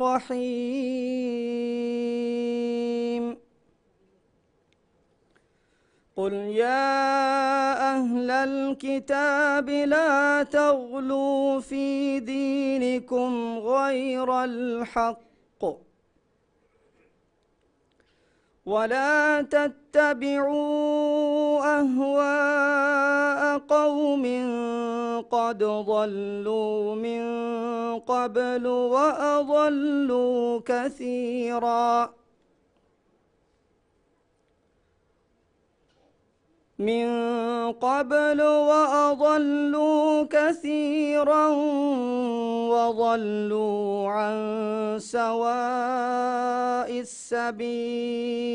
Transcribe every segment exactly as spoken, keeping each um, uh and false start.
الرحيم. قل يا أهل الكتاب لا تغلوا في دينكم غير الحق ولا تتبعوا أهواء قوم قد ضلوا من قبل وأضلوا كثيرا من قبل وأضلوا كثيرا وضلوا عن سواء السبيل.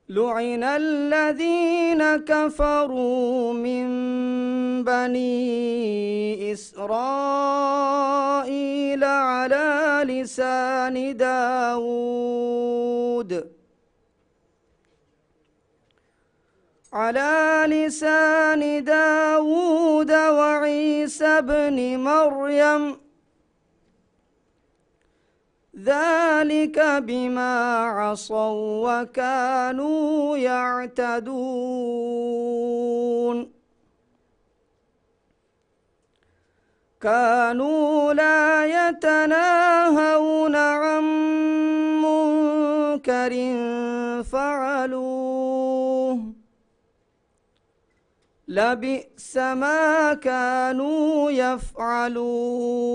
لعن الذين كفروا من بني إسرائيل على لسان داود على لسان داود وعيسى ابن مريم ذلك بما عصوا وكانوا يعتدون. كانوا لا يتناهون عن منكر فعلوه لبئس ما كانوا يفعلون.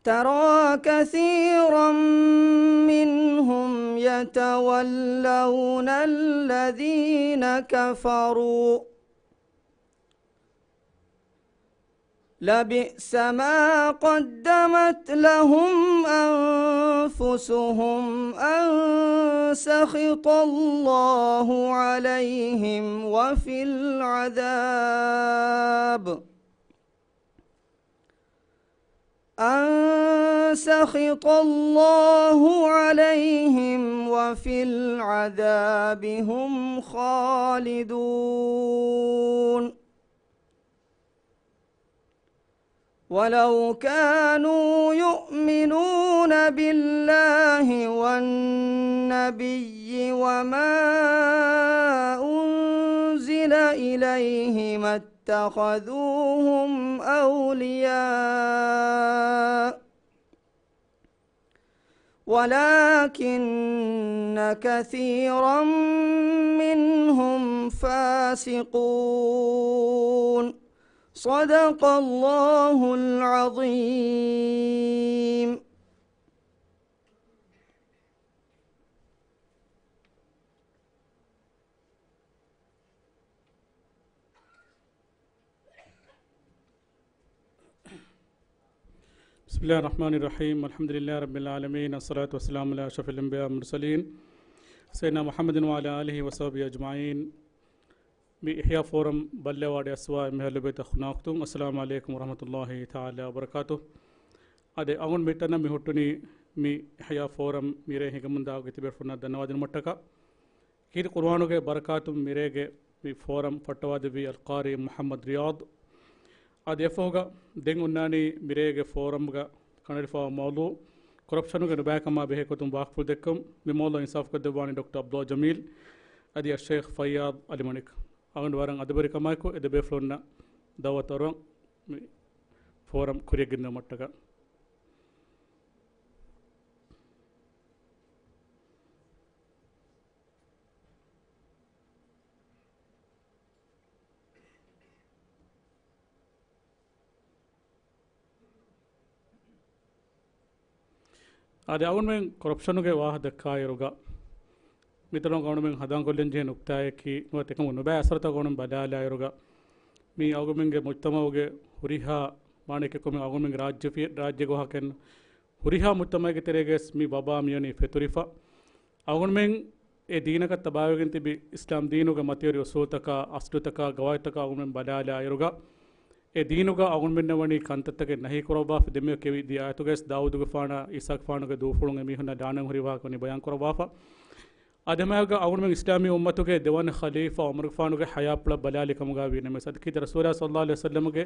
ترى كثيرا منهم يتولون الذين كفروا لبئس ما قدمت لهم أنفسهم أن سخط الله عليهم وفي العذاب أن سخط الله عليهم وفي العذاب هم خالدون. ولو كانوا يؤمنون بالله والنبي وما أنزل إليه ما اتخذوهم أولياء ولكن كثيرا منهم فاسقون. صدق الله العظيم. بسم الله الرحمن الرحيم. الحمد لله رب العالمين. الصلاة والسلام على أشرف الأنبياء والمرسلين سيدنا محمد وعلى آله وصحبه أجمعين. މި އިޙްޔާ ފޯރަމް ބައްލަވާ އަޑިއައްސަވާ އެންމެހާ ލޮބުވެތި އަޚުންނާ އުޚްތުން، އައްސަލާމު ޢަލައިކުމް ވަރަޙްމަތުﷲި ތަޢާލާ ވަބަރަކާތުހު. އާދެ، އަޅުގަނޑު މިތަނަށް މި ހުއްޓުނީ މި އިޙްޔާ ފޯރަމް މިރޭ ހިނގަމުންދާ ގޮތް ތިބޭފުޅުންނަށް ދަންނަވާދިނުމަށްޓަކާ. ކީރިތި ޤުރުއާނުގެ ބަރަކާތުން މިރޭގެ މި ފޯރަމް ފައްޓަވާދެއްވީ އަލްޤާރީ މުޙައްމަދު ރިޔާޟް. އަދި އެފަހުގަ ދެން އޮންނާނީ މިރޭގެ ފޯރަމްގަ ކަނޑައެޅިފައިވާ މައުޟޫޢު ކޮރަޕްޝަނުގެ ނުބައިކަމާ ބެހޭ ގޮތުން ވާހަކަފުޅު ދެއްކުން. މި މައުޟޫޢަށް އިންސާފުކޮށްދެއްވާނީ ޑޮކްޓަރ ޢަބްދުﷲ ޖަމީލް އަދި އައްޝައިޚް ފައްޔާޟް ޢަލީ މަނިކް. އަޅުގަނޑު ވަރަށް އަދަބުވެރިކަމާއެކު އެ ދެބޭފުޅުންނަށް ދަޢުވަތު އަރުވަން މި ފޯރަމް ކުރިއަށް ގެންދިއުމަށްޓަކާ. އާދެ، އަޅުގަނޑުމެން ކޮރަޕްޝަނުގެ ވާހަކަ ދައްކާއިރުގަ، މިތަނުގަ އަޅުގަނޑުމެން ހަނދާންކޮށްލަން ޖެހޭ ނުކްތާއަކީ ނުވަތަ އެކަމު ނުބައި އަސަރުތައް އަޅުގަނޑުމެން ބަލާލާއިރުގަ، މި އަޅުގަނޑުމެންގެ މުޖްތަމަޢުގެ ހުރިހާ، މާނައަކީ ކޮންމެ އަޅުގަނޑުމެންގެ ރާއްޖެ ފި-، ރާއްޖޭގެ ވާހަކައެއްނު، ހުރިހާ މުޖްތަމަޢެއްގެ ތެރޭގަވެސް މި ވަބާ މިވަނީ ފެތުރިފަ. އަޅުގަނޑުމެން އެ ދީނަކަށް ތަބާވެގެން ތިބި އިސްލާމް ދީނުގެ މަތިވެރި އުސޫލުތަކާ، އަސްލުތަކާ، ގަވާއިދުތަކާ އަޅުގަނޑުމެން ބަލާލާއިރުގަ، އެ ދީނުގަ އަޅުގަނޑުމެންނަށް ވަނީ ކަންތައްތަކެއް ނަހީ ކުރައްވާފަ، ދެންމެ ކެވި ދިޔަ އާޔަތުގަވެސް ދާވޫދުގެފާނާ އީސާގެފާނުގެ ދޫފުޅުން އެމީހުންނަށް ލަޢުނަތް ހުރި ވާހަކަ ވަނީ ބަޔާން ކުރައްވާފަ. އަދި ހަމައެއާގަ އަޅުގަނޑުމެން އިސްލާމީ އުއްމަތުގެ ދެވަނަ ޚަލީފާ ޢުމަރުގެފާނުގެ ޙަޔާތްޕުޅަށް ބަލާލި ކަމުގައި ވީނަމަވެސް، އަދި ކީރިތި ރަސޫލާ ޞައްލައްލާހު ޢަލައިހި ވަސައްލަމްގެ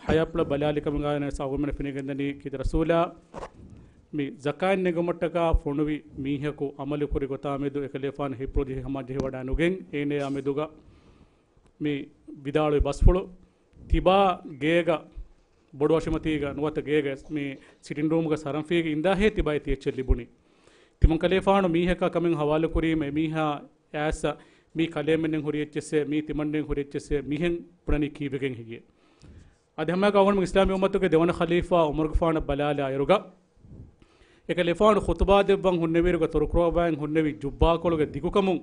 ޙަޔާތްޕުޅަށް ބަލާލި ކަމުގައި ވީނަމަވެސް، އަޅުގަނޑުމެން ފެނިގެންދަނީ ކީރިތި ރަސޫލާ މި ޒަކާތް ނެގުމަށްޓަކާ ފޮނުވި މީހަކު ޢަމަލުކުރި ގޮތާ މެދު އެކަލޭފާނު ހިތްޕުޅު ޖެހި ހަމަޖެހިވަޑައި ނުގެން، އޭނަޔާ މެދުގަ މި ވިދާޅުވި ބަސްފުޅު، ތިބާ ގޭގަ ބޮޑު އަށިމަތީގަ ނުވަތަ ގޭގަ މި ސިޓިން ރޫމުގަ ސަރަންފީގަ އިންދާހޭ ތިބާއަށް ތި އެއްޗެއް ލިބުނީ. ތިމަން ކަލޭފާނު މީހަކާ ކަމެއް ހަވާލުކުރީމަ އެމީހާ އައިސް މީ ކަލޭމެންނެއް ހުރި އެއްޗެއްސޭ، މީ ތިމަންނެއް ހުރި އެއްޗެއްސޭ، މިހެން ބުނަނީ ކީއްވެގެން ހެއްޔޭ؟ އަދި ހަމައެއާގަ އަޅުގަނޑުމެން އިސްލާމީ އުއްމަތުގެ ދެވަނަ ޚަލީފާ ޢުމަރުގެފާނަށް ބަލާލާ އިރުގަ، އެކަލޭފާނު ޚުޠުބާ ދެއްވަން ހުންނެވިއިރުގަ ތުރުކުރައްވައިން ހުންނެވި ޖުއްބާކޮޅުގެ ދިގުކަމުން،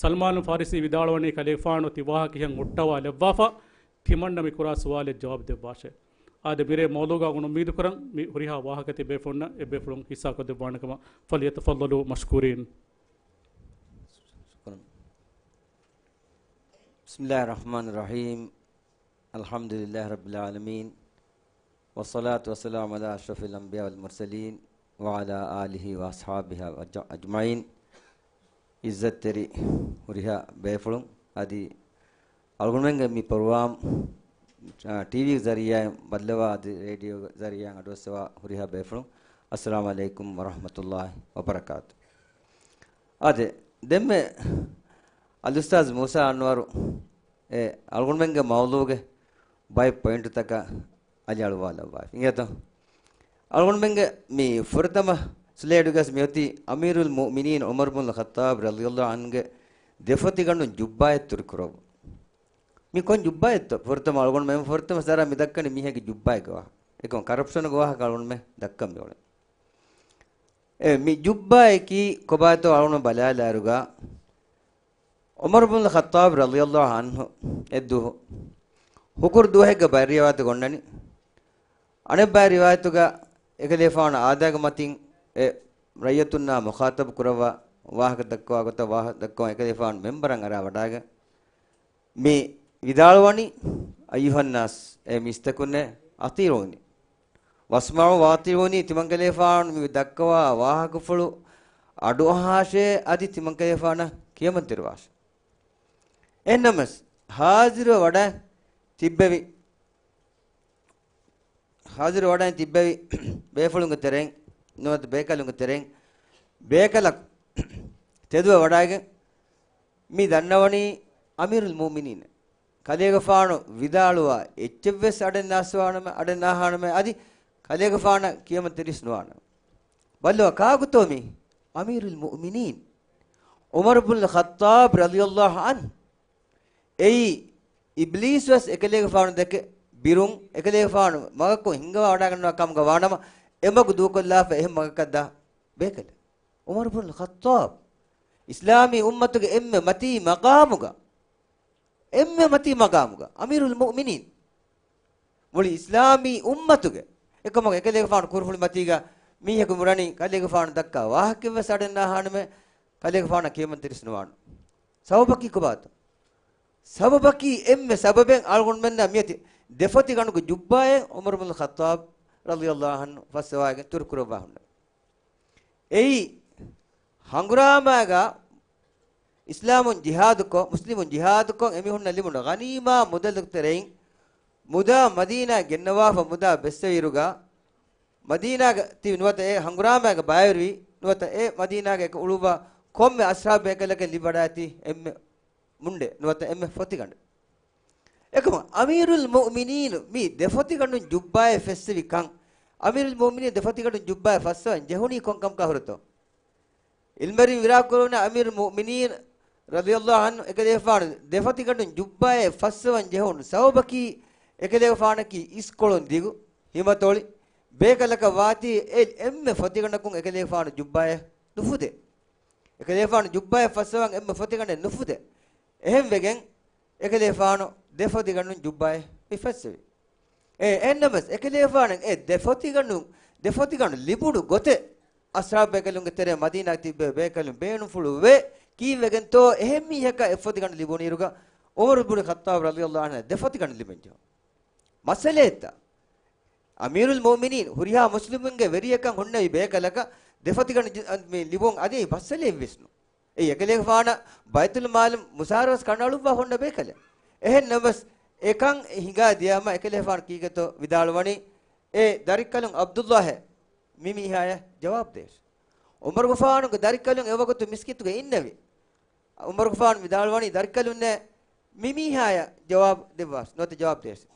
ސަލްމާނު ފާރިސީ ވިދާޅުވަނީ ކަލޭފާނު ތި ވާހަކަ ހިތަށް އޮއްޓަވާލައްވާފަ، ތިމަންނަ މި ކުރާ ސުވާލަށް ޖަވާބު ދެއްވާށޭ. އާދެ، މިރޭ މައުޟޫގަ އަޅުގަނޑު އުއްމީދު ކުރަން މި ހުރިހާ ވާހަކަ ތިބޭފުޅުންނަށް އެބޭފުޅުން ހިއްސާކޮށްދެއްވާނެ ކަމަށް. فليتفضلوا مشكورين. شكرا. بسم الله الرحمن الرحيم. الحمد لله رب العالمين. والصلاة والسلام على أشرف الأنبياء والمرسلين وعلى آله وأصحابه أجمعين. ޢިއްޒަތްތެރި ހުރިހާ ބޭފުޅުން، އަދި އަޅުގަނޑުމެންގެ މި ޕްރޮގްރާމް، އާ، ޓީވީ ޒަރީޢާއިން ބައްލަވާ އަދި ރޭޑިއޯ ޒަރީޢާއިން އަޑުއައްސަވާ ހުރިހާ ބޭފުޅުން، އައްސަލާމު ޢަލައިކުމް ވަރަޙްމަތުﷲ ވަބަރަކާތު. އާދެ، ދެންމެ އަލްއުސްތާޛް މޫސާ އަންވަރު އެ އަޅުގަނޑުމެންގެ މައުޟޫގެ ބައެއް ޕޮއިންޓުތަކަށް އަލިއަޅުވާލައްވާފި. އިނގޭތޯ؟ އަޅުގަނޑުމެންގެ މި ފުރަތަމަ ސްލައިޑުގަސް މިއޮތީ އަމީރުލް މުއުމިނީން ޢުމަރު ބުން ޚައްޠާބް ރަޟިޔަﷲ ޢަންހުގެ ދެފޮތިގަނޑުން ޖުއްބާއެއް ތުރުކުރައްވުން. މި ކޮން ޖުއްބާއެއްތޯ؟ ފުރަތަމަ އަޅުގަނޑުމެން ފުރަތަމަ ސަރަ މި ދައްކަނީ މީހެއްގެ ޖުއްބާއެއްގެ ވާހަކަ. އެކަމަ ކަރަޕްޝަނުގެ ވާހަކަ އަޅުގަނޑުމެން ދައްކަން މިއުޅެނީ. އެ، މި ޖުއްބާއަކީ ކޮބާތޯ އަޅުގަނޑު ބަލާލާއިރުގަ، ޢުމަރު ބުން ޚައްޠާބް ރަޟިޔަﷲ ޢަންހު އެއްދުވަހު ހުކުރު ދުވަހެއްގެ ބައެއް ރިވާޔަތު ގޮންނަނީ. އަނެއްބައި ރިވާޔަތުގަ އެކަލޭފާނު އާދައިގެ މަތިން އެ ރައްޔަތުންނާ މުޚާޠަބު ކުރައްވާ ވާހަކަ ދައްކަވާ ގޮތަށް ވާހަކަ ދައްކަވަން އެކަލޭފާނު މެންބަރަށް އަރާ ވަޑާގެން މި ވިދާޅުވަނީ، أيها الناس، އޭ މީސްތަކުންނޭ، أطيعوني واسمعوا وأطيعوني، ތިމަންކަލޭފާނު މި ދައްކަވާ ވާހަކަފުޅު އަޑުއަހާށޭ، އަދި ތިމަންކަލޭފާނަށް ކިޔަމަންތެރިވާށޭ. އެހެންނަމަވެސް، ހާޒިރުވެ ވަޑައި ތިއްބެވި، ހާޒިރު ވަޑައި ތިއްބެވި ބޭފުޅުންގެ ތެރެއިން ނުވަތަ ބޭކަލުންގެ ތެރެއިން ބޭކަލަކު ތެދުވެ ވަޑައިގެން މި ދަންނަވަނީ އަމީރުލް މުއުމިނީން ކަލޭގެފާނު ވިދާޅުވާ އެއްޗެއްވެސް އަޑެއް ނާސްވާނަމޭ، އަޑެއް ނާހާނަމޭ، އަދި ކަލޭގެފާނަށް ކިޔަމަން ތެރިސް ނުވާނަމޭ. ބައްލަވާ ކާކުތޯ މީ؟ އަމީރުލް މުއުމިނީން ޢުމަރު ބުން ޚައްޠާބް ރަޟިޔަﷲ ޢަންހު. އެއީ، އިބްލީސް ވެސް އެކަލޭގެފާނު ދެކެ ބިރުން، އެކަލޭގެފާނު މަގަކުން ހިންގަވާ ވަޑައިގަންނަވާ ކަމުގަ ވާނަމަ، އެމަގު ދޫކޮށްލާފަ އެހެން މަގަކަށް ދާ ބޭކަލެއް. ޢުމަރު ބުން ޚައްޠާބް، އިސްލާމީ އުއްމަތުގެ އެންމެ މަތީ މަޤާމުގަ، އެންމެ މަތީ މަޤާމުގަ، އަމީރުލް މުއުމިނީން. މުޅި އިސްލާމީ އުއްމަތުގެ އެކަމަކު އެކަލޭގެފާނު ކުރުފުޅި މަތީގަ މީހަކު މި އުޅެނީ ކަލޭގެފާނު ދައްކާ ވާހަކައެއްވެސް އަޑެއް ނާހާނަމޭ، ކަލޭގެފާނަށް ކިޔަމަން ތެރިސް ނުވާނަމޭ. ސަބަބަކީ ކޮބާތޯ؟ ސަބަބަކީ އެންމެ ސަބަބެއް އަޅުގަނޑުމެންނަށް މިއޮތީ ދެފޮތިގަނޑުގެ ޖުއްބާއެއް ޢުމަރު ބުން ޚައްޠާބް ރަޟިޔަﷲ ޢަންހު ފައްސަވައިގެން ތުރުކުރައްވާ ހުންނަ. އެއީ ހަނގުރާމައިގަ އިސްލާމުން ޖިހާދުކޮށް، މުސްލިމުން ޖިހާދުކޮށް، އެމީހުންނަށް ލިބުނު ޣަނީމާ މުދަލުގެ ތެރެއިން މުދާ މަދީނާ ގެންނަވާފަ މުދާ ބެއްސެވިއިރުގަ، މަދީނާގަ ތިބި ނުވަތަ އެ ހަނގުރާމައިގަ ބައިވެރިވި ނުވަތަ އެ މަދީނާގަ އެކަ އުޅުއްވާ ކޮންމެ އަޞްޙާބު ބޭކަލަކަށް ލިބިވަޑައިގަތީ އެންމެ މުންޑެއް ނުވަތަ އެންމެ ފޮތިގަނޑެއް. އެކަމަކު، އަމީރުލް މުއުމިނީނު މި ދެފޮތިގަނޑުން ޖުއްބާއެއް ފެއްސެވި ކަން، އަމީރުލް މުއުމިނީން ދެފޮތިގަނޑުން ޖުއްބާއެއް ފައްސަވަން ޖެހުނީ ކޮން ކަމަކާ ހުރެތޯ؟ ޢިލްމުވެރިން ވިދާޅުކުރައްވަނީ އަމީރުލް މުއުމިނީން ރަޟިޔަﷲ ޢަންހު އެކަލޭގެފާނު ދެފޮތިގަނޑުން ޖުއްބާއެއް ފައްސަވަން ޖެހުނު ސަބަބަކީ، އެކަލޭގެފާނަކީ އިސްކޮޅުން ދިގު، ހިމަތޮޅި، ބޭކަލަކަށް ވާތީ އެ އެންމެ ފޮތިގަނޑަކުން އެކަލޭގެފާނު ޖުއްބާއެއް ނުފުދޭ. އެކަލޭގެފާނު ޖުއްބާއެއް ފައްސަވަން އެންމެ ފޮތިގަނޑެއް ނުފުދޭ. އެހެންވެގެން، އެކަލޭގެފާނު ދެފޮތިގަނޑުން ޖުއްބާއެއް މި ފައްސެވި. އެ، އެހެންނަމަވެސް، އެކަލޭގެފާނަށް އެ ދެފޮތިގަނޑު، ދެފޮތިގަނޑު ލިބުނު ގޮތެއް، އަޞްޙާބު ބޭކަލުންގެ ތެރޭ މަދީނާގަ ތިއްބެވި ބޭކަލުން ބޭނުންފުޅުވޭ، ކީއްވެގެންތޯ އެހެން މީހަކަށް އެއްފޮތިގަނޑު ލިބުނުއިރުގަ، ޢުމަރު ބުނި ޚައްޠާބު ރަޟިޔަﷲ ޢަންހު ދެފޮތިގަނޑު ލިބެން ޖެހުނު. މައްސަލައެއްތަ؟ އަމީރުލް މުއުމިނީން ހުރިހާ މުސްލިމުންގެ ވެރިޔަކަށް ހުންނެވި ބޭކަލަކަށް ދެފޮތިގަނޑު ޖި-، މި ލިބުން އަދި މައްސަލައެއްވެސް ނޫން. އެއީ އެކަލޭގެފާނަށް ބައިތުލް މާލު މުސާރަ ވެސް ކަނޑައަޅުއްވާ ހުންނަ ބޭކަލެއް. އެހެން ނަމަވެސް، އެކަން ހިނގާ ދިޔަމަ އެކަލޭގެފާނު ކީކޭތޯ ވިދާޅުވަނީ، އޭ ދަރިކަލުން ޢަބްދުﷲ އޭ، މި މީހާޔަށް ޖަވާބު ދޭށޭ. ޢުމަރުގެފާނުގެ ދަރިކަލުން އެވަގުތު މިސްކިތުގަ އިންނެވި. ޢުމަރުގެފާނު ވިދާޅުވަނީ، ދަރިކަލުންނޭ މި މީހާޔަށް ޖަވާބު ދެއްވާށޭ، ނުވަތަ ޖަވާބު ދޭށޭ.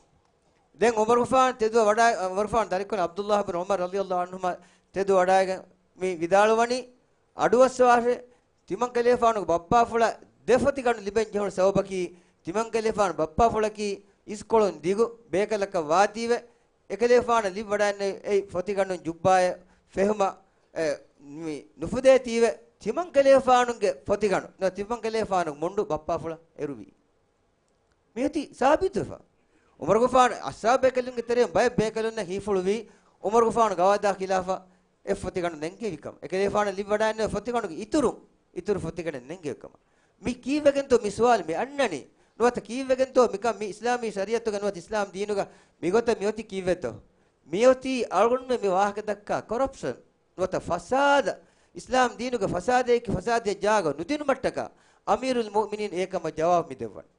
ދެން ޢުމަރުގެފާނު ތެދު ވަޑާ، ޢުމަރުގެފާނު ދަރިކަލުން ޢަބްދުﷲ ބިން ޢުމަރު ރަޟިޔަﷲ ޢަންހުމާ ތެދު ވަޑާއިގެން މި ވިދާޅުވަނީ، އަޑުއައްސަވާށޭ، ތިމަންކަލޭގެފާނުގެ ބައްޕާފުޅަށް ދެ ފޮތިގަނޑު ލިބެން ޖެހުނު ސަބަބަކީ، ތިމަންކަލޭގެފާނު ބައްޕާފުޅަކީ އިސްކޮޅުން ދިގު ބޭކަލަކަށް ވާތީވެ، އެކަލޭގެފާނަށް ލިބިވަޑައިގެންނެވި އެއީ ފޮތިގަނޑުން ޖުއްބާއެއް ފެހުމަށް، އެ، މި ނުފުދޭތީވެ، ތިމަންކަލޭގެފާނުގެ ފޮތިގަނޑު، ތިމަންކަލޭގެފާނުގެ މުންޑު ބައްޕާފުޅަށް އެރުވީ. މިއޮތީ ސާބިތުވެފަ. ޢުމަރުގެފާނު އަޞްޙާބުބޭކަލުންގެ ތެރެއިން ބައެއް ބޭކަލުންނަށް ހީފުޅުވީ، ޢުމަރުގެފާނުގެ ވަޢުދާ ޚިލާފަށް އެ ފޮތިގަނޑު ނެންގެވިކަމަށް. އެކަލޭގެފާނަށް ލިބިވަޑައިގެންނެވި ފޮތިގަނޑުގެ އިތުރުން، އިތުރު ފޮތިގަނޑެއް ނެންގެވިކަމަށް. މި ކީއްވެގެންތޯ މި ސުވާލު މި އަންނަނީ؟ ނުވަތަ ކީއްވެގެންތޯ މިކަން މި އިސްލާމީ ޝަރީޢަތުގަ ނުވަތަ އިސްލާމް ދީނުގަ މިގޮތަށް މިއޮތީ ކީއްވެތޯ؟ މިއޮތީ އަޅުގަނޑުމެން މި ވާހަކަ ދައްކާ ކޮރަޕްޝަން ނުވަތަ ފަސާދަ، އިސްލާމް ދީނުގެ ފަސާދައަކީ ފަސާދައަށް ޖާގަ ނުދިނުމަށްޓަކާ އަމީރުލް މުއުމިނީން އެކަމަށް ޖަވާބު މި ދެއްވަނީ.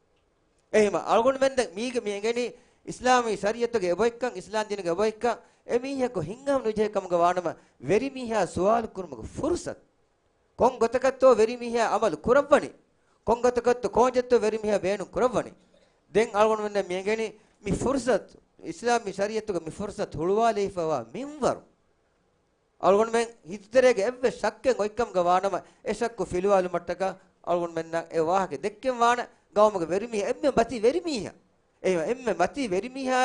އެހެންވީމަ އަޅުގަނޑުމެން ދެން މީގެ މި އެނގެނީ އިސްލާމީ ޝަރީޢަތުގެ އެބައޮތްކަން، އިސްލާމް ދީނުގެ އެބައޮތްކަން، އެމީހަކު ހިތްހަމަ ނުޖެހޭ ކަމުގަ ވާނަމަ، ވެރިމީހާ ސުވާލު ކުރުމުގެ ފުރުސަތު. ކޮން ގޮތަކަށްތޯ ވެރިމީހާ ޢަމަލު ކުރައްވަނީ؟ ކޮން ގޮތަކަށްތޯ ކޯންޗެއްތޯ ވެރިމީހާ ބޭނުން ކުރައްވަނީ؟ ދެން އަޅުގަނޑުމެންނަށް މި އެނގެނީ މި ފުރުސަތު، އިސްލާމީ ޝަރީޢަތުގަ މި ފުރުސަތު ހުޅުވާލައިފައިވާ މިންވަރު. އަޅުގަނޑުމެން ހިތުތެރޭގަ އެއްވެސް ޝައްކެއް އޮތްކަމުގަ ވާނަމަ، އެ ޝައްކު ފިލުވާލުމަށްޓަކާ އަޅުގަނޑުމެންނަށް އެ ވާހަކަ ދެއްކެން ވާނެ. ގައުމުގެ ވެރިމީހާ އެންމެ މަތީ ވެރިމީހާ، އެ އެންމެ މަތީ ވެރިމީހާ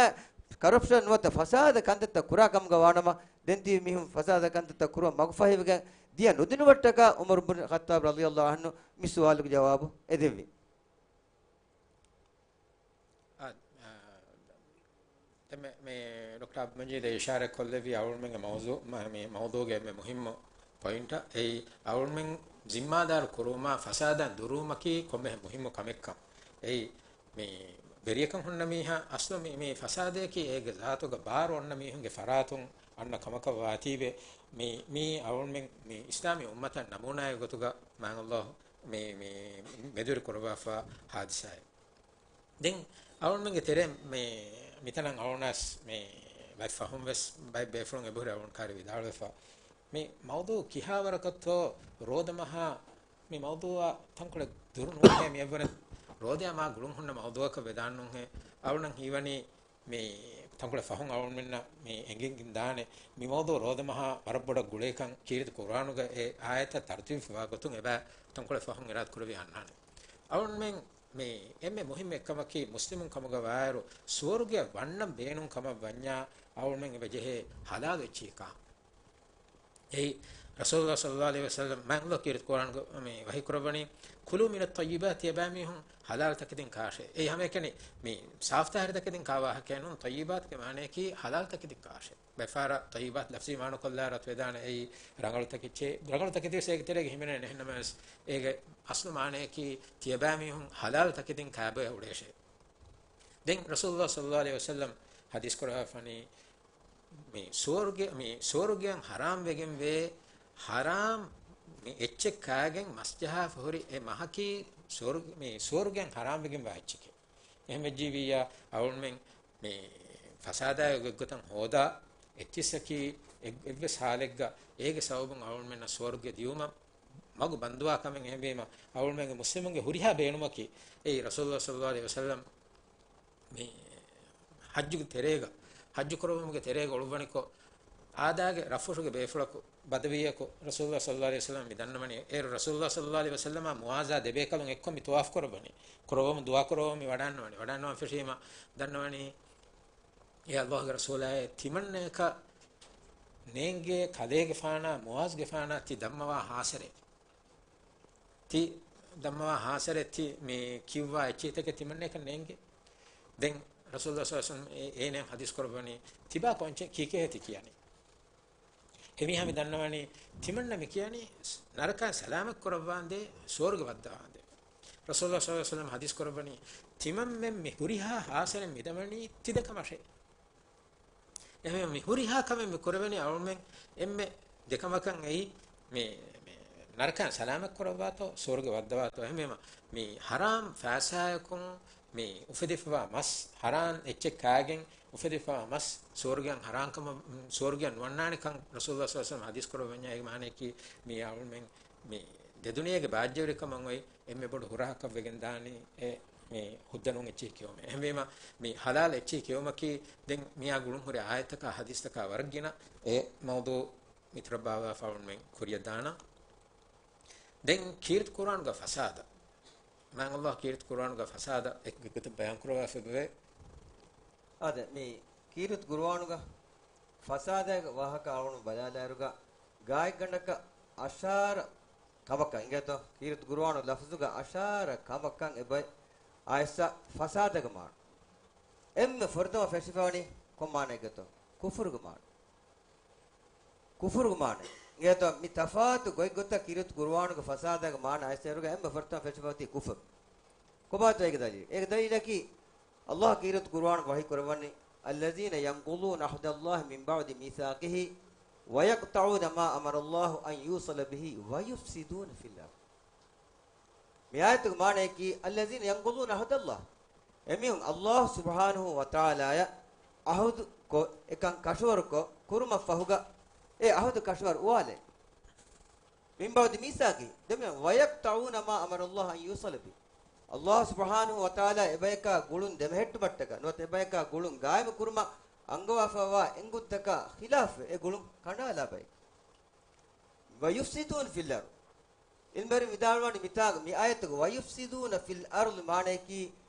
ކަރަޕްޝަން ނުވަތަ ފަސާދަ ކަންތައްތައް ކުރާ ކަމުގަ ވާނަމަ، ދެން ތިބި މީހުން ފަސާދަ ކަންތައްތައް ކުރުމަށް މަގުފަހިވެގެން ދިޔަ ނުދިނުމަށްޓަކާ ޢުމަރު ބިން ޚައްޠާބް ރަޟިޔަﷲ ޢަންހު މި ސުވާލުގެ ޖަވާބު އެދެއްވި. އާ، އާ، ދެން މި، މި ޑޮކްޓަރ އަބްދުލް މަޖީދު އިޝާރާތް ކޮށްލެއްވި އަޅުގަނޑުމެންގެ މައުޟޫ-، މަ-، މި މައުޟޫގެ އެންމެ މުހިއްމު ޕޮއިންޓަށް، އެއީ އަޅުގަނޑުމެން ޒިންމާދާރު ކުރުވުމާ ފަސާދައިން ދުރުވުމަކީ ކޮންމެހެން މުހިއްމު ކަމެއްކަން. އެއީ މި ވެރިޔަކަށް ހުންނަ މީހާ އަސްލު މި، މި ފަސާދަޔަކީ އޭގެ ޒާތުގަ ބާރު އޮންނަ މީހުންގެ ފަރާތުން އަންނަ ކަމަކަށް ވާތީވެ، މި، މީ އަޅުގަނޑުމެން މި އިސްލާމީ އުއްމަތަށް ނަމޫނާއެއް ގޮތުގަ މާތް ﷲ މި، މި މެދުވެރި ކުރައްވާފަ ހާދިސާއެއް. ދެން އަޅުގަނޑުމެންގެ ތެރޭ މި، މިތަނަށް އަޅުގަނޑަސް މި ބައެއް ފަހުން ވެސް ބައެއް ބޭފުޅުން އެބަހުރި އަޅުގަނޑު ކާރި ވިދާޅުވެފަ. މި މައުޟޫ ކިހާވަރަކަށްތޯ ރޯދަމަހާ މި މައުޟޫއާ ތަންކޮޅެއް ދުރު ނޫނޭ މި އެއްވަރެއް ރޯދަޔާ މާ ގުޅުން ހުންނަ މައުޟޫއަކަށް ވެދާން ނޫންހޭ. އަޅުނަން ހީވަނީ މި ތަންކޮޅެއް ފަހުން އަޅުގަނޑުމެންނަށް މި އެނގިގެން ދާނެ މި މައުޟޫ ރޯދަމަހާ ވަރަށް ބޮޑަށް ގުޅޭކަން ކީރިތި ޤުރްއާނުގަ އެ އާޔަތަށް ތަރުތީބުވާ ގޮތުން އެބަ ތަންކޮޅެއް ފަހުން އިރާދަ ކުރެވި އަންނާނެ. އަޅުގަނޑުމެން މި އެންމެ މުހިއްމު އެއްކަމަކީ މުސްލިމުން ކަމުގަ ވާއިރު ސުވަރުގެއަށް ވަންނަން ބޭނުން ކަމަށް ވަންޏާ އަޅުގަނޑުމެން އެބަ ޖެހޭ ހަލާލު އެއްޗިހި ކާން. އެއީ، ރަސޫލުﷲ ޞައްލަﷲ ޢަލައިހި ވަސައްލަމް މާތް ﷲ ކީރިތި ޤުރްއާނުގަ މި ވަޙީ ކުރައްވަނީ، "كُلُوا مِنَ الطَّيِّبَاتِ" ތިޔަބައިމީހުން ހަލާލު ތަކެތިން ކާށޭ. އެއީ ހަމައެކަނި މި ސާފުތާހިރު ތަކެތިން ކާ ވާހަކައެއް ނޫން، ޠައްޔިބާތުގެ މާނަޔަކީ ހަލާލު ތަކެތިން ކާށޭ. ބައެއްފަހަރަށް ޠައްޔިބާތު ލަފްޒީ މާނަކޮށްލާއިރު އަތުވެދާނެ އެއީ ރަނގަޅު ތަކެއްޗޭ. ރަނގަޅު ތަކެތިވެސް އޭގެ ތެރޭގަ ހިމެނޭ ނެހެން ނަމަވެސް، އޭގެ އަސްލު މާނަޔަކީ ތިޔަބައިމީހުން ހަލާލު ތަކެތިން ކާބަޔަށް އުޅޭށޭ. ދެން ރަސޫލުﷲ ޞައްލަﷲ ޢަލައިހި ވަސައްލަމް ޙަދީޘް ކުރައްވާފަނީ، މި ސުވަރުގެ، މި ސުވަރުގެއަށް ޙަރާމް ވެގެން ވޭ، ޙަރާމް މި އެއްޗެއް ކާގެން މަސް ޖަހާފަ ހުރި އެ މަހަކީ ސުވަރު-، މި ސުވަރުގެއަށް ޙަރާމް ވެގެން ވާ އެއްޗެކޭ. އެހެން ވެއްޖިއްޔާ އަޅުގަނޑުމެން މި ފަސާދާއެއް އެއްގޮތަށް ހޯދާ އެއްޗިއްސަކީ އެއް-، އެއްވެސް ޙާލެއްގަ އޭގެ ސަބަބުން އަޅުގަނޑުމެންނަށް ސުވަރުގެ ދިޔުމަށް މަގު ބަންދުވާ ކަމެއް. އެހެންވީމަ އަޅުގަނޑުމެންގެ މުސްލިމުންގެ ހުރިހާ ބޭނުމަކީ އެއީ ރަސޫލުﷲ ޞައްލަﷲ ޢަލައިހި ވަސައްލަމް މި ޙައްޖުގެ ތެރޭގަ، ޙައްޖު ކުރެވުމުގެ ތެރޭގަ އުޅުއްވަނިކޮށް، އާދާގެ ރަށްފުށުގެ ބޭފުޅަކު، ބަދަވީއަކު، ރަސޫލުﷲ ޞައްލަﷲ ޢަލައިހި ވަސައްލަމަށް މި ދަންނަވަނީ، އޭރު ރަސޫލުﷲ ޞައްލަﷲ ޢަލައިހި ވަސައްލަމާ މުޢާޛާ ދެބޭކަލުން އެއްކޮށް މި ޠަވާފު ކުރައްވަނީ، ކުރައްވަމުން ދުޢާ ކުރައްވަމުން މި ވަޑާންނަވަނީ. ވަޑާންނަވަން ފެށީމަ ދަންނަވަނީ، އޭ ﷲގެ ރަސޫލާއޭ، ތިމަންނަޔަކަށް ނޭނގޭ ކަލޭގެފާނާ މުޢާޛުގެފާނާ ތި ދަންމަވާ ހާސަރެއް. ތި ދަންމަވާ ހާސަރެއް ތި މި ކިޔުއްވާ އެއްޗިހިތަކެއް ތިމަންނަޔަކަށް ނޭނގޭ. ދެން ރަސޫލުﷲ ޞައްލަﷲ ޢަލައިހި ވަސައްލަމް އޭ-، އޭނައަށް ޙަދީޘް ކުރައްވަނީ، ތިބާ ކޮންޗެއް ކީކޭހޭ ތި ކިޔަނީ؟ އެމީހާ މި ދަންނަވަނީ، ތިމަންނަ މި ކިޔަނީ ނަރަކައިން ސަލާމަތް ކުރައްވާނދޭ، ސުވަރުގެ ވައްދަވާނދޭ. ރަސޫލުﷲ ޞައްލަﷲ ޢަލައިހި ވަސައްލަމް ޙަދީޘް ކުރައްވަނީ، ތިމަންމެން މި ހުރިހާ ހާސަރެއް މި ދަންނަވަނީ ތި ދެކަމަށޭ. އެހެންވެ، މި ހުރިހާ ކަމެއް މި ކުރެވެނީ އަޅުމެން އެންމެ ދެކަމަކަށް. އެއީ މި، މި ނަރަކައިން ސަލާމަތް ކުރައްވާތޯ، ސުވަރުގެ ވައްދަވާތޯ. އެހެންވީމަ، މި ހަރާމް ފައިސާއަކުން މި އުފެދިފަވާ މަސް، ހަރާން އެއްޗެއް ކާގެން އުފެދިފަވާ މަސް، ސުވަރުގެއަށް ހަރާންކަމަށް، ސުވަރުގެއަށް ނުވަންނާނެކަން ރަސޫލުﷲ ޞައްލަﷲ ޢަލައިހި ވަސައްލަމަ ޙަދީޘް ކުރައްވަންޏާ، އޭގެ މާނަޔަކީ މި އަޅުމެން މި ދެދުނިޔޭގެ ބާއްޖަވެރިކަމަށް އޮތް އެންމެ ބޮޑު ހުރަހަކަށް ވެގެން ދާނީ އެ މި ހުއްދަ ނޫން އެއްޗިހި ކިޔުމެއް. އެހެންވީމަ، މި ޙަލާލް އެއްޗިހި ކިޔުމަކީ ދެން މިއާ ގުޅުން ހުރި އާޔަތަކާ ޙަދީޘްތަކާ ވަރަށް ގިނަ. އެ މައުޟޫޢު މިތުރަށް ބާއްވާފަ އަޅުމެން ކުރިޔަށް ދާނަން. ދެން ކީރިތި ޤުރުއާނުގަ ފަސާދަ. މާތް ﷲ ކީރިތި ޤުރުއާނުގަ ފަސާދަ އެކުގެ ގޮތަށް ބަޔާން ކުރައްވާފައިވޭ. އާދެ، މި ކީރިތި ޤުރުއާނުގަ ފަސާދައިގެ ވާހަކަ އަޅުގަނޑު ބަލާލާއިރުގަ، ގާތްގަނޑަކަށް އަށާރަ ކަމަކަށް އިނގޭތޯ، ކީރިތި ޤުރުއާނު ލަފުޒުގަ އަށާރަ ކަމަކަށް އެބައި އާޔަތް ފަސާދަގެ މާނަ. އެންމެ ފުރަތަމަ ފެށިފަވަނީ ކޮން މާނައެއްގެތޯ؟ ކުފުރުގެ މާނަ. ކުފުރުގެ މާނަ. އިނގޭތޯ، މި ތަފާތު ގޮތްގޮތަށް ކީރިތި ޤުރުއާނުގެ ފަސާދަގެ މާނަ އައިސް އޭރުގަ އެންމެ ފުރަތަމަ ފެށިފައި އޮތީ ކުފުރު. ކޮބާތޯ އޭގެ ދަލީލު؟ އޭގެ ދަލީލަކީ، ﷲ ކީރިތި ޤުރުއާނުގަ ވަޙީ ކުރައްވަނީ، الذين ينقضون عهد الله من بعد ميثاقه ويقطعون ما أمر الله أن يوصل به ويفسدون في الأرض. މި އާޔަތުގެ މާނަޔަކީ، الذين ينقضون عهد الله. އެމީހުން ﷲ ސުބްޙާނަހޫ ވަތަޢާލާއަށް ޢަހުދު ކޮށް، އެކަން ކަށަވަރުކޮށް، ކުރުމަށްފަހުގަ އެ ޢަހުދު ކަށަވަރު އުވާލޭ. من بعد ميثاقه، ދެން، ويقطعون ما أمر الله أن يوصل به. ﷲ ސުބްޙާނަހޫ ވަތަޢާލާ އެބަޔަކާ ގުޅުން ދެމެހެއްޓުމަށްޓަކާ، ނުވަތަ އެބަޔަކާ ގުޅުން ގާއިމު ކުރުމަށް އަންގަވާފައިވާ އެންގުންތަކާ ޚިލާފުވެ އެ ގުޅުން ކަނޑާލާ ބައެއް. ويفسدون في الأرض. ޢިލްމުވެރިން ވިދާޅުވަނީ މިތާގަ މި އާޔަތުގަ ويفسدون في الأرض މާނަޔަކީ،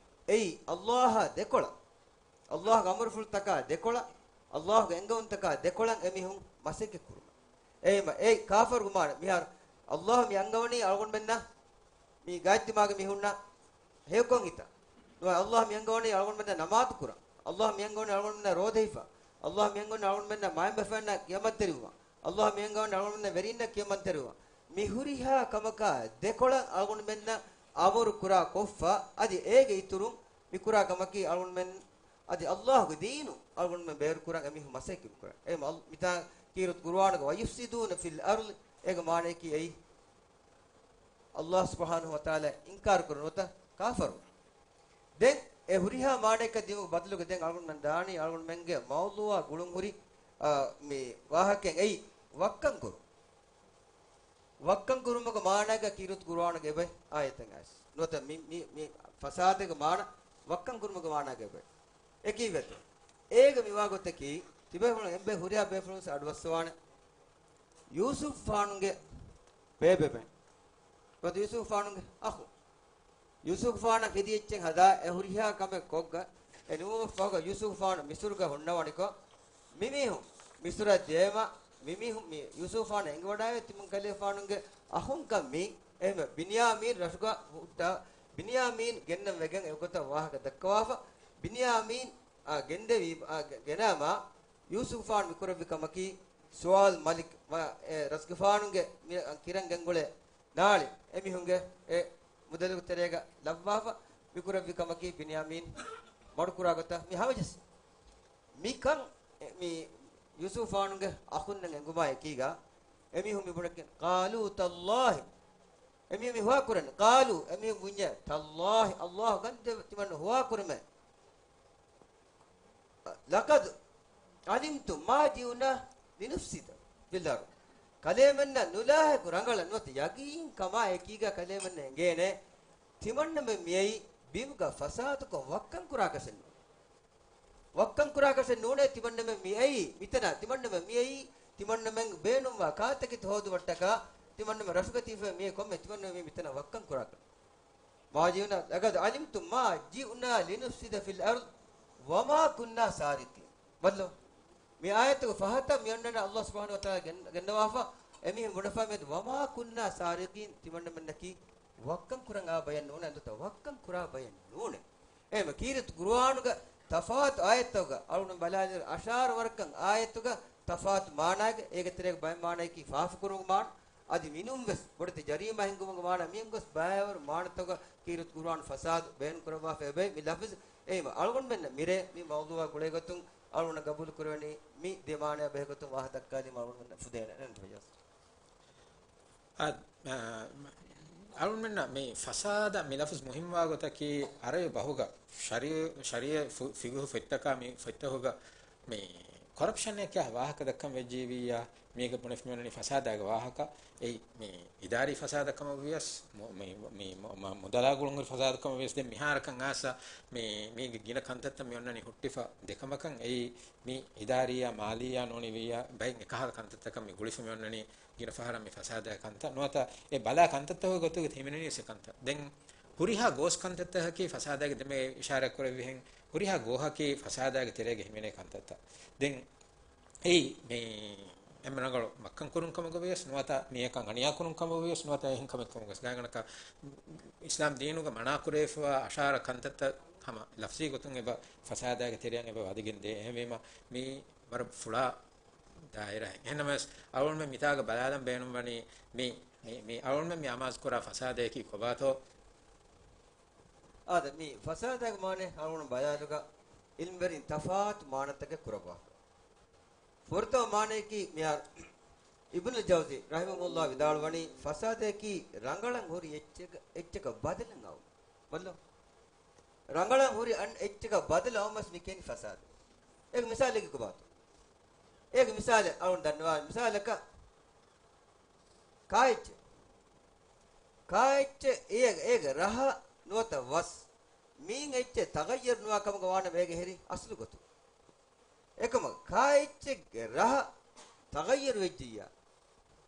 އެއީ ﷲ އާ ދެކޮޅަށް، ﷲ ގެ އަމުރުފުޅުތަކާ ދެކޮޅަށް، ﷲ ގެ އެންގެވުންތަކާ ދެކޮޅަށް އެމީހުން މަސައްކަތް ކުރުމަށް. އެހެންވީމަ، އެ ކާފަރުގެ މާނަ މިހާރު ﷲ މި އަންގަވަނީ އަޅުގަނޑުމެންނަށް މި ގާތްތިމާގެ މީހުންނަށް ހެޔޮކޮށް ހިތަށް. ނުވަތަ ﷲ މި އަންގަވަނީ އަޅުގަނޑުމެންނަށް ނަމާދު ކުރަން. ﷲ މި އަންގަވަނީ އަޅުގަނޑުމެންނަށް ރޯދަ ހިފަން. ﷲ މި އަންގަވަނީ އަޅުގަނޑުމެންނަށް މައިންބަފައިންނަށް ކިޔަމަންތެރިވުމަށް. ﷲ މި އަންގަވަނީ އަޅުގަނޑުމެންނަށް ވެރީންނަށް ކިޔަމަންތެރިވުމަށް. މި ހުރިހާ ކަމަކާ ދެކޮޅަށް އަޅުގަނޑުމެންނަށް އަމުރު ކުރާ ކޮށްފަ، އަދި އޭގެ އިތުރުން މި ކުރާ ކަމަކީ އަޅުގަނޑުމެން އަދި ﷲ ގެ ދީނު އަޅުގަނޑުމެން ބޭރު ކުރަން އެމީހުން މަސައްކަތް ކުރަން. އެ މަ-، މިތާ ކީރިތި ޤުރުއާނުގަ ويفسدون في الأرض އޭގެ މާނަޔަކީ އެއީ، ﷲ ސުބްޙާނަހޫ ވަތަޢާލާ އިންކާރު ކުރުން ނުވަތަ ކާފަރު. ދެން އެ ހުރިހާ މާނައަކަށް ދިއުމުގެ ބަދަލުގަ ދެން އަޅުގަނޑުމެން ދާނީ އަޅުގަނޑުމެންގެ މައުޟޫޢާ ގުޅުން ހުރި، އާ، މި ވާހަކައެއް އެއީ ވައްކަން ކުރުން. ވައްކަން ކުރުމުގެ މާނައަކަށް ކީރިތި ޤުރުއާނުގަ އެބައި އާޔަތެއް އައިސް. ނުވަތަ މި، މި، މި ފަސާދަގެ މާނަ ވައްކަން ކުރުމުގެ މާނައަކަށް އެބައި. އެކީ ވެތަ؟ އޭގެ މިވާ ގޮތަކީ، ތިބޭފުޅުން އެންމެ ހުރިހާ ބޭފުޅުން އަޑުއައްސަވާނެ. ޔޫސުފް ފާނުގެ ބޭބެމެން. ނުވަތަ ޔޫސުފް ފާނުގެ އަޚު. ޔޫސުފް ފާނަށް ހެދި އެއްޗެއް ހަދާ އެ ހުރިހާ ކަމެއް ކޮށްގަ، އެ ނިމުމަށްފަހުގަ ޔޫސުފް ފާނު މިސުރުގަ ހުންނަވަނިކޮށް، މިމީހުން މިސުރަށް ދިޔައިމަ، މިމީހުން މި ޔޫސުފް ފާނަށް އެނގިވަޑައިގެން ތިމަން ކަލޭފާނުގެ އަޚުންކަން މީ، އެހެންވެ ބިންޔާމީން ރަށުގަ ހުއްޓާ، ބިންޔާމީން ގެންނަން ވެގެން އެގޮތަށް ވާހަކަ ދައްކަވާފަ، ބިންޔާމީން އާ ގެންދެވީ، އާ ގެ-، ގެނައިމާ، ޔޫސުފް ފާނު މިކުރެއްވި ކަމަކީ، ސުވާލް މަލިކް ވަ-، އެ ރަސްގެފާނުގެ މި ކިރަން ގެންގުޅޭ ނާޅި އެމީހުންގެ އެ މުދަލުގެ ތެރޭގަ ލައްވާފަ މިކުރެއްވި ކަމަކީ، ބިންޔާމީން މަޑުކުރާ ގޮތަށް މި ހަމަޖެއްސި. މިކަން އެ މި ޔޫސުފް ފާނުގެ އަޚުންނަށް އެނގުމާ އެކީގަ، އެމީހުން މި ބުނެކިން، قالوا تالله. އެމީހުން މި ހުވާ ކުރަން، قالوا، އެމީހުން ބުންޏޭ، تالله، ﷲ ގަންދެ ތިމަން ހުވާ ކުރުމޭ. لقد علمتم ما جئنا لنفسد في الأرض. ކަލޭމެންނަށް ނުލާހިކު ރަނގަޅަށް ނުވަތަ ޔަގީން ކަމާ އެކީގަ ކަލޭމެންނަށް އެނގޭނެ، ތިމަންނަމެން މިއައީ ބިމުގަ ފަސާދަކޮށް ވައްކަން ކުރާކަށެއް ނޫނޭ. ވައްކަން ކުރާކަށެއް ނޫނޭ، ތިމަންނަމެން މިއައީ މިތަނަށް، ތިމަންނަމެން މިއައީ ތިމަންނަމެން ބޭނުންވާ ކާތަކެތި ހޯދުމަށްޓަކާ، ތިމަންނަމެން ރަށުގަ ތިބި މިއައީ ކޮންމެ ތިމަންނަމެން މި މިތަނަށް ވައްކަން ކުރާކަށް. ما جئنا، لقد علمتم ما جئنا لنفسد في الأرض وما كنا سارقين. ބައްލަވާ. މި އާޔަތުގެ ފަހަތަށް މި އޮންނަނީ ﷲ ސުބްޙާނަހޫ ވަތަޢާލާ ގެން-، ގެންނަވާފަ، އެމީހުން ބުނެފަ މިއަދު، وما كنا سارقين، ތިމަންނަމެންނަކީ ވައްކަން ކުރަން އާ ބަޔަށް ނޫނޭ، އެނދުތަ ވައްކަން ކުރާ ބަޔެއް ނޫނޭ. އެހެންވެ، ކީރިތި ޤުރުއާނުގެ ތަފާތު އާޔަތްތަކުގަ އަޅުގަނޑު ބަލާލިއިރު، އަށާރަ ވަރަކަށް އާޔަތުގަ ތަފާތު މާނާގެ، އޭގެ ތެރޭގަ ބައެއް މާނައަކީ ފާފަކުރުމުގެ މާނަ، އަދި މިނޫންވެސް ބޮޑެތި ޖަރީމާ ހިންގުމުގެ މާނަ، މިއޮންގޮސް ބައިވަރު މާނަތަކުގަ ކީރިތި ޤުރުއާނު ފަސާދު ބަޔާން ކުރައްވާފަ އެބައި މި ލަފްޒު. އެހެންވީމަ، އަޅުގަނޑުމެންނަށް މިރޭ މި މައުޟޫޢާ ގުޅޭގޮތުން އަޅުގަނޑަށް ގަބޫލު ކުރެވެނީ މި ދެ މާނަޔާ ބެހޭގޮތުން ވާހަކަ ދައްކާލީމަ އަޅުގަނޑުމެންނަށް ފުދޭނެ. އަ، އަ، އަޅުމެންނަށް މި ފަސާދަ މި ލަފުޒު މުހިންމުވާ ގޮތަކީ އަރަބި ބަހުގަ ޝަރީ-، ޝަރީޢަ ފު-، ފިގުހު ފޮތްތަކާ މި ފޮތްތަކުގަ މި ކޮރަޕްޝަނެއް ކިޔާ ވާހަކަ ދައްކަން ވެއްޖެއެވިއްޔާ، މީގަ ބުނެފަ މިއޮންނަނީ ފަސާދާގެ ވާހަކަ. އެއީ މި އިދާރީ ފަސާދަ ކަމަށް ވިޔަސް، މު-، މި، މި މު-، މަ-، މުދަލާ ގުޅުންހުރި ފަސާދަ ކަމަށް ވިޔަސް، ދެން މިހާރަކަށް އާސާ މި، މީގެ ގިނަ ކަންތައްތައް މި އޮންނަނީ ހުއްޓިފަ ދެ ކަމަކަށް. އެއީ މި އިދާރީއާ މާލީއާ ނޫނީ ވިއްޔާ ބައެއް އެކަހަލަ ކަންތައްތަކަށް މި ގުޅިފަ މި އޮންނަނީ ގިނަ ފަހަރަށް މި ފަސާދާގެ ކަންތައް ނުވަތަ އެ ބަލާ ކަންތައްތަކުގެ ގޮތުގަ ހިމެނެނީ އެ ކަންތައް. ދެން ހުރިހާ ގޯސް ކަންތައްތަކަކީ ފަސާދާގެ ދެމެ އިޝާރާތް ކުރެއްވިހެން ހުރިހާ ގޯހަކީ ފަސާދާގެ ތެރޭގަ ހިމެނޭ ކަންތައްތައް. ދެން އެއީ މި އެންމެ ރަނގަޅު މައްކަން ކުރުން ކަމުގަ ވިޔަސް ނުވަތަ މީހަކަށް އަނިޔާ ކުރުން ކަމުގަ ވިޔަސް ނުވަތަ އެހެން ކަމެއް ކަމުގަ ވިޔަސް ގާތްގަނޑަކަށް އިސްލާމް ދީނުގަ މަނާ ކުރެވިފައިވާ އަށާރަ ކަންތައްތައް ހަމަ ލަފްޒީ ގޮތުން އެބަ ފަސާދާގެ ތެރެއަށް އެބަ ވަދެގެން ދޭ. އެހެންވީމަ މީ ވަރަށް ފުޅާ ދާއިރާއެއް. އެހެންނަމަވެސް އަޅުގަނޑުމެން މިތާގަ ބަލާލަން ބޭނުންވަނީ މި، މި، މި އަޅުގަނޑުމެން މި އަމާޒު ކުރާ ފަސާދަޔަކީ ކޮބާތޯ؟ އާދެ، މި ފަސާދާގެ މާނަ އަޅުގަނޑު ބަލާލުގަ އިލްމްވެރިން ތަފާތު މާނަތަކެއް ކުރައްވާފަ. ފުރަތަމަ މާނަޔަކީ މިހާރު އިބްނުލް ޖައުޒީ ރަޙިމަހުﷲ ވިދާޅުވަނީ ފަސާދަޔަކީ ރަނގަޅަށް ހުރި އެއްޗެއް، އެއްޗަކަށް ބަދަލެއް އައުމަށް. ބައްލަ. ރަނގަޅަށް ހުރި އަން އެއްޗަކަށް ބަދަލު އައުމަސް މި ކިޔަނީ ފަސާދަ. އޭގެ މިސާލެއް ކޮބާތޯ؟ އޭގެ މިސާލެއް އަޅުން ދަންނަވާ މިސާލަކަށް ކާއެއްޗެއް. ކާއެއްޗެއް އޭގެ، އޭގެ ރަހަ ނުވަތަ ވަސް މީން އެއްޗެއް ތަޣައްޔަރު ނުވާ ކަމުގަ ވާނަމަ އޭގެ ހެރި އަސްލު ގޮތުން. އެކަމަކު ކާއެއްޗެއްގެ ރަހަ ތަޣައްޔަރު ވެއްޖިއްޔާ،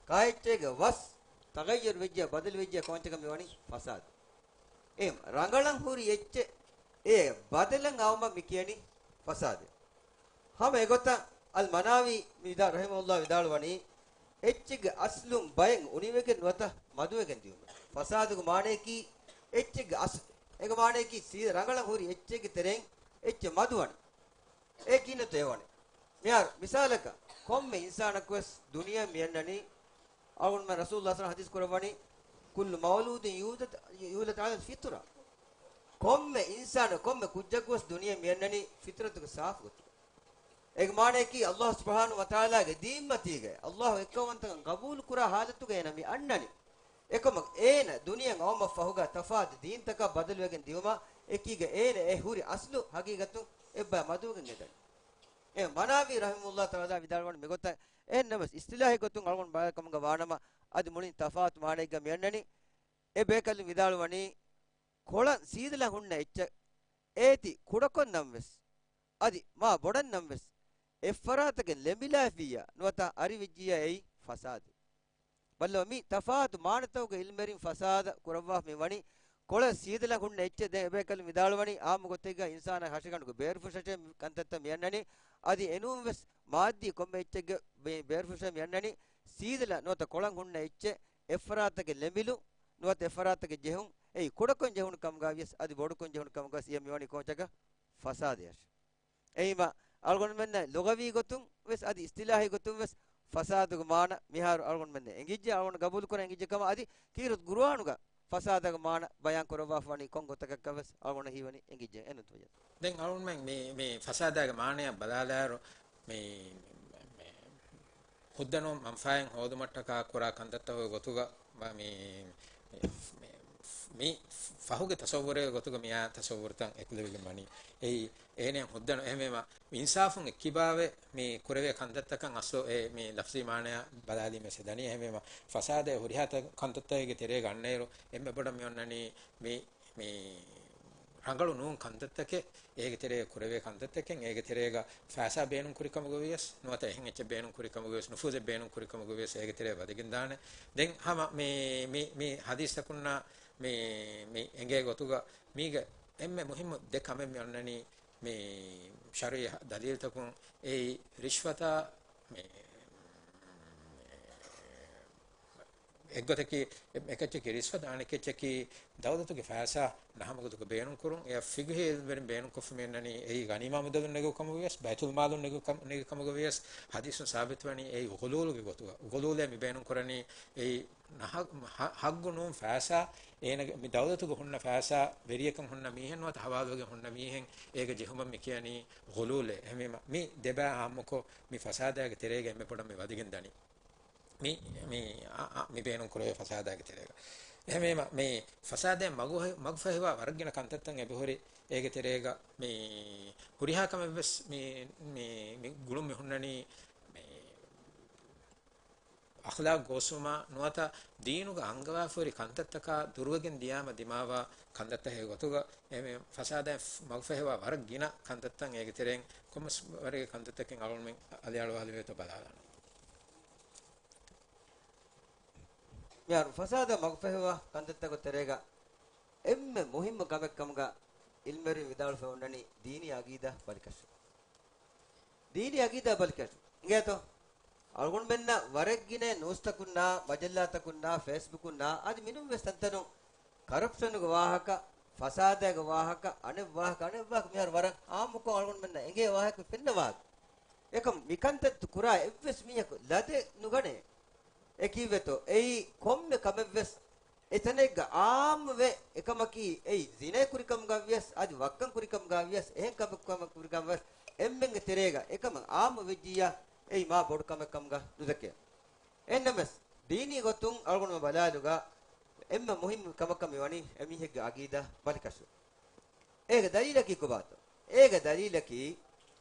ކާއެއްޗެއްގެ ވަސް ތަޣައްޔަރު ވެއްޖިއްޔާ، ބަދަލު ވެއްޖިއްޔާ ކަމަށް މި ވަނީ ފަސާދަ. އެހެން ރަނގަޅަށް ހުރި އެއްޗެއް އެ ބަދަލަށް އައުމަށް މި ކިޔަނީ ފަސާދަ. ހަމަ އެގޮތަށް އަލް މަނާވީ މި ވިދާ-، ރަޙިމަހުﷲ ވިދާޅުވަނީ، އެއްޗެއްގެ އަސްލުން ބައެއް އުނިވެގެން ނުވަތަ މަދުވެގެން ދިޔުމެއް. ފަސާދުގެ މާނަޔަކީ އެއްޗެއްގެ އަސްލު. އޭގެ މާނަޔަކީ ސީދާ ރަނގަޅަށް ހުރި އެއްޗެއްގެ ތެރެއިން އެއްޗެއް މަދުވަނީ. އެ ކިހިނެއްތޯ އެވަނީ؟ މިހާރު މިސާލަކަށް ކޮންމެ އިންސާނަކުވެސް ދުނިޔެ މިއަންނަނީ، އަޅުގަނޑުމެން ރަސޫލުﷲ ޞައްލަﷲ ޢަލައިހި ވަސައްލަމަ ޙަދީޘް ކުރައްވަނީ، "كل مولود يولد، يولد على الفطرة." ކޮންމެ އިންސާނަކު، ކޮންމެ ކުއްޖަކުވެސް ދުނިޔެ މިއަންނަނީ ފިޠުރަތުގެ ސާފު ގޮތުގަ. އޭގެ މާނަޔަކީ، ﷲ ސުބްޙާނަހޫ ވަތަޢާލާގެ ދީންމަތީގައި، ﷲ އެއްކައުވަންތަކަން ޤަބޫލު ކުރާ ޙާލަތުގައި އޭނަ މި އަންނަނީ. އެކަމަކު، އޭނަ ދުނިޔެއަށް އައުމަށްފަހުގަ ތަފާތު ދީންތަކަށް ބަދަލުވެގެން ދިޔުމަށް އެކީގަ އޭނަ އެ ހުރި އަސްލު ޙަޤީޤަތު އެއްބަޔަށް މަދުވެގެން އެދަނީ. އެ މަނާވީ ރަޙިމަހުﷲ ތަޢާލާ ވިދާޅުވަނީ މިގޮތަށް. އެހެންނަމަވެސް، އިޞްޠިލާޙީ ގޮތުން އަޅުގަނޑު ބަލާ ކަމުގަ ވާނަމަ، އަދި މުޅިން ތަފާތު މާނައެއްގަ މިއަންނަނީ. އެ ބޭކަލުން ވިދާޅުވަނީ، ކޮޅަށް ސީދަލަށް ހުންނަ އެއްޗެއް، އޭތި ކުޑަކޮށްނަމަވެސް، އަދި މާ ބޮޑަށްނަމަވެސް، އެއްފަރާތަކަށް ލެނބިލާފިއްޔާ ނުވަތަ އަރިވެއްޖިއްޔާ އެއީ ފަސާދަ. ބައްލަވަ، މި ތަފާތު މާނަތަކުގެ އިލްމްވެރިން ފަސާދަ ކުރައްވާފަ މި ވަނީ، ކޮޅަށް ސީދަލަށް ހުންނަ އެއްޗެއް. ދެން އެބޭކަލުން ވިދާޅުވަނީ، އާއްމު ގޮތެއްގަ އިންސާނާ ހަށިގަނޑުގެ ބޭރުފުށަށޭ މި ކަންތައްތައް މި އަންނަނީ. އަދި އެނޫންވެސް މާއްދީ ކޮންމެ އެއްޗެއްގެ ބޭ-، ބޭރުފުށޭ މި އަންނަނީ. ސީދަލަށް ނުވަތަ ކޮޅަށް ހުންނަ އެއްޗެއް އެއްފަރާތަކަށް ލެނބިލުން ނުވަތަ އެއްފަރާތަކަށް ޖެހުން، އެއީ ކުޑަކޮށް ޖެހުނު ކަމުގަ ވިޔަސް އަދި ބޮޑުކޮށް ޖެހުނު ކަމުގަ ވިޔަސް އެ މި ވަނީ ކޯޗަކަށް ފަސާދަޔަށް. އެހީމަ، އަޅުގަނޑުމެންނަށް ލުޣަވީ ގޮތުން ވެސް އަދި އިޞްޠިލާޙީ ގޮތުން ވެސް ފަސާދުގެ މާނަ މިހާރު އަޅުގަނޑުމެންނަށް އެނގިއްޖެ، އަޅުގަނޑު ގަބޫލު ކުރަން އެނގިއްޖެ ކަމަށް. އަދި ކީރިތި ޤުރުއާނުގަ ފަސާދަގެ މާނަ ބަޔާން ކުރައްވާފަ ވަނީ ކޮން ގޮތަކަށްކަން ވެސް އަޅުގަނޑަށް ހީވަނީ އެނގިއްޖެ. އެންނުތުވެއްޖެ. ދެން އަޅުގަނޑުމެން މި، މި ފަސާދާގެ މާނަޔަށް ބަލާލާއިރު، މި، މި، މި ހުއްދަ ނޫން މަންފާއެއް ހޯދުމަށްޓަކާ ކުރާ ކަންތައްތަކުގެ ގޮތުގަ، މަ-، މި، މި، މި، މި ފަހުގެ ތަޞައްވުރެއްގެ ގޮތުގަ މިއާ ތަޞައްވުރުތައް އެކުލެވިގެން ވަނީ. އެއީ، އޭނައަށް ހުއްދަ ނޫން. އެހެންވީމަ، އިންސާފުން އެއްކިބާވެ، މި ކުރެވޭ ކަންތައްތަކަށް އަސްލު އެ މި ލަފްޒީ މާނަޔާ ބަލާލީމަސް ދަނީ. އެހެންވީމަ، ފަސާދައި ހުރިހާ ތަ-، ކަންތައްތަކެއްގެ ތެރޭގަ އަންނައިރު، އެންމެ ބޮޑަށް މި އޮންނަނީ މި، މި ރަނގަޅު ނޫން ކަންތައްތަކެއް، އޭގެ ތެރޭގަ ކުރެވޭ ކަންތައްތަކެއް، އޭގެ ތެރޭގަ ފައިސާ ބޭނުން ކުރި ކަމުގަ ވިޔަސް، ނުވަތަ އެހެން އެއްޗެއް ބޭނުން ކުރި ކަމުގަ ވިޔަސް، ނުފޫޒެއް ބޭނުން ކުރި ކަމުގަ ވިޔަސް، އޭގެ ތެރޭ ވަދެގެން ދާނެ. ދެން ހަމަ މި، މި، މި ޙަދީޘްތަކުންނާ މި، މި އެނގޭ ގޮތުގަ މީގެ އެންމެ މުހިއްމު ދެ ކަމެއް މި އޮންނަނީ މި ޝަރުޢީ ދަލީލްތަކުން. އެއީ ރިޝްވަތާ މި އެއްގޮތަކީ، އެކައްޗަކީ ރިޝްވަތު، އަނެކައްޗަކީ ދައުލަތުގެ ފައިސާ ނަހަމަގޮތުގަ ބޭނުންކުރުން. އެއަށް ފިޤުހީ އިލްމްވެރިން ބޭނުންކޮށްފަ މިއަންނަނީ، އެއީ ޣަނީމާ މުދަލުން ނެގި ކަމުގަ ވިޔަސް، ބައިތުލްމާލުން ނެގި ކަމު-، ނެގި ކަމުގަ ވިޔަސް، ޙަދީޘުން ސާބިތުވަނީ އެއީ ޣުލޫލުގެ ގޮތުގަ. ޣުލޫލޭ މި ބޭނުންކުރަނީ، އެއީ ނަހަ-، ހަ-، ޙައްޤު ނޫން ފައިސާ، އޭނަގެ މި ދައުލަތުގަ ހުންނަ ފައިސާ، ވެރިޔަކަށް ހުންނަ މީހެއް ނުވަތަ ހަވާލުވެގެން ހުންނަ މީހެއް އޭގަ ޖެހުމަށް މި ކިޔަނީ ޣުލޫލޭ. އެހެންވީމަ، މި ދެބައި އާއްމުކޮށް، މި ފަސާދާގެ ތެރޭގަ އެންމެ ބޮޑަށް މި ވަދެގެން ދަނީ. މި، މި، އާ، އާ، މި ބޭނުން ކުރެވޭ ފަސާދާގެ ތެރޭގަ. އެހެންވީމަ، މި ފަސާދައިން މަގު، މަގުފަހިވާ ވަރަށް ގިނަ ކަންތައްތައް އެބަހުރި. އޭގެ ތެރޭގަ މި ހުރިހާ ކަމެއްވެސް މި، މި، މި ގުޅުން މި ހުންނަނީ މި އަޚްލާޤް ގޯސްވުމާ ނުވަތަ ދީނުގަ އަންގަވާފަހުރި ކަންތައްތަކާ ދުރުވެގެން ދިޔާމަ ދިމާވާ ކަންތައްތަކެއް ގޮތުގަ، އެ މި ފަސާދައިން މަގުފަހިވާ ވަރަށް ގިނަ ކަންތައްތައް އޭގެ ތެރެއިން ކޮންމެސް ވަރެއްގެ ކަންތައްތަކެއް އަޅުގަނޑުމެން އަލިއަޅުވާލެވޭތޯ ބަލާލާނަން. މިހާރު ފަސާދަ މަގުފަހިވާ ކަންތައްތަކުގެ ތެރޭގަ އެންމެ މުހިއްމު ކަމެއް ކަމުގަ އިލްމުވެރިން ވިދާޅުވެފަ އޮންނަނީ ދީނީ އަގީދާ ބަލިކަށު. ދީނީ އަގީދާ ބަލިކަށު. އިނގޭތޯ؟ އަޅުގަނޑުމެންނަށް ވަރަށް ގިނަ ނޫސްތަކުންނާ، މަޖައްލާތަކުންނާ، ފޭސްބުކުންނާ، އަދި މިނޫންވެސް ތަންތަނުން ކަރަޕްޝަނުގެ ވާހަކަ، ފަސާދައިގެ ވާހަކަ، އަނެއް ވާހަކަ، އަނެއް ވާހަކަ މިހާރު ވަރަށް އާއްމުކޮށް އަޅުގަނޑުމެންނަށް އެނގޭ ވާހަކަ ފެންނަ ވާހަކަ. އެކަމް މިކަންތައްތައް ކުރާ އެއްވެސް މީހަކު ލަދެއް ނުގަނޭ. އެ ކީއްވެތޯ؟ އެއީ ކޮންމެ ކަމެއްވެސް އެތަނެއްގަ އާއްމުވެ އެކަމަކީ، އެއީ ޒިނޭ ކުރިކަމުގަ ވިޔަސް، އަދި ވައްކަން ކުރިކަމުގަ ވިޔަސް، އެހެން ކަމެއް ކަމަށް ކުރިކަމަށް ވެސް އެންމެންގެ ތެރޭގަ އެކަމަށް އާއްމު ވެއްޖިއްޔާ، އެއީ މާ ބޮޑު ކަމެއް ކަމުގަ ނުދެކޭ. އެހެންނަމަވެސް، ދީނީ ގޮތުން އަޅުގަނޑުމެން ބަލާލުގަ އެންމެ މުހިއްމު ކަމަކަށް މި ވަނީ އެމީހެއްގެ އަގީދާ ބަލިކަށު. އޭގެ ދަލީލަކީ ކޮބާތޯ؟ އޭގެ ދަލީލަކީ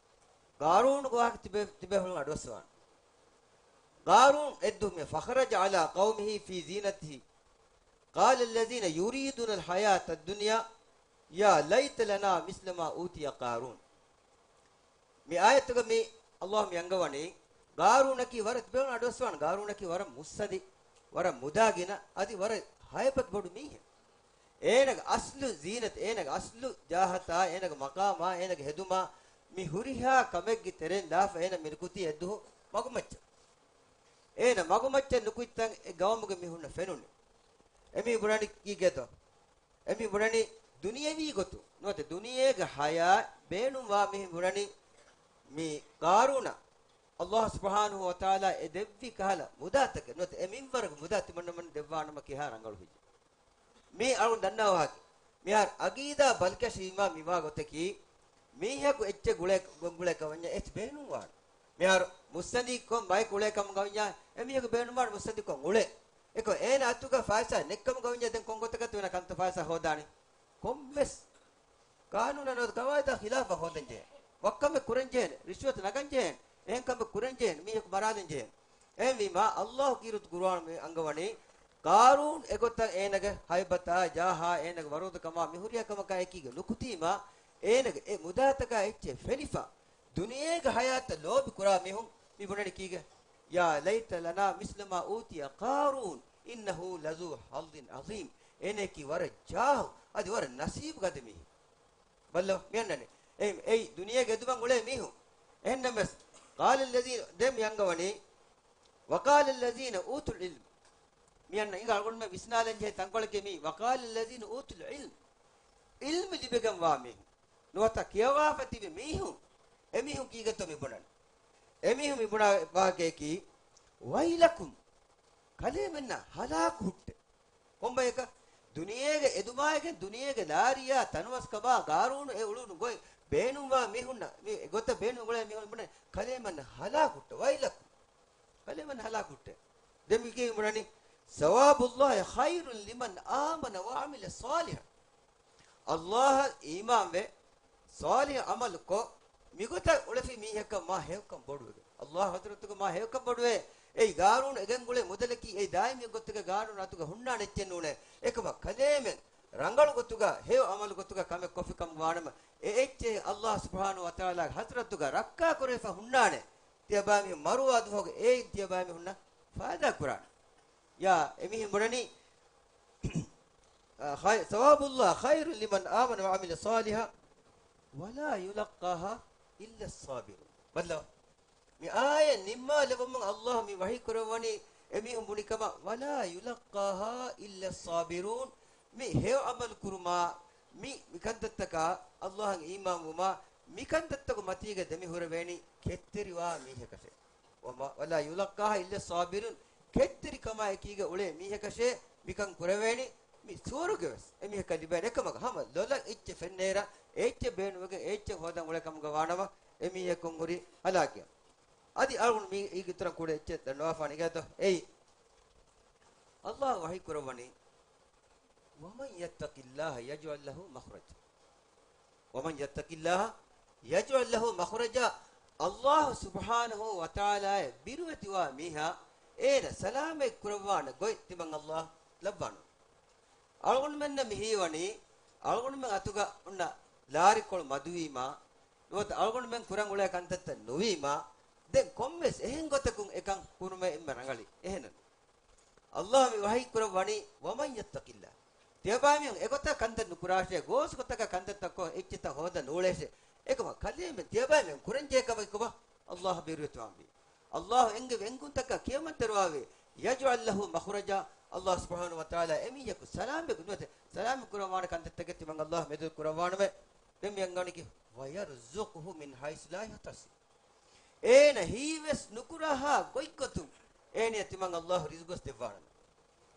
ގާރޫނުގެ ވާހަކަ ތިބެ، ތިބޭފުޅުން އަޑުއައްސަވާނެ. ގާރޫން އެއްދުވަހު މި فخرج على قومه في زينته قال الذين يريدون الحياة الدنيا يا ليت لنا مثل ما أوتي قارون. މި އާޔަތުގަ މި ﷲ މި އަންގަވަނީ، ގާރޫނަކީ ވަރަށް ތިބޭފުޅުން އަޑުއައްސަވާނެ، ގާރޫނަކީ ވަރަށް މުއްސަނދި، ވަރަށް މުދާގިނަ، އަދި ވަރަށް ހައިބަތް ބޮޑު މީހެއް. އޭނަގެ އަސްލު ޒީނަތު، އޭނަގެ އަސްލު ޖާހަތާ، އޭނަގެ މަޤާމާ، އޭނަގެ ހެދުމާ، މި ހުރިހާ ކަމެއްގެ ތެރެއިން ލާފަ އޭނަ މި ނުކުތީ އެއްދުވަހު މަގުމައްޗަށް. އޭނަ މަގުމައްޗަށް ނުކުތްތަން އެ ގައުމުގެ މީހުންނަށް ފެނުނީ. އެމީ ބުނަނީ ކީކޭތޯ؟ އެމީ ބުނަނީ ދުނިޔެވީ ގޮތުން ނުވަތަ ދުނިޔޭގެ ހަޔާތް ބޭނުންވާ މީހުން ބުނަނީ މި ގާރޫނަށް ﷲ ސުބްޙާނަހޫ ވަތަޢާލާ އެ ދެއްވި ކަހަލަ މުދާތަކެއް ނުވަތަ އެ މިންވަރުގެ މުދާ ތިމަންނަމަން ދެއްވާނަމަ ކިހާ ރަނގަޅު ހެއްޔޭ؟ މީ އަޅުން ދަންނަވާކި. މިހާރު އަގީދާ ބަލިކަށިވީމާ މިވާ ގޮތަކީ، މީހަކު އެއްޗެއް ގުޅޭ، ގޮންގުޅޭ ކަމަށްޏާ އެއްޗެއް ބޭނުންވާނެ. މިހާރު މުއްސަނދި ކޮން ބަޔަކު އުޅޭ ކަމުގަ ވިއްޔާ، އެމީހަކު ބޭނުންވާނެ މުއްސަނދި ކޮން އުޅޭ. އެކަމް އޭނަ އަތުގަ ފައިސާ ނެތްކަމުގަ ވިއްޔާ ދެން ކޮން ގޮތަކަށްތޯ އޭނަ ކަންތައް ފައިސާ ހޯދާނީ؟ ކޮންމެސް ޤާނޫނާ ނުވަތަ ޤަވާޢިދާ ޚިލާފަށް ހޯދަންޖެހޭ. ވައްކަމެއް ކުރަންޖެހޭނެ. ރިޝްވަތު ނަގަންޖެހޭނެ. އެހެން ކަމެއް ކުރަންޖެހޭނެ. މީހަކު މަރާލަންޖެހޭނެ. އެހެންވީމާ، ﷲ ކީރިތި ޤުރުއާނު މި އަންގަވަނީ، ޤާރޫން އެގޮތަށް އޭނަގެ ހައިބަތާ، ޖާހާ، އޭނަގެ ވަރުދު ކަމާ މި ހުރިހާ ކަމަކާ އެކީގަ ނުކުތީމާ، އޭނަގެ އެ މުދާތަކާ އެއްޗެއް ފެނިފަ، ދުނިޔޭގެ ހަޔާތަށް ލޯބި ކުރާ މީހުން މި ބުނަނީ ކީގެ؟ يا ليت لنا مثل ما أوتي قارون إنه لذو حظ عظيم. އޭނައަކީ ވަރަށް ޖާހު، އަދި ވަރަށް ނަސީބު ގަދަ މީހެއް. ބައްލަވަ، މި އަންނަނީ. އެ، އެއީ ދުނިޔޭގެ އެދުމަށް އުޅޭ މީހުން. އެހެންނަމަވެސް، قال الذين، ދެން މި އަންގަވަނީ، وقال الذين أوتوا العلم. މި އަންނަ ހިނގާ އަޅުގަނޑުމެން ވިސްނާލަން ޖެހޭ ތަންކޮޅަކީ މީ، وقال الذين أوتوا العلم. ޢިލްމު ލިބިގެންވާ މީހުން. ނުވަތަ ކިޔަވާފަ ތިބި މީހުން. އެމީހުން ކީގެތޯ މި ބުނަނީ؟ އެމީހުން މި ބުނާ ވާހަކަޔަކީ، ويلكم. ކަލޭމެންނަށް ހަލާކު ހުއްޓޭ. ކޮންބަޔަކަށް؟ ދުނިޔޭގެ އެދުމާއިގެން ދުނިޔޭގެ ލާރިޔާ ތަނަވަސްކަމާ ގާރޫނު އެ އުޅުނު ގޮތް ބޭނުންވާ މީހުންނަށް، މި ގޮތަށް ބޭނުން އުޅޭ މީހުން ބުނެ ކަލޭމެންނަށް ހަލާކު ހުއްޓޭ. ويلكم. ކަލޭމެން ހަލާކު ހުއްޓޭ. ދެން މި ކީ ބުނަނީ، ثواب الله خير لمن آمن وعمل صالحا. ﷲ އަށް އީމާންވެ، ޞާލިޙު ޢަމަލުކޮށް، މިގޮތަށް އުޅެފި މީހަކަށް މާ ހެޔޮކަން ބޮޑުވެގެން. ﷲ ޙަޟްރަތުގަ މާ ހެޔޮކަން ބޮޑުވޭ. އެއީ ގާރޫނު އެގެންގުޅޭ މުދަލަކީ އެއީ ދާއިމީ ގޮތުގަ ގާރޫނު އަތުގަ ހުންނާނެ އެއްޗެއް ނޫނޭ. އެކަމަށް ކަލޭމެން ރަނގަޅު ގޮތުގަ ހެޔޮ ޢަމަލު ގޮތުގަ ކަމެއް ކޮށްފި ކަމުގަ ވާނަމަ، އެ އެއްޗެހި ﷲ ސުބްޙާނަހޫ ވަތަޢާލާގެ ޙަޟްރަތުގަ ރައްކާ ކުރެވިފަ ހުންނާނެ. ތިޔަބައިމީހުން މަރުވާ ދުވަހުގެ އެއިން ތިޔަބައިމީހުންނަށް ފައިދާ ކުރާނެ. ޔާ، އެމީހުން ބުނަނީ، އާ، ޚައި-، ثواب الله خير لمن آمن وعمل صالحا ولا يلقاها إلا الصابرون. ބައްލަވަ. މި އާޔަތް ނިންމާލެވުމުން ﷲ މި ވަޙީ ކުރައްވަނީ އެމީހުން ބުނި ކަމަށް، ولا يلقاها إلا الصابرون. މި ހެޔޮ ޢަމަލު ކުރުމާ، މި، މި ކަންތައްތަކާ، ﷲ އަށް އީމާން ވުމާ، މި ކަންތައްތަކު މަތީގަ ދެމި ހުރެވޭނީ ކެތްތެރިވާ މީހަކަށޭ. ވަމާ، ولا يلقاها إلا الصابرون. ކެތްތެރިކަމާ އެކީގަ އުޅޭ މީހަކަށޭ މިކަން ކުރެވޭނީ. މި ސުވަރުގެވެސް އެމީހަކަށް ލިބޭނެ އެކަމަކަށް ހަމަ ލޮލަށް އެއްޗެއް ފެންނޭރަ، އެއްޗެއް ބޭނުންވެގެން އެއްޗެއް ހޯދަން އުޅޭ ކަމުގަ ވާނަމަ، އެމީހަކުން ހުރި ހަލާކެއް. އަދި އަޅުގަނޑު މީ އީގެ އިތުރަށް ކުޑަ އެއްޗެއް ދަންނަވާފާނެ އިނގޭތޯ. އެއީ، އައްލާހު ވަޙީ ކުރައްވަނީ، "وَمَن يَتَّقِ اللَّهَ يَجْعَل لَّهُ مَخْرَجًا." "وَمَن يَتَّقِ اللَّهَ يَجْعَل لَّهُ مَخْرَجًا." އައްލާހު ސުބްޙާނަހޫ ވަތަޢާލާއަށް ބިރުވެތިވާ މީހާ އޭނަ ސަލާމަތް ކުރައްވާނެ ގޮތް ތިމަން އައްލާހު ލައްވާނެ. އަޅުގަނޑުމެންނަށް މި ހީވަނީ، އަޅުގަނޑުމެން އަތުގަ އޮންނަ ލާރިކޮޅު މަދުވީމާ، ނުވަތަ އަޅުގަނޑުމެން ކުރަން އުޅޭ ކަންތައްތައް ނުވީމާ، ދެން ކޮންމެސް އެހެން ގޮތަކުން އެކަން ކުރުމެއް އެންމެ ރަނގަޅީ. އެހެންނު. އައްލާހު މި ވަޙީ ކުރައްވަނީ، "وَمَن يَتَّقِ اللَّهَ." ތިޔަބައިމީހުން އެގޮތަށް ކަންތައް ނުކުރާށޭ، ގޯސް ގޮތަކަށް ކަންތައްތައް ކޮށް އެއްޗެއްތައް ހޯދަން ނޫޅޭށޭ. އެކަމަކު ކަލޭމެން ތިޔަބައިމީހުން ކުރަންޖެހޭ ކަމަކީ ކޮބާ؟ އައްލާހު ބިރުވެތިވާންވީ. އައްލާހު އެންގެވި އެންގުންތަކަށް ކިޔަމަންތެރިވާވީ، "يَجْعَل لَّهُ مَخْرَجًا." އައްލާހު ސުބްޙާނަހޫ ވަތަޢާލާ އެމީހަކު ސަލާމަތް ނުވަތަ ސަލާމަތް ކުރައްވާނެ ކަންތައްތަކެއް ތިމަން އައްލާހު މެދު ކުރައްވާނަމޭ. ދެން މި އަންގަވަނީކީ، "وَيَرْزُقْهُ مِنْ حَيْثُ لَا يَحْتَسِبُ." އޭނަ ހީވެސް ނުކުރާހާ ގޮތްގޮތުން އޭނަޔަށް ތިމަން އައްލާހު ރިޒުގުވެސް ދެއްވާނަމޭ.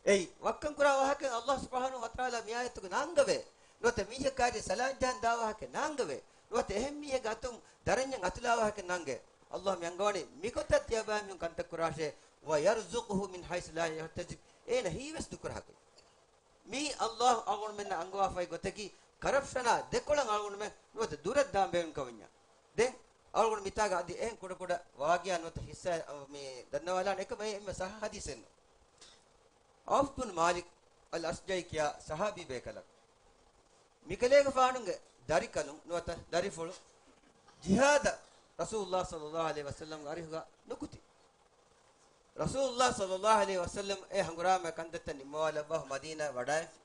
އެއީ، ވައްކަން ކުރާ ވާހަކަ އައްލާހު ސުބްޙާނަހޫ ވަތަޢާލާ މި އާޔަތުގަ ނާންގަވޭ. ނުވަތަ މީހަކާގެ ސަލާންޖަހަން ދާ ވާހަކަ ނާންގަވޭ. ނުވަތަ އެހެން މީހެއްގެ އަތުން ދަރަންޏަށް އަތުލާ ވާހަކަ ނާންގަވޭ. އައްލާހު މި އަންގަވަނީ މިގޮތަށް ތިޔަބައިމީހުން ކަންތައް ކުރާށޭ، "وَيَرْزُقْهُ مِنْ حَيْثُ لَا يَحْتَسِبُ." އޭނަ ހީވެސް ނުކުރާ ގޮތް. މީ އައްލާހު އަޅުގަނޑުމެންނަށް އަންގަވާފައި ގޮތަކީ، ކަރަޕްޝަނާ ދެކޮޅަށް އަޅުގަނޑުމެން ނުވަތަ ދުރަށް ދާން ބޭނުން ކަމަށްޏާ. ދެން އަޅުގަނޑު މިތާގަ އަދި އެހެން ކުޑަކުޑަ ވާގިޢާ ނުވަތަ ހިއްސާ މި ދަންނަވާލާނެ. އެކަމަކު އެންމެ ސައްހަ ޙަދީޘެއް ނޫން. ޢައުފް ބިން މާލިކް އަލް އަޝްޖަޢީ ކިޔާ ޞަޙާބީ ބޭކަލަކު. މިކަލޭގެފާނުގެ ދަރިކަލުން ނުވަތަ ދަރިފުޅު ޖިހާދަށް ރަސޫލުﷲ ޞައްލަﷲ ޢަލައިހި ވަސައްލަމްގެ އަރިހުގަ ނުކުތީ. ރަސޫލުﷲ ޞައްލަﷲ ޢަލައިހި ވަސައްލަމް އެ ހަނގުރާމަ ކަންތައްތައް ނިންމަވާލައްވާފަ މަދީނާއަށް ވަޑައިފި.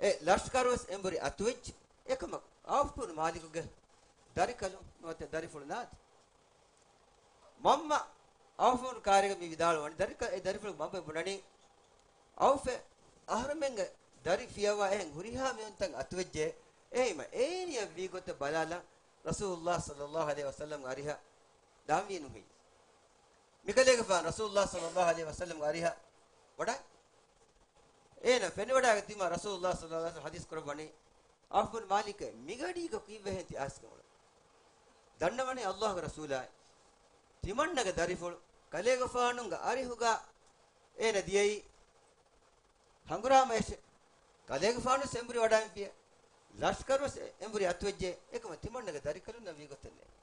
އެ ލަޝްކަރުވެސް އެނބުރި އަތުވެއްޖެ. އެކަމަކު ޢައުފް ބިން މާލިކުގެ ދަރިކަލުން ނުވަތަ ދަރިފުޅު ނާދި. މަންމަ ޢައުފުން ކާރިގަ މި ވިދާޅުވަނީ، ދަރިކަ-، އެ ދަރިފުޅު މަންމަ ބުނަނީ، ޢައުފެ، އަހަރުމެންގެ ދަރި ފިޔަވާ އެހެން ހުރިހާ މިއޮންތަން އަތުވެއްޖެ. އެހީމަ އޭނިއަށް ވީގޮތަށް ބަލާލަން ރަސޫލުﷲ ޞައްލަﷲ ޢަލައިހި ވަސައްލަމްގެ އަރިހަށް ދާންވީ ނުހިނގި. މިކަލޭގެފާނު ރަސޫލުﷲ ޞައްލަﷲ ޢަލައިހި ވަސައްލަމްގެ އަރިހަށް ވަޑައި. އޭނަ ފެނިވަޑައިގަތީމާ ރަސޫލުﷲ ޞައްލަﷲ ޢަލައިހި ވަސައްލަމް ޙަދީޘް ކުރައްވަނީ، އައުފު ބިން މާލިކޭ، މިގަޑީގަ ކީއްވެހެން ތި އައިސްގެން އުޅެނީ؟ ދަންނަވަނީ ﷲގެ ރަސޫލާއި، ތިމަންނަގެ ދަރިފުޅު ކަލޭގެފާނުގެ އަރިހުގަ އޭނަ ދިޔައީ ހަނގުރާމައަށެ. ކަލޭގެފާނުވެސް އެނބުރި ވަޑައިފިޔޭ. ލަޝްކަރުވެސް އެނބުރި އަތުވެއްޖެ. އެކަމަކު ތިމަންނަގެ ދަރިކަލުންނަށް ވީގޮތެއް ނެތް.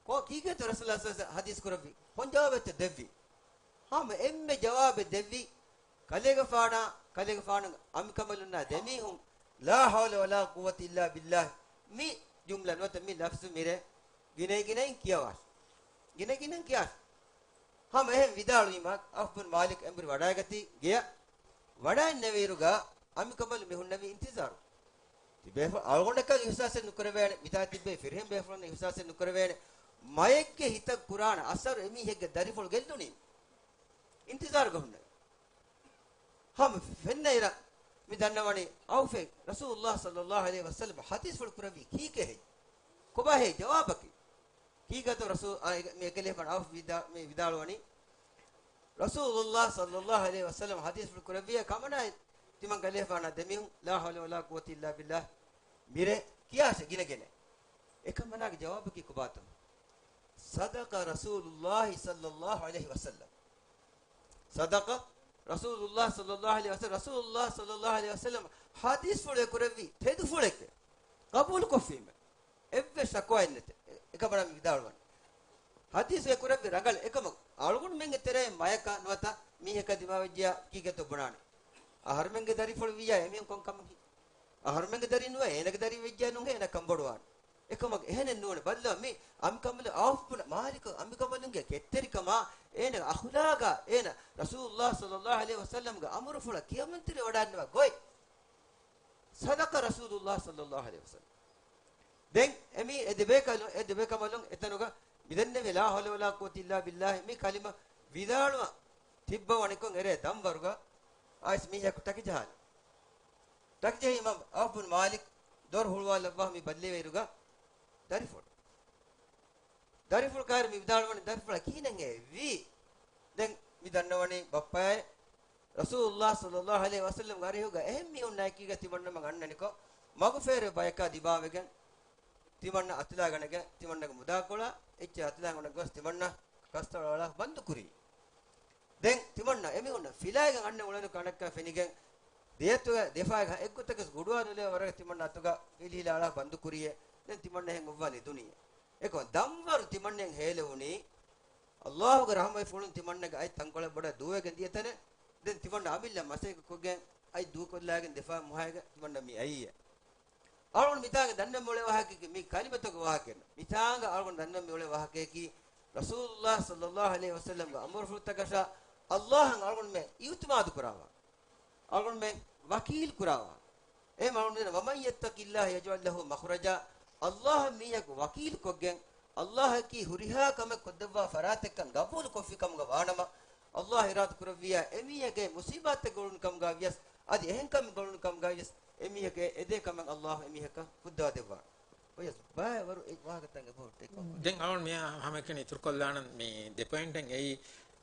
ކޯ ކީކޭތޯ ރަސޫލާ ޞައްލަﷲ ޢަލައިހި ވަސައްލަމް ޙަދީޘް ކުރެއްވީ؟ ކޮން ޖަވާބެއްތޯ ދެއްވީ؟ ހަމަ އެންމެ ޖަވާބެއް ދެއްވީ، ކަލޭގެފާނާ، ކަލޭގެފާނުގެ އަނބިކަނބަލުންނާ ދެމީހުން، "لا حول ولا قوة إلا بالله" މި ޖުމްލަ ނުވަތަ މި ލަފްޒު މިރޭ ގިނައިގިނައިން ކިޔަވާށި. ގިނައިގިނައިން ކިޔާށި. ހަމަ އެހެން ވިދާޅުވީމާ، ޢައުފް ބިން މާލިކް އެނބުރި ވަޑައިގަތީ ގެޔަށް. ވަޑައިންނެވިއިރުގަ އަނބިކަނބަލު މި ހުންނެވީ އިންތިޒާރު. ތިބޭފުޅު އަޅުގަނޑަކަށް އިޙްސާސެއް ނުކުރެވޭނެ، މިތާ ތިއްބެވި ފިރިހެން ބޭފުޅުންނަށް އިޙްސާސެއް ނުކުރެވޭނެ. މައެއްގެ ހިތަށް ކުރާނެ އަސަރު އެމީހެއްގެ ދަރިފުޅު ގެއްލުނީ. އިންތިޒާރުގަ ހުންނެވި. ހަމަ ފެންނައިރަށް މި ދަންނަވަނީ ޢައުފޭ، ރަސޫލުﷲ ޞައްލަﷲ ޢަލައިހި ވަސައްލަމް ޙަދީޘްފުޅު ކުރެއްވީ ކީކޭ ހެއްޔޭ؟ ކޮބާ ހެއްޔޭ ޖަވާބަކީ؟ ކީކޭތޯ ރަސޫލު، އާ، މި އެކަލޭގެފާނު ޢައުފް ވިދާ-، މި ވިދާޅުވަނީ، ރަސޫލުﷲ ޞައްލަﷲ ޢަލައިހި ވަސައްލަމް ޙަދީޘްފުޅު ކުރެއްވިއޭ ކަމަނާ ތިމަން ކަލޭގެފާނާ ދެމީހުން، "لا حول ولا قوة إلا بالله" މިރޭ ކިޔާށޭ ގިނަގިނައިން. އެކަމަނާގެ ޖަވާބަކީ ކޮބާތޯ؟ "صدق رسول الله صلى الله عليه وسلم." صدق رسول الله صلى الله عليه وسلم. ރަސޫލުﷲ ޞައްލަﷲ ޢަލައިހި ވަސައްލަމް ޙަދީޘްފުޅު ކުރެއްވީ ތެދުފުޅެކޭ. ޤަބޫލުކޮށްފީމޭ. އެއްވެސް ޝަކުވާއެއް ނެތޭ. އެ-، އެކަމަނާ މި ވިދާޅުވަނީ. ޙަދީޘް އެ ކުރެއްވި ރަނގަޅު އެކަމަކު، އަޅުގަނޑުމެންގެ ތެރޭ މަޔަކަށް ނުވަތަ މީހަކަށް ދިމާވެއްޖެޔާ ކީކޭތޯ ބުނާނެ؟ އަހަރުމެންގެ ދަރިފުޅު ވިއްޔާ އެމީހުން ކޮން ކަމަކީ؟ އަހަރުމެންގެ ދަރި ނުވެ، އޭނަގެ ދަރި ވެއްޖެޔާ ނޫންހޭ އޭނަ ކަންބޮޑުވާނެ. އެކަމަކު އެހެނެއް ނޫނެ. ބައްލަވާ މި އަނބިކަނބަލު ޢައުފް ބިން މާލިކު އަނބިކަނބަލުންގެ ކެތްތެރިކަމާ، އޭނަގެ އަޚުލާގާ، އޭނަ ރަސޫލުﷲ ޞައްލަﷲ ޢަލައިހި ވަސައްލަމްގެ އަމުރުފުޅަށް ކިޔަމަންތެރިވެވަޑައިގަންނަވާ ގޮތް. صدق رسول الله صلى الله عليه وسلم. ދެން އެމީ އެ ދެބޭކަލުން، އެ ދެބޭކަނބަލުން އެތަނުގަ މިދެންނެވި لا حول ولا قوة إلا بالله މި ކަލިމަ ވިދާޅުވަން ތިއްބަވަނިކޮށް އެރޭ ދަންވަރުގަ އައިސް މީހަކު ޓަކިޖަހާލި. ޓަކިޖެހީމަ ޢައުފް ބިން މާލިކް ދޮރު ހުޅުވާލައްވާ މި ބައްލެވިއިރުގަ ދަރިފުޅު. ދަރިފުޅު ކާރި މި ވިދާޅުވަނީ ދަރިފުޅަށް ކިހިނެއް އެ ވީ؟ ދެން މި ދަންނަވަނީ ބައްޕައޭ، ރަސޫލުﷲ ޞައްލަﷲ ޢަލައިހި ވަސައްލަމްގެ އަރިހުގަ އެހެން މީހުންނާ އެކީގަ ތިމަންނަމަ ގަންނަނިކޮށް، މަގުފޭރޭ ބަޔަކާ ދިމާވެގެން، ތިމަންނަ އަތުލާގަނެގެން ތިމަންނަގެ މުދާކޮޅާ އެއްޗެއް އަތުލާގަނެ ގޮސް ތިމަންނަ ކަސްތަޅު އަޅާ ބަންދުކުރީ. ދެން ތިމަންނަ އެމީހުންނަށް ފިލާގެން އަންނަ އުޅެނު ކަނޑަކަށް ފެނިގެން ދޭތުގަ ދެފާގެ އެއްގޮތަކަސް ގުޑުވާ ނުލެވޭ ވަރަކަށް ތިމަންނަ އަތުގަ ފިލިހިލާ އަޅާ ބަންދުކުރިޔޭ. ދެން ތިމަންނަ އެހެން އޮއްވާ ނިދުނީ. އެކަމަ ދަންވަރު ތިމަންނައަށް ހޭލެވުނީ އައްލާހުގެ ރަޙްމަތްފުޅުން ތިމަންނަގެ އަތް ތަންކޮޅެއް ބޮޑަށް ދޫވެގެން ދިޔަ ތަނެއް. ދެން ތިމަންނަ އަމިއްލަ މަސައްކަތް ކޮށްގެން އަތް ދޫކޮށްލާގެން ދެފާ މޮހައިގަ ތިމަންނަ މި އައީއޭ. އަޅުން މިތާގެ ދަންނަ މޮޅެ ވާހަކައަކީ މި ކަލިމަތުގެ ވާހަކައެއް ނޫން. މިތާނގަ އަޅުގަނޑު ދަންނަ މި އުޅޭ ވާހަކައަކީ ރަސޫލުﷲ ޞައްލަﷲ ޢަލައިހި ވަސައްލަމްގެ އަމުރުފުޅުތަކަށާ އައްލާހަށް އަޅުގަނޑުމެން އިޢުތިމާދު ކުރާވާ. އަޅުގަނޑުމެން ވަކީލު ކުރާވާ. އެހެން އަޅުގަނޑުމެން، وَمَن يَتَّقِ اللَّهَ يَجْعَلْ لَهُ مَخْرَجًا، އައްލާހަށް މީހަކު ވަކީލު ކޮށްގެން، އައްލާހަކީ ހުރިހާ ކަމެއް ކޮށްދެއްވާ ފަރާތެއްކަން ގަބޫލު ކޮށްފި ކަމުގަ ވާނަމަ، އައްލާހު އިރާދަ ކުރެއްވިއްޔާ އެމީހެއްގެ މުސީބާތެއް އުޅުނު ކަމުގަ ވިޔަސް، އަދި އެހެން ކަމެއް އުޅުނު ކަމުގަ ވިޔަސް، އެމީހެއްގެ އެދޭ ކަމެއް އައްލާހު އެމީހަކަށް ފުއްދަވާ ދެއްވާނެ. އޮޔަސް ބައެއް ވަރު އެ ވާހަކަތައް އެބަހުރި ޓެކް އޮފް ކޮށް. ދެން އަޅުން މި ހަމައެކަނި އިތުރުކޮށްލާނަން މި ދެ ޕޮއިންޓެއް އެއީ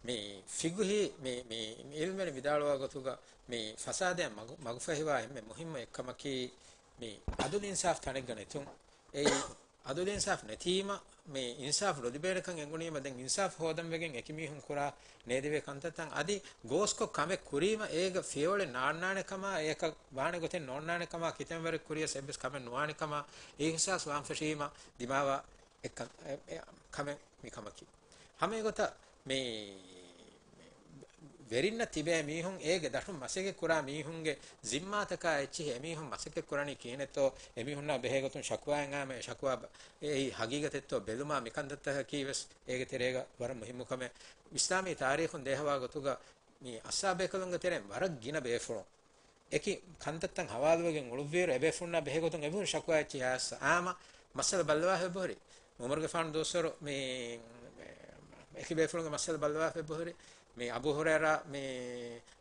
މި ފިގުހީ މި، މި، މި އިލްމުވެރިން ވިދާޅުވާ ގޮތުގަ މި ފަސާދައަށް މަގު، މަގުފަހިވާ އެންމެ މުހިއްމު އެއްކަމަކީ މި އަދުލު އިންސާފް ތަނެއްގަ ނެތުން. އެއީ އަދުލު އިންސާފް ނެތީމަ މި އިންސާފް ނުލިބޭނެކަން އެނގުނީމަ ދެން އިންސާފް ހޯދަންވެގެން އެކި މީހުން ކުރާ ނޭދެވޭ ކަންތައްތައް އަދި ގޯސްކޮށް ކަމެއް ކުރީމަ އޭގަ ފިޔަވަޅެއް ނާންނާނެ ކަމާ، އެއަކަށް ވާނެ ގޮތެއް ނޯންނާނެ ކަމާ، ކިތަންވަރެއް ކުރިޔަސް އެއްވެސް ކަމެއް ނުވާނެ ކަމާ އިހުސާސް ވާން ފެށީމަ ދިމާވާ އެއްކަން، އެ، އެ، ކަމެއް މި ކަމަކީ. ހަމަ އެގޮތަށް މި ވެރިންނަށް ތިބޭ މީހުން އޭގެ ދަށުން މަސައްކަތް ކުރާ މީހުންގެ ޒިންމާތަކާ އެއްޗިހި އެމީހުން މަސައްކަތް ކުރަނީ ކިހިނެއްތޯ، އެމީހުންނާ ބެހޭ ގޮތުން ޝަކުވާއެއް އާމެ، ޝަކުވާ އެއީ ހަގީގަތެއްތޯ ބެލުމާ މިކަންތައްތަކަކީ ވެސް އޭގެ ތެރޭގަ ވަރަށް މުހިއްމު ކަމެއް. އިސްލާމީ ތާރީޚުން ދޭހަވާ ގޮތުގަ މި އައްސާބޭކަލުންގެ ތެރެއިން ވަރަށް ގިނަ ބޭފުޅުން އެކި ކަންތައްތައް ހަވާލުވެގެން އުޅުއްވިއިރު، އެބޭފުޅުންނާ ބެހޭގޮތުން އެބޭފުޅުން ޝަކުވާ އެއްޗިހި އައްސަ އާމަ މައްސަލަ ބައްލަވާފަ އެބަހުރި. ޢުމަރުގެފާނު ދުވަސްވަރު މި އެކި ބޭފުޅުންގެ މައްސަލަ ބައްލަވާފަ އެބަހުރި. މި އަބޫ ހުރައިރާ މި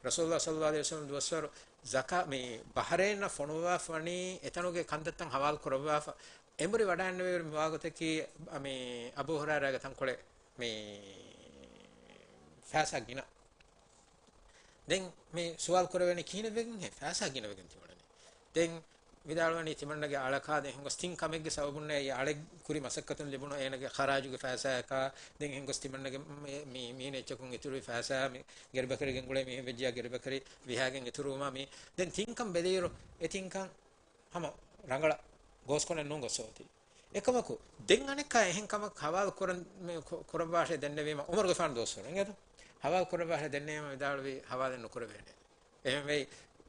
ރަސޫލުﷲ ޞައްލަﷲ ޢަލައިހި ވަސައްލަމް ދުވަސްވަރު ޒަކާ މި ބަހްރައިނަށް ފޮނުއްވާފަ ވަނީ އެތަނުގެ ކަންތައްތައް ހަވާލު ކުރައްވާފަ. އެނބުރި ވަޑައިންނެވިއިރު މި ވާގޮތަކީ މި އަބޫ ހުރައިރާގެ ތަންކޮޅެއް މި ފައިސާ ގިނަ. ދެން މި ސުވާލު ކުރެވެނީ ކިހިނެއްވެގެންހޭ ފައިސާ ގިނަވެގެން ތިއުޅެނީ؟ ދެން ވިދާޅުވަނީ ތިމަންނަގެ އަޅަކާ ދެން ހިނގޮސް ތިން ކަމެއްގެ ސަބަބުންނޭ އެ އަޅެއް ކުރި މަސައްކަތުން ލިބުނު އޭނަގެ ޚަރާޖުގެ ފައިސާއަކާ، ދެން ހިނގޮސް ތިމަންނަގެ މި، މި، މީނަ އެއްޗަކުން އިތުރުވި ފައިސާ، މި ގެރިބަކަރިގެން ގުޅޭ މީހެއް ވެއްޖިޔާ ގެރިބަކަރި ވިހާގެން އިތުރުވުމާ މި ދެން ތިންކަން ބެލިއިރު އެ ތިންކަން ހަމަ ރަނގަޅަށް ގޯސްކޮށްނެއް ނޫން ގޮސް އޮތީ. އެކަމަކު، ދެން އަނެއްކާ އެހެން ކަމަށް ހަވާލު ކުރަން، މި ކު، ކުރައްވާށޭ ދެންނެވީމަ، ޢުމަރުގެފާނު ދުވަސްވަރު އިނގޭތޯ؟ ހަވާލު ކުރައްވާށޭ ދެންނެވީމަ، ވިދާޅުވީ ހަވާލެއް ނުކުރެވޭނެ. އެހެންވެ،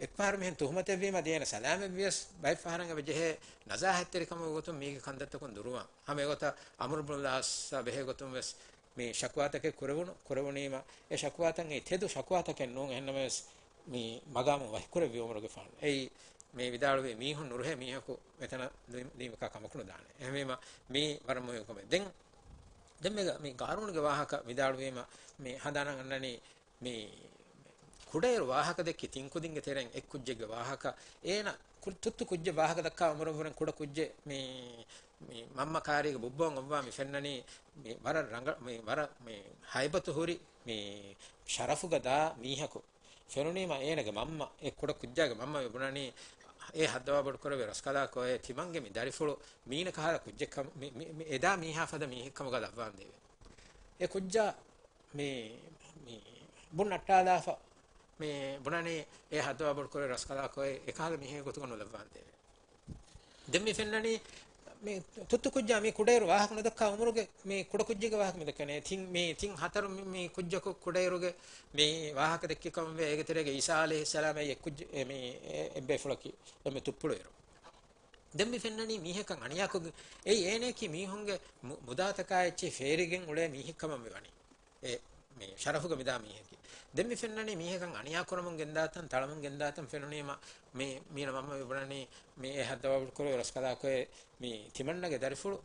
އެއްފަހަރު މިހެން ތުހުމަތެއްވީމަ ދިޔައިނަ ސަލާމަތްވިޔަސް، ބައެއްފަހަރަށް އެބަޖެހޭ ނަޒާހަތްތެރިކަމުގެ ގޮތުން މީގެ ކަންތައްތަކުން ދުރުވާން. ހަމަ އެގޮތަށް ޢަމްރު ބުނުލް ޢާޞްއާ ބެހޭ ގޮތުން ވެސް މި ޝަކުވާތަކެއް ކުރެވުނު، ކުރެވުނީމަ، އެ ޝަކުވާތައް އެއީ ތެދު ޝަކުވާތަކެއް ނޫން. އެހެންނަމަވެސް، މި މަގާމު ވަހިކުރެއްވި ޢުމަރުގެފާނު. އެއީ، މި ވިދާޅުވީ މީހުން ނުރުހޭ މީހަކު މިތަނަށް ލުއި، ލުއިމަކާ ކަމަކު ނުދާނެ. އެހެންވީމަ، މީ ވަރަށް މުހިންމު ކަމެއް. ދެން، ދެން މި، މި ޤާރޫނުގެ ވާހަކަ ވިދާޅުވީމަ، މި ހަނދާނަށް އަންނަނީ، މި ކުޑައިރު ވާހަކަ ދެއްކި ތިން ކުދިންގެ ތެރެއިން އެއް ކުއްޖެއްގެ ވާހަކަ. އޭނަ ކު، ތުއްތު ކުއްޖެއް ވާހަކަ ދައްކާ އުމުރަށްވުރެން ކުޑަ ކުއްޖެއް މި، މި މަންމަ ކާރީގަ ބުއްބަވަން އޮއްވާ މި ފެންނަނީ މި ވަރަށް ރަނގަ، މި ވަރަށް މި ހައިބަތު ހުރި މި ޝަރަފުގަ ދާ މީހަކު. ފެނުނީމަ އޭނަގެ މަންމަ އެ ކުޑަ ކުއްޖާގެ މަންމަ މި ބުނަނީ އޭ ހައްދަވާ ބޮޑު ކުރެވޭ ރަސްކަލާކޯއޭ ތިމަންގެ މި ދަރިފުޅު މީނަ ކަހަލަ ކުއްޖެއް ކަމަށް މި، މި، މި އެދާ މީހާ ފަދަ މީހެއް ކަމުގަ ލައްވާނދޭވެ. އެ ކުއްޖާ މި، މި ބުން ނައްޓާލާފަ މި ބުނަނީ އޭ ހައްދަވާ ބޮޑު ކުރެވޭ ރަސްކަލާކޯއޭ އެކަހަލަ މީހެއް ގޮތުގަ ނުލައްވާނދޭވެ. ދެން މި ފެންނަނީ މި ތުއްތު ކުއްޖާ މި ކުޑައިރު ވާހަކަ ނުދައްކާ އުމުރުގެ މި ކުޑަ ކުއްޖެއްގެ ވާހަކަ މި ދައްކަނީ. ތިން މި ތިން ހަތަރު މި، މި ކުއްޖަކު ކުޑައިރުގެ މި ވާހަކަ ދެއްކި ކަމުން ވޭ. އޭގެ ތެރޭގަ އީސާ ޢަލައިހިއްސަލާމް އެއީ އެއް ކުއްޖެއް، އެ މި އެ، އެއްބޭފުޅަކީ އެންމެ ތުއްޕުޅު އިރު. ދެން މި ފެންނަނީ މީހަކަށް އަނިޔާކޮށްގެން، އެއީ އޭނައަކީ މީހުންގެ މު، މުދާތަކާ އެއްޗެހި ފޭރިގެން އުޅޭ މީހެއް ކަމަށް މި ވަނީ. އެ މި ޝަރަފުގަ މިދާ މީހަކީ. ދެން މި ފެންނަނީ މީހަކަށް އަނިޔާ ކުރަމުން ގެންދާތަން، ތަޅަމުން ގެންދާތަން ފެނުނީމަ، މި، މީނަ މަންމަ މި ބުނަނީ، މި އޭ ހައްދަވާ ބޮޑު ކުރެވޭ ރަސްކަލާކޮއޭ، މި ތިމަންނަގެ ދަރިފުޅު،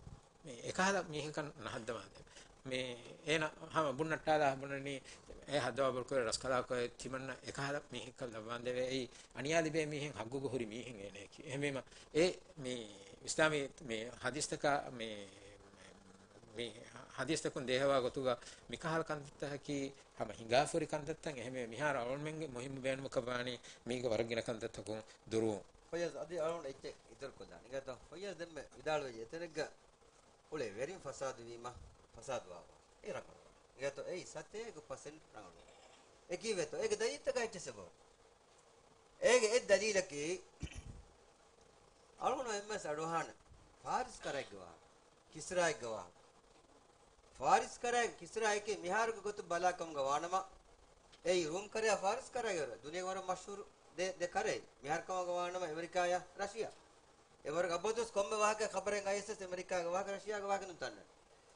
މި އެކަހަލަ މީހަކަށް ނަހައްދަވާނދޭ. މި އޭނަ ހަމަ ބުން ނައްޓާލާ ބުނަނީ، އޭ ހައްދަވާ ބޮޑު ކުރެވޭ ރަސްކަލާކޮއޭ، ތިމަންނަ އެކަހަލަ މީހެއްކަން ލައްވާނދޭވެ. އެއީ އަނިޔާ ލިބޭ މީހެއް ހައްގުގަ ހުރި މީހެއް އޭނައަކީ. އެހެންވީމަ، އެ މި އިސްލާމީ މި ޙަދީޘްތަކާ މި މި ޙަދީޘްތަކުން ދޭހަވާ ގޮތުގަ މިކަހަލަ ކަންތައްތަކަކީ ހަމަ ހިނގާފަހުރި ކަންތައްތައް. އެހެންވެ، މިހާރު އަޅުގަނޑުމެންގެ މުހިއްމު ބޭނުމަކަށް ވާނީ މީގަ ވަރަށް ގިނަ ކަންތައްތަކުން ދުރުވުން. ފައްޔާޒް އަދި އަޅުގަނޑު އެއްޗެއް އިތުރުކޮށްލާނެ. އިނގޭތޯ ފައްޔާޒް ދެންމެ ވިދާޅުވެއްޖެ އެތެރެއްގަ އުޅޭ ވެރިން ފަސާދުވީމަ ފަސާދުވާ އެ ރަނގަޅު. އިނގޭތޯ އެއީ ސަތޭކަ ޕަސެންޓް ރަނގަޅު. އެ ކީއްވެތޯ؟ އޭގެ ދަލީލްތަކާ އެއްޗެއް ސަބަބު. އޭގެ އެއް ދަލީލަކީ، އަޅުގަނޑު އެންމެސް އަޑުއަހާނެ ފާރިސް ކަރައެއްގެ ވާހަކަ، ކިސްރާއެއްގެ ވާހަކަ. ފާރިސް ކަރައެއް، ކިސްރާއެކޭ މިހާރުގެ ގޮތުން ބަލާ ކަމުގަ ވާނަމަ، އެއީ ރޫމް ކަރަޔާ ފާރިސް ކަރައިގެ ދުނިޔޭގެ ވަރަށް މަޝްހޫރު ދެ، ދެ ކަރައެއް. މިހާރު ކަމުގަ ވާނަމަ އެމެރިކާޔާ ރަޝިޔާ. އެވަރުގެ އަބަދުވެސް ކޮންމެ ވާހަކަ ޚަބަރެއް އައިސް އެމެރިކާގެ ވާހަކަ ރަޝިޔާގެ ވާހަކަ ނުތަންނަ.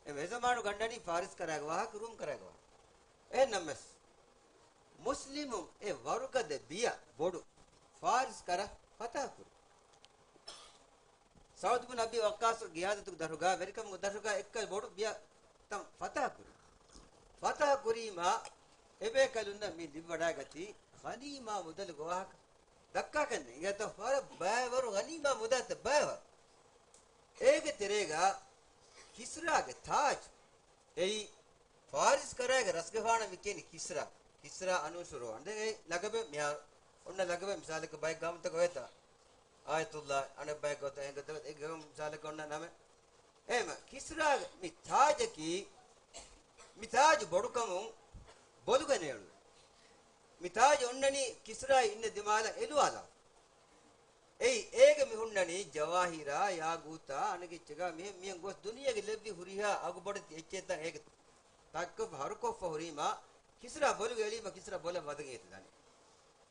އެ އެޒަމާނު ގަންނަނީ ފާރިސް ކަރައިގެ ވާހަކަ، ރޫމް ކަރައިގެ ވާހަކަ. އެހެންނަމަވެސް، މުސްލިމުން އެ ވަރުގަދަ ބިޔަ ބޮޑު ފާރިސް ކަރަ ފަތަހަ ކުރި. ސަޢުދު ބިން އަބީ ވައްޤާޞް ގިޔާދަތުގެ ދަށުގަ، ވެރިކަމުގެ ދަށުގަ އެއްކަލަ ބޮޑު ބިޔަ ތަން ފަތަހަ ކުރި. ފަތަހަ ކުރީމާ، އެބޭކަލުންނަށް މި ލިބިވަޑައިގަތީ ޣަނީމާ މުދަލުގެ ވާހަކަ ދައްކާކަށް ނޭނގޭތޯ. ވަރަށް ބައިވަރު ޣަނީމާ މުދާތައް ބައިވަރު. އޭގެ ތެރޭގަ ކިސްރާގެ ތާޖު، އެއީ ފާރިސް ކަރައިގެ ރަސްގެފާނަށް މި ކިޔަނީ ކިސްރާ. ކިސްރާ އަނޫޝުރުވާން. ދެން އެ ލަގަބެއް މިހާރު އޮންނަ ލަގަބެއް މިސާލަކަށް ބައެއް ގައުމުތަކަށް އޮވޭތާ. އާޔަތުﷲ، އަނެއް ބައެއް ގޮތަށް އެ ގޮތަށް އެ ގައުމު މިސާލަކަށް އޮންނަ ނަމެއް. އެހެމަ ކިސްރާގެ މި ތާޖަކީ، މި ތާޖު ބޮޑުކަމުން ބޮލުގަ ނޭޅުވޭ. މި ތާޖު އޮންނަނީ ކިސްރާއި އިންނަ ދިމާލަށް އެލުވާލާފަ. އެއީ، އޭގެ މި ހުންނަނީ ޖަވާހިރާ، ޔާގޫތާ، އަނެކެއްޗެއްގާ މިހެން މިހެން ގޮސް ދުނިޔޭގެ ލެއްވި ހުރިހާ އަގުބޮޑެތި އެއްޗެއްތައް އޭގެ ތައްކަށް ހަރުކޮށްފަ ހުރީމާ، ކިސްރާ ބޮލުގަ އެޅީމަ ކިސްރާ ބޮލަށް ވަދެގެން އެތި ދާނެ.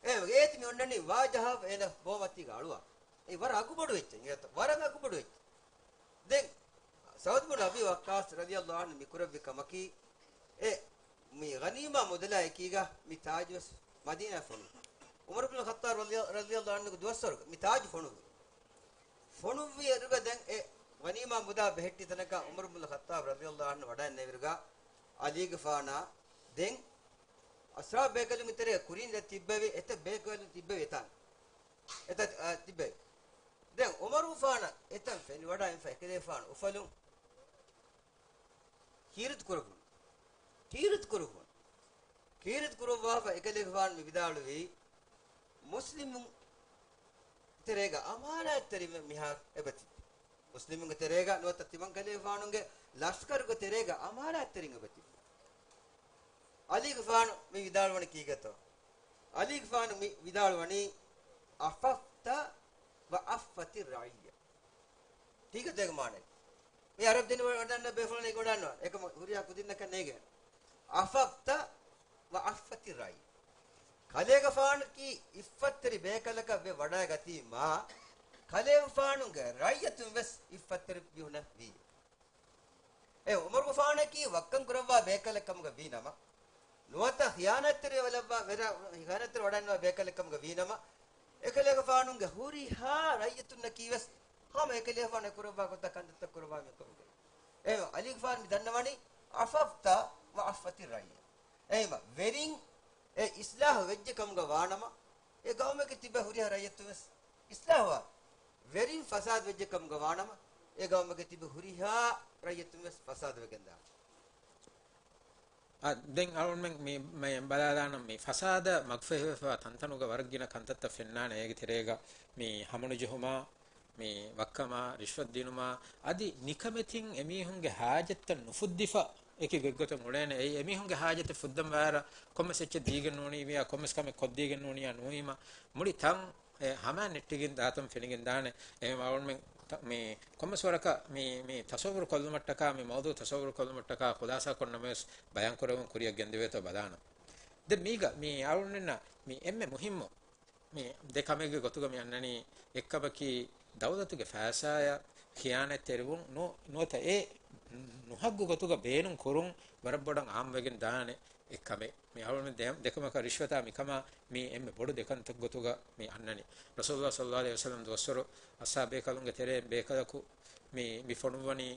އޭ، އޭތި މި އޮންނަނީ ވާޖަހާފަ އޭނަ ބޯމަތީގަ އަޅުވާ. އެ ވަރަށް އަގުބޮޑު އެއްޗެއް، އެ ވަރަށް އަގުބޮޑު އެއްޗެއް. ދެން ސަޢުދު ބިން އަބީ ވައްޤާޞް ރަޟިޔަﷲ ޢަންހު މި ކުރެއްވި ކަމަކީ، އެ މި ޣަނީމާ މުދަލާ އެކީގަ މި ތާޖުވެސް މަދީނާ ފޮނުވި. ޢުމަރު ބިން ޚައްޠާބް ރަޟިޔަ، ރަޟިޔަﷲ ޢަންހުގެ ދުވަސްވަރުގަ މި ތާޖު ފޮނުވި. ފޮނުއްވިއިރުގަ ދެން އެ ޣަނީމާ މުދާ ބެހެއްޓި ތަނަކަށް ޢުމަރު ބިން ޚައްޠާބް ރަޟިޔަﷲ ޢަންހު ވަޑައިންނެވިއިރުގަ ޢަލީގެފާނާ ދެން އަޞްޙާބު ބޭކަލުންގެ ތެރޭ ކުރިން ދެ ތިއްބެވި، އެތައް ބޭކަލުން ތިއްބެވި އެތާނ. އެތައް، އާ، ތިއްބެވި. ދެން ޢުމަރުގެފާނަށް އެތަން ފެނިވަޑައިންފަ އެކަލޭގެފާނު އުފަލުން ކީރިތި ކުރައްވުނު. ކީރިތި ކުރައްވުނު. ކީރިތި ކުރައްވާފަ އެކަލޭގެފާނު މި ވިދާޅުވީ، މުސްލިމުން ތެރޭގަ އަމާނާތްތެރިން މިހާރު އެބަތި. މުސްލިމުންގެ ތެރޭގަ ނުވަތަ ތިމަން ކަލޭގެފާނުގެ ލަޝްކަރުގެ ތެރޭގަ އަމާނާތްތެރިން އެބަތި. ޢަލީގެފާނު މި ވިދާޅުވަނީ ކީކޭތޯ؟ ޢަލީގެފާނު މި ވިދާޅުވަނީ، ޢަފަފްތަ ވަޢައްފަތި ރަޢިއްޔަ. ކީކޭތޯ އޭގެ މާނައެއް؟ މި ޢަރަބި ދިނު ވަޑަންނަ ބޭފުޅުން އެނގިވަޑަންނަވާނެ. އެކަމަ ހުރިހާ ކުދިންނަކަށް ނޭނގޭ. ޢަފަފްތަ ވަޢައްފަތި ރަޢިއްޔަ. ކަލޭގެފާނަކީ އިއްފަތްތެރި ބޭކަލަކަށް ވެ ވަޑައިގަތީމާ، ކަލޭގެފާނުގެ ރައްޔިތުން ވެސް އިއްފަތްތެރި މީހުނަށް ވީ. އެ ޢުމަރުގެފާނަކީ ވައްކަން ކުރައްވާ ބޭކަލެއް ކަމުގަ ވީ ނަމަ، ނުވަތަ ޚިޔާނާތްތެރިވެލައްވާ، ވެރަ-، ޚިޔާނާތްތެރި ވަޑައިންނަވާ ބޭކަލެއް ކަމުގަ ވީ ނަމަ، އެކަލޭގެފާނުގެ ހުރިހާ ރައްޔިތުންނަކީ ވެސް ހަމަ އެކަލޭގެފާނު އެ ކުރައްވާ ގޮތަށް ކަންތައްތައް ކުރައްވާ މީހުން ކަމުގަ. އެ ޢަލީގެފާނު މި ދަންނަވަނީ، ޢަފަފްތަ ވަޢައްފަތި ރައިއްޔަ. އެހެންވީމަ، ވެރިން އެ އިޞްލާޙު ވެއްޖެ ކަމުގަ ވާނަމަ، އެ ގައުމެއްގެ ތިބޭ ހުރިހާ ރައްޔިތުން ވެސް އިޞްލާޙުވާ، ވެރިން ފަސާދަ ވެއްޖެ ކަމުގަ ވާނަމަ، އެ ގައުމެއްގެ ތިބޭ ހުރިހާ ރައްޔިތުން ވެސް ފަސާދަ ވެގެންދާނެ. އަ، ދެން އަޅުގަނޑުމެން މި، މި ބަލާލާނަން މި ފަސާދަ މަގުފަހިވެފަ ތަންތަނުގަ ވަރަށް ގިނަ ކަންތައްތައް ފެންނާނެ. އޭގެ ތެރޭގަ މި ހަމަނުޖެހުމާ، މި ވައްކަމާ، ރިޝްވަތް ދިނުމާ، އަދި ނިކަމެތިން އެމީހުންގެ ހާޖަތްތައް ނުފުއްދިފަ އެކި ގޮތްގޮތަށް އުޅޭނެ. އެއީ އެމީހުންގެ ހާޖަތެއް ފުއްދަން ވާއިރަށް ކޮންމެސް އެއްޗެއް ދީގެން ނޫނީވިޔާ، ކޮންމެސް ކަމެއް ކޮށްދީގެން ނޫނިޔާ ނުވީމަ، މުޅި ތަން އެ ހަމައިން ނެއްޓިގެން ދާތަން ފެނިގެން ދާނެ. އެހެން އަޅުގަނޑުމެން ތަ-، މި ކޮންމެސް ވަރަކަށް މި، މި ތަޞައްވުރު ކޮށްލުމަށްޓަކާ، މި މައުޟޫ ތަޞައްވުރު ކޮށްލުމަށްޓަކާ ޚުލާޞާ ކޮށް ނަމަވެސް ބަޔާން ކުރެވެން ކުރިއަށް ގެންދެވޭތޯ ބަލާނަން. ދެން މީގަ މި އަޅުގަނޑުމެންނަށް މި އެންމެ މުހިއްމު މި ދެ ކަމެއްގެ ގޮތުގަ މި އަންނަނީ އެއްކަމަކީ ދައުލަތުގެ ފައިސާއަށް ޚިޔާނާތްތެރިވުން ނު-، ނުވަތަ އެ ނުހައްގު ގޮތުގަ ބޭނުން ކުރުން ވަރަށް ބޮޑަށް އާއްމުވެގެން ދާނެ އެއްކަމެއް. މި އަޅުގަނޑު ދެ-، ދެކަމަކަށް ރިޝްވަތާ މިކަމާ މީ އެންމެ ބޮޑު ދެކަންތައް ގޮތުގަ މި އަންނަނީ. ރަސޫލުﷲ ޞައްލަﷲ ޢަލައިހި ވަސައްލަމަ ދުވަސްވަރު އަޞްޙާބު ބޭކަލުންގެ ތެރެއިން ބޭކަލަކު މި، މި ފޮނުއްވަނީ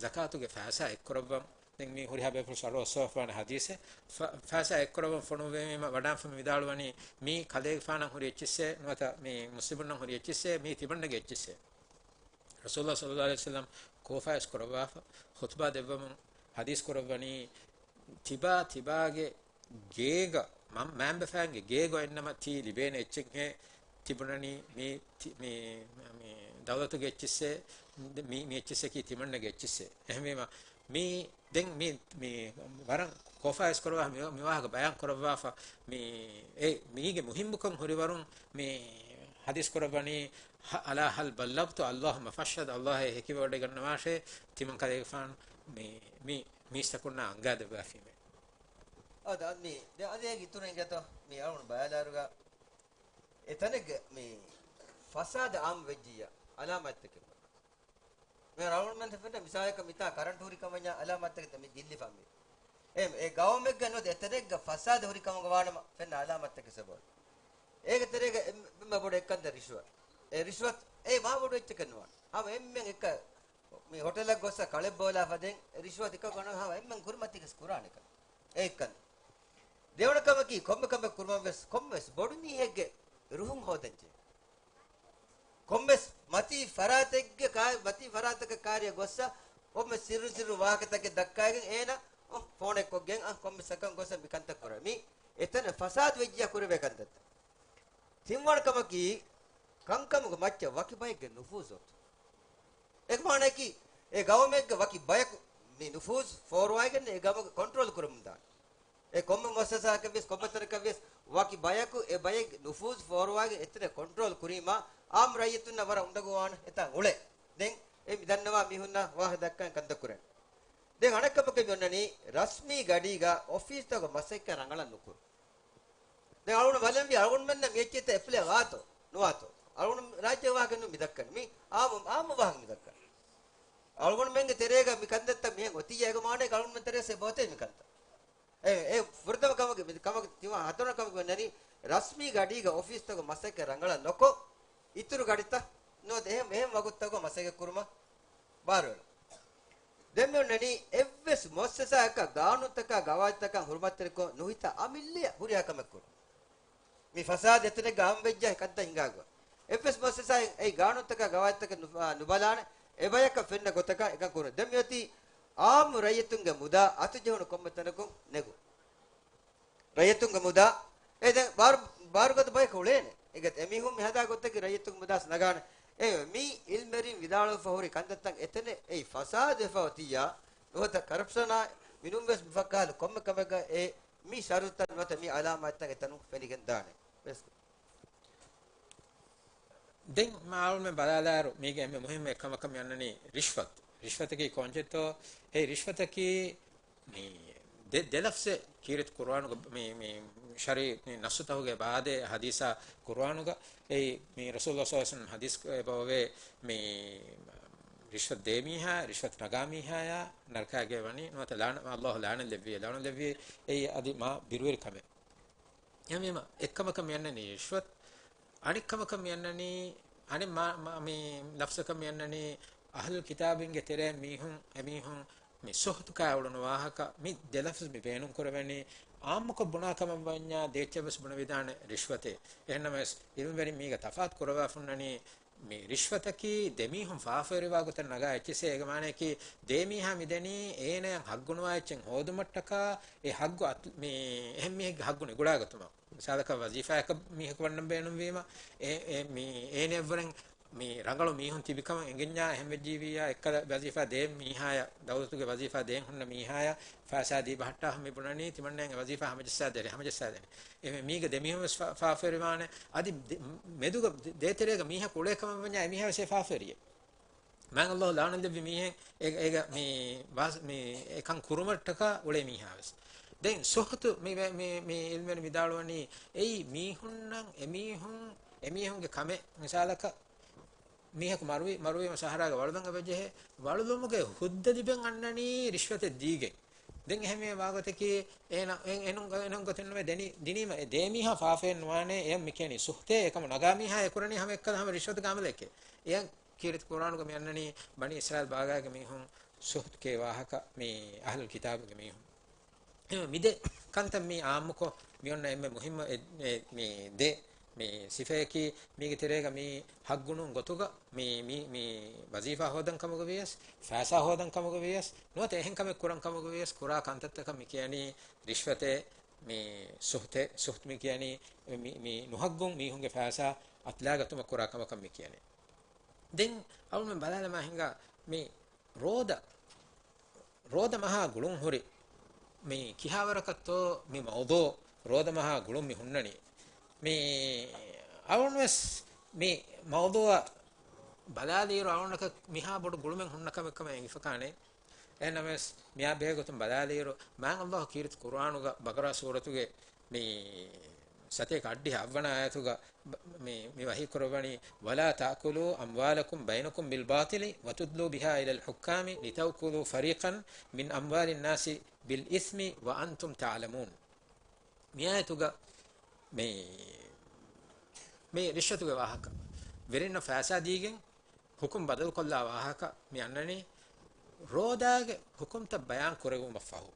ޒަކާތުގެ ފައިސާ އެއްކުރައްވަން. ދެން މީ ހުރިހާ ބޭފުޅުން އަޑުއައްސަވާފާނެ ޙަދީޘެއް. ފަ-، ފައިސާ އެއްކުރައްވަން ފޮނުއްވީމަ ވަޑާންފަ މި ވިދާޅުވަނީ، މީ ކަލޭގެފާނަށް ހުރި އެއްޗިއްސޭ، ނުވަތަ މީ މުސްލިމުންނަށް ހުރި އެއްޗިއްސޭ، މީ ތިމަންނަގެ އެއްޗިއްސޭ. ރަސޫލުﷲ ޞައްލަﷲ ޢަލައިހި ވަސައްލަމަ ކޯފާވެސް ކުރައްވާފަ، ޚުޠުބާ ދެއްވަމުން ޙަދީޘް ކުރައްވަނީ، ތިބާ ތިބާގެ ގޭގަ، މަ-، މައިންބަފައިންގެ ގޭގަ އިންނަމަ ތީ ލިބޭނެ އެއްޗެއްހޭ، ތިބުނަނީ މީ ތި-، މީ، މީ ދައުލަތުގެ އެއްޗިއްސޭ، މީ، މީ އެއްޗިއްސަކީ ތިމަންނަގެ އެއްޗިއްސޭ. އެހެންވީމަ، މީ ދެން މީ، މީ ވަރަށް ކޯފާވެސް ކުރަވާ މި، މި ވާހަކަ ބަޔާން ކުރައްވާފަ، މީ، އެ، މީގެ މުހިއްމުކަން ހުރިވަރުން މީ ޙަދީޘް ކުރައްވަނީ، ހަ-، ألا هل بلغت؟ اللهم فاشهد، ﷲ އޭ ހެކިވެވަޑައިގަންނަވާށޭ، ތިމަން ކަލޭގެފާނު މީ، މީ، މީސްތަކުންނާ އަންގާދެއްވާފީމޭ. އާދެ، އަދި މީ، ދެ-، އަދި އޭގެ އިތުރު އިނގޭތޯ، މީ އަޅުގަނޑު ބަޔާލާއިރުގަ، އެ ތަނެއްގަ މީ ފަސާދަ އާއްމު ވެއްޖިއްޔާ އަލާމާތްތަކެއް މި އަޅުގަނޑުމެން ފެންނަ މިސާލަކަށް މިތާ ކަރަންޓު ހުރި ކަމަށް އަލާމާތްތަކެއް މި ގިއްލިފަ މި. އެ، އެ ގައުމެއްގަ ނުވަތަ އެތަނެއްގަ ފަސާދަ ހުރި ކަމުގަ ވާނަމަ ފެންނަ އަލާމާތްތަކެއް ސަބަބު. އޭގެ ތެރޭގަ އެންމެ ބޮޑު އެއްކަންތައް ރިޝްވަތް. އެ ރިޝްވަތް އެ މާ ބޮޑު އެއްޗެކެއް ނުވާނެ. ހަމަ އެންމެން އެއްކަ މި ހޮޓަލަށް ގޮއްސަ ކަޅެއް ބޯލާ ފަދައިން ރިޝްވަތް އެކަކު ގަނޑު ހަމަ އެންމެން ކުރިމަތީގަސް ކުރާނެ ކަން. އެ އެއްކަން. ދެވަނަ ކަމަކީ ކޮންމެ ކަމެއް ކުރުމަށް ވެސް ކޮންމެވެސް ބޮޑު މީހެއްގެ ރުހުން ހޯދަންޖެހޭ. ކޮންމެސް މަތީ ފަރާތެއްގެ ކާ-، މަތީ ފަރާތަކަށް ކާރިއަށް ގޮއްސަ، ކޮންމެސް ސިއްރު ސިއްރު ވާހަކަތަކެއް ދައްކާގެން އޭނަ، އޮ، ފޯނެއް ކޮށްގެން، އަ، ކޮންމެސް އަކަން ގޮއްސަ މި ކަންތައް ކުރާ. މީ އެތަނަށް ފަސާދު ވެއްޖިއްޔާ ކުރެވޭ ކަންތައްތައް. ތިންވަނަ ކަމަކީ، ކަންކަމުގެ މައްޗަށް ވަކި ބައެއްގެ ނުފޫޒު އޮތުން. އޭގެ މާނައަކީ، އެ ގައުމެއްގެ ވަކި ބަޔަކު މި ނުފޫޒު ފޯރުވައިގެން އެ ގައުމުގެ ކޮންޓްރޯލް ކުރަމުން ދާނެ. އެ ކޮންމެ މުއައްސަސާއަކަށް ވިޔަސް، ކޮންމެ ތަނަކަށް ވިޔަސް، ވަކި ބަޔަކު އެ ބައެއް ނުފޫޒު ފޯރުވާގެން އެތަނެއް ކޮންޓްރޯލް ކުރީމާ، އާއްމު ރައްޔިތުންނަށް ވަރަށް އުނދަގޫވާނެ އެތާން އުޅޭ. ދެން އެ މި ދަންނަވާ މީހުންނާ ވާހަކަ ދައްކަން ކަންތައް ކުރޭ. ދެން އަނެއްކަމަކަށް މި އޮންނަނީ، ރަސްމީ ގަޑީގަ އޮފީސްތަކުގަ މަސައްކަތް ރަނގަޅަށް ނުކުރުން. ދެން އަޅުގަނޑު ބަލަންވީ އަޅުގަނޑުމެންނަށް މި އެއްޗެއްތައް އެޕްލައި ވާތޯ ނުވާތޯ. އަޅުގަނޑު ރާއްޖޭ ވާހަކަ ނޫން މި ދައްކަނީ. މި އާއްމު، އާއްމު ވާހަކަ މި ދައްކަނީ. އަޅުގަނޑުމެންގެ ތެރޭގަ މި ކަންތައްތައް މިހެން އޮތިއްޔާ އޭގެ މާނައަކީ އަޅުގަނޑުމެން ތެރޭ ސޭ ބޯތޭ މި ކަންތައް. އެ، އެ ފުރަތަމަ ކަމަކީ، މި ކަމަކީ ތިމާ ހަތަރުވަނަ ކަމަކީ ވެންނަނީ، ރަސްމީ ގަޑީގަ އޮފީސްތަކުގަ މަސައްކަތް ރަނގަޅަށް ނުކޮށް، އިތުރު ގަޑިތައް ނުވަތަ އެހެން، އެހެން ވަގުތުތަކުގަ މަސައްކަތް ކުރުމަށް ބާރުއެޅުން. ދެން މި އޮންނަނީ، އެއްވެސް މުއައްސަސާއަކަށް ގާނޫނުތަކާ ގަވާއިދުތަކާ ހުރުމަތްތެރިކޮށް ނުހިތާ އަމިއްލައަށް ހުރިހާ ކަމެއް ކުރުން. މި ފަސާދަ އެތަނެއްގަ އާއްމުވެއްޖެ ކަންތައް ހިނގާގޮތް. އެއްވެސް މުއައްސަސާއެއް އެއީ ގާނޫނުތަކާ ގަވާއިދުތަކެއް ނު-، އާ، ނުބަލާނެ، އެބަޔަކަށް ފެންނަ ގޮތަކަށް އެކަން ކުރުން. ދެން މިއޮތީ އާއްމު ރައްޔިތުންގެ މުދާ އަތުޖެހުނު ކޮންމެ ތަނަކުން ނެގުން. ރައްޔިތުންގެ މުދާ، އެ ދެން ބާރު-، ބާރުގަދަ ބަޔަކަށް އުޅޭނެ. އެގަ އެމީހުން މި ހަދާ ގޮތަކީ ރައްޔިތުންގެ މުދާސް ނަގާނެ. އެ މީ އިލްމެރިން ވިދާޅުވެފަ ހުރި ކަންތައްތައް އެތަނެއް އެއީ ފަސާދުވެފަ އޮތިއްޔާ، ނުވަތަ ކަރަޕްޝަނާ މިނޫންވެސް މިފައްކާހަލު ކޮންމެ ކަމެއްގަ އެ މި ޝަރުތައް ނުވަތަ މި އަލާމާތްތައް އެތަނުން ފެނިގެން ދާނެ. ވެސް. ދެން މާ އަޅުމެން ބަލާލާއިރު، މީގެ އެންމެ މުހިއްމު އެއްކަމަކަށް މި އަންނަނީ ރިޝްވަތު. ރިޝްވަތަކީ ކޯންޗެއްތޯ؟ އެ ރިޝްވަތަކީ މި ދެ، ދެ ލަފްޒެއް ކީރިތި ޤުރުއާނުގަ މި، މި ޝަރީ ނައްސުތަކުގެ ބާދޭ ޙަދީޘާ ޤުރުއާނުގަ އެއީ މި ރަސޫލުﷲ ޞައްލަﷲ ޢަލައިހި ވަސައްލަމަ ޙަދީޘް އެބަވޭ މި ރިޝްވަތު ދޭ މީހާ، ރިޝްވަތު ނަގާ މީހާޔާ ނަރަކާގެ ވަނީ ނުވަތަ ލާނަ، ﷲ ލާނަތް ލެއްވި، ލާނަތް ލެއްވި އެއީ އަދި މާ ބިރުވެރި ކަމެއް. އެހެންވީމަ، އެއްކަމަކަށް މި އަންނަނީ ރިޝްވަތު، އަނެއްކަމަކަށް މި އަންނަނީ، އަނެއް މާ، މާ، މި ލަފްޒަކަށް މި އަންނަނީ، އަހްލުލް ކިތާބުންގެ ތެރޭ މީހުން، އެމީހުން މި ސުހުތު ކާ އުޅުނު ވާހަކަ، މި ދެ ލަފްޒު މި ބޭނުން ކުރެވެނީ، އާއްމުކޮށް ބުނާ ކަމަށް ވަންޏާ ދޭއްޗެއް ވެސް ބުނެވިދާނެ ރިޝްވަތޭ. އެހެންނަމަވެސް، އިލްމުވެރިން މީގަ ތަފާތު ކުރައްވާފަ ހުންނަނީ، މި ރިޝްވަތަކީ ދެމީހުން ފާފަވެރިވާ ގޮތަށް ނަގާ އެއްޗިއްސޭ. އޭގެ މާނައަކީ، ދޭމީހާ މިދެނީ އޭނަޔަށް ހައްގުނުވާ އެއްޗެއް ހޯދުމަށްޓަކާ، އެ ހައްގު އަތު-، މި އެހެން މީހެއްގެ ހައްގު ނިގުޅާގަތުމަށް. މިސާލަކަށް ވަޒީފާއަކަށް މީހަކު ވަންނަން ބޭނުންވީމަ، އެ، އެ، މި އޭނަޔަށްވުރެން މި ރަނގަޅު މީހުން ތިބިކަމަށް އެނގެންޏާ އެހެން ވެއްޖީވިއްޔާ، އެއްކަލަ ވަޒީފާ ދޭން މީހާޔަށް، ދައުލަތުގެ ވަޒީފާ ދޭން ހުންނަ މީހާޔަށް ފައިސާ ދީ ބަހައްޓާފަ މި ބުނަނީ ތިމަންނައަށް އެ ވަޒީފާ ހަމަޖައްސާދޭނެ، ހަމަޖައްސާދޭނެ. އެ މީގަ ދެމީހުން ވެސް ފާ-، ފާފަވެރިވާނެ. އަދި ދެ-، މެދުގަ ދޭ-، ދޭތެރޭގަ މީހަކު އުޅޭ ކަމަށް ވަންޏާ އެމީހާ ވެސް އެ ފާފަވެރިއެއް. މާތް ﷲ ލަޢުނަތް ލެއްވި މީހެއް އޭ-، އޭގަ މި ވާސް-، މި އެކަން ކުރުމަށްޓަކާ އުޅޭ މީހާ ވެސް. ދެން ސުހުތު މި ވެ-، މި، މި އިލްމުވެރިން ވިދާޅުވަނީ އެއީ މީހުންނަށް އެމީހުން، އެމީހުންގެ ކަމެއް. މިސާލަކަށް މީހަކު މަރުވި، މަރުވީމަ ސަހަރާގަ ވަޅުލަން އެބަޖެހޭ. ވަޅުލުމުގެ ހުއްދަ ލިބެން އަންނަނީ ރިޝްވަތެއް ދީގެން. ދެން އެހެންވީމަ ވާގޮތަކީ އޭނަ އެ-، އެނުން-، އެނުން ގޮތެއް ނުވޭ ދެނީ، ދިނީމަ އެ ދޭ މީހާ ފާފައެއް ނުވާނޭ. އެޔަށް މި ކިޔަނީ ސުހްތޭ. އެކަމު ނަގާ މީހާ އެ ކުރަނީ ހަމަ އެއްކަލަ ހަމަ ރިޝްވަތުގެ އަމަލެކޭ. އެޔަށް ކީރިތި ޤުރުއާނުގަ މި އަންނަނީ ބަނީ އިސްރާއީލް ބާގާގެ މީހުން ސުހްތު ކޭ ވާހަކަ މި އަހްލުލް ކިތާބުގެ މީހުން. އެ މި ދެ ކަންތައް މި އާއްމުކޮށް މި އޮންނަ އެންމެ މުހިއްމު އެ-، އެ-، މި ދެ މި ސިފަޔަކީ މީގެ ތެރޭގަ މި ހައްގުނޫން ގޮތުގަ މި، މި، މި ވަޒީފާ ހޯދަން ކަމުގަ ވިޔަސް، ފައިސާ ހޯދަން ކަމުގަ ވިޔަސް، ނުވަތަ އެހެން ކަމެއް ކުރަން ކަމުގަ ވިޔަސް، ކުރާ ކަންތައްތަކަށް މި ކިޔަނީ ރިޝްވަތޭ. މި ސުހްތޭ، ސުހްތު މި ކިޔަނީ މި، މި ނުހައްގުން މީހުންގެ ފައިސާ އަތްލާގަތުމަށް ކުރާ ކަމަކަށް މި ކިޔަނީ. ދެން އަޅުމެން ބަލާލަމާ ހިނގާ މި ރޯދަ، ރޯދަ މަހާ ގުޅުން ހުރި މި ކިހާވަރަކަށްތޯ މި މައުޟޫ ރޯދަ މަހާ ގުޅުން މި ހުންނަނީ. މި އަޅުން ވެސް މި މައުޟޫއަށް ބަލާލިއިރު އަޅުންނަކަށް މިހާ ބޮޑު ގުޅުމެއް ހުންނަ ކަމެއް ކަމަށް އެނގިފަކާނެ. އެހެންނަމަވެސް، މިއާ ބެހޭގޮތުން ބަލާލިއިރު، މާތް ﷲ ކީރިތި ޤުރުއާނުގަ ބަޤަރާ ސޫރަތުގެ މި ސަތޭކަ އަށްޑިހަ އަށްވަނަ އާޔަތުގަ ބ-، މި، މި ވަޙީ ކުރައްވަނީ، "ولا تأكلوا أموالكم بينكم بالباطل وتدلوا بها إلى الحكام لتأكلوا فريقا من أموال الناس بالإثم وأنتم تعلمون." މި އާޔަތުގަ މި، މި ރިޝްވަތުގެ ވާހަކަ، ވެރިންނަށް ފައިސާ ދީގެން ހުކުމް ބަދަލުކޮށްލާ ވާހަކަ މި އަންނަނީ، ރޯދާގެ ހުކުމްތައް ބަޔާން ކުރެވުމަށްފަހު.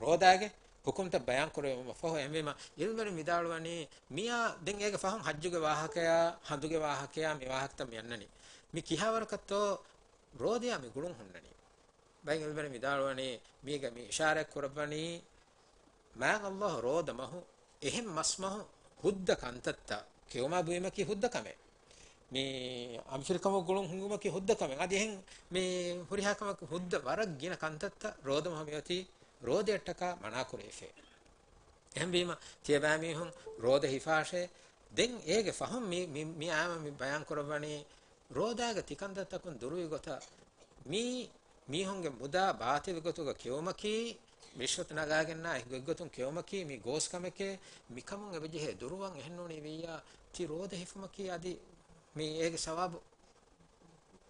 ރޯދާގެ ހުކުމްތައް ބަޔާން ކުރެވުމަށްފަހު، އެހެންވީމަ، އިލްމުވެރިން ވިދާޅުވަނީ، މިއާ ދެން އޭގެ ފަހުން ޙައްޖުގެ ވާހަކަޔާ، ހަނދުގެ ވާހަކަޔާ، މި ވާހަކަތައް މި އަންނަނީ. މި ކިހާވަރަކަށްތޯ ރޯދަޔާ މި ގުޅުން ހުންނަނީ. ބައެއް އިލްމުވެރިން ވިދާޅުވަނީ، މީގަ މި އިޝާރާތް ކުރައްވަނީ، މާތް ﷲ ރޯދަ މަހު، އެހެން މަސްމަހު ހުއްދަ ކަންތައްތައް ކެއުމާ ބުއިމަކީ ހުއްދަ ކަމެއް. މި އަނބިފިލިކަމުގަ ގުޅުން ހިނގުމަކީ ހުއްދަ ކަމެއް. އަދި އެހެން މި ހުރިހާ ކަމަކު ހުއްދަ ވަރަށް ގިނަ ކަންތައްތައް ރޯދަ މަހު މިއޮތީ ރޯދަޔަށްޓަކާ މަނާކުރެވިފައި. އެހެންވީމަ، ތިޔަބައިމީހުން ރޯދަ ހިފާށޭ. ދެން އޭގެ ފަހުން މި، މި، މި އާޔަތު މި ބަޔާން ކުރައްވަނީ، ރޯދާގެ ތިކަންތައްތަކުން ދުރުވި ގޮތަށް މި މީހުންގެ މުދާ ބާޠިލު ގޮތުގަ ކެއުމަކީ، ރިޝްވަތު ނަގާގެންނާ އެއްގޮތްގޮތުން ކެއުމަކީ މީ ގޯސް ކަމެކޭ، މިކަމުން އެބަޖެހޭ ދުރުވަން. އެހެންނޫނީ ވިއްޔާ، ތި ރޯދަ ހިފުމަކީ އަދި މި އޭގެ ސަވާބު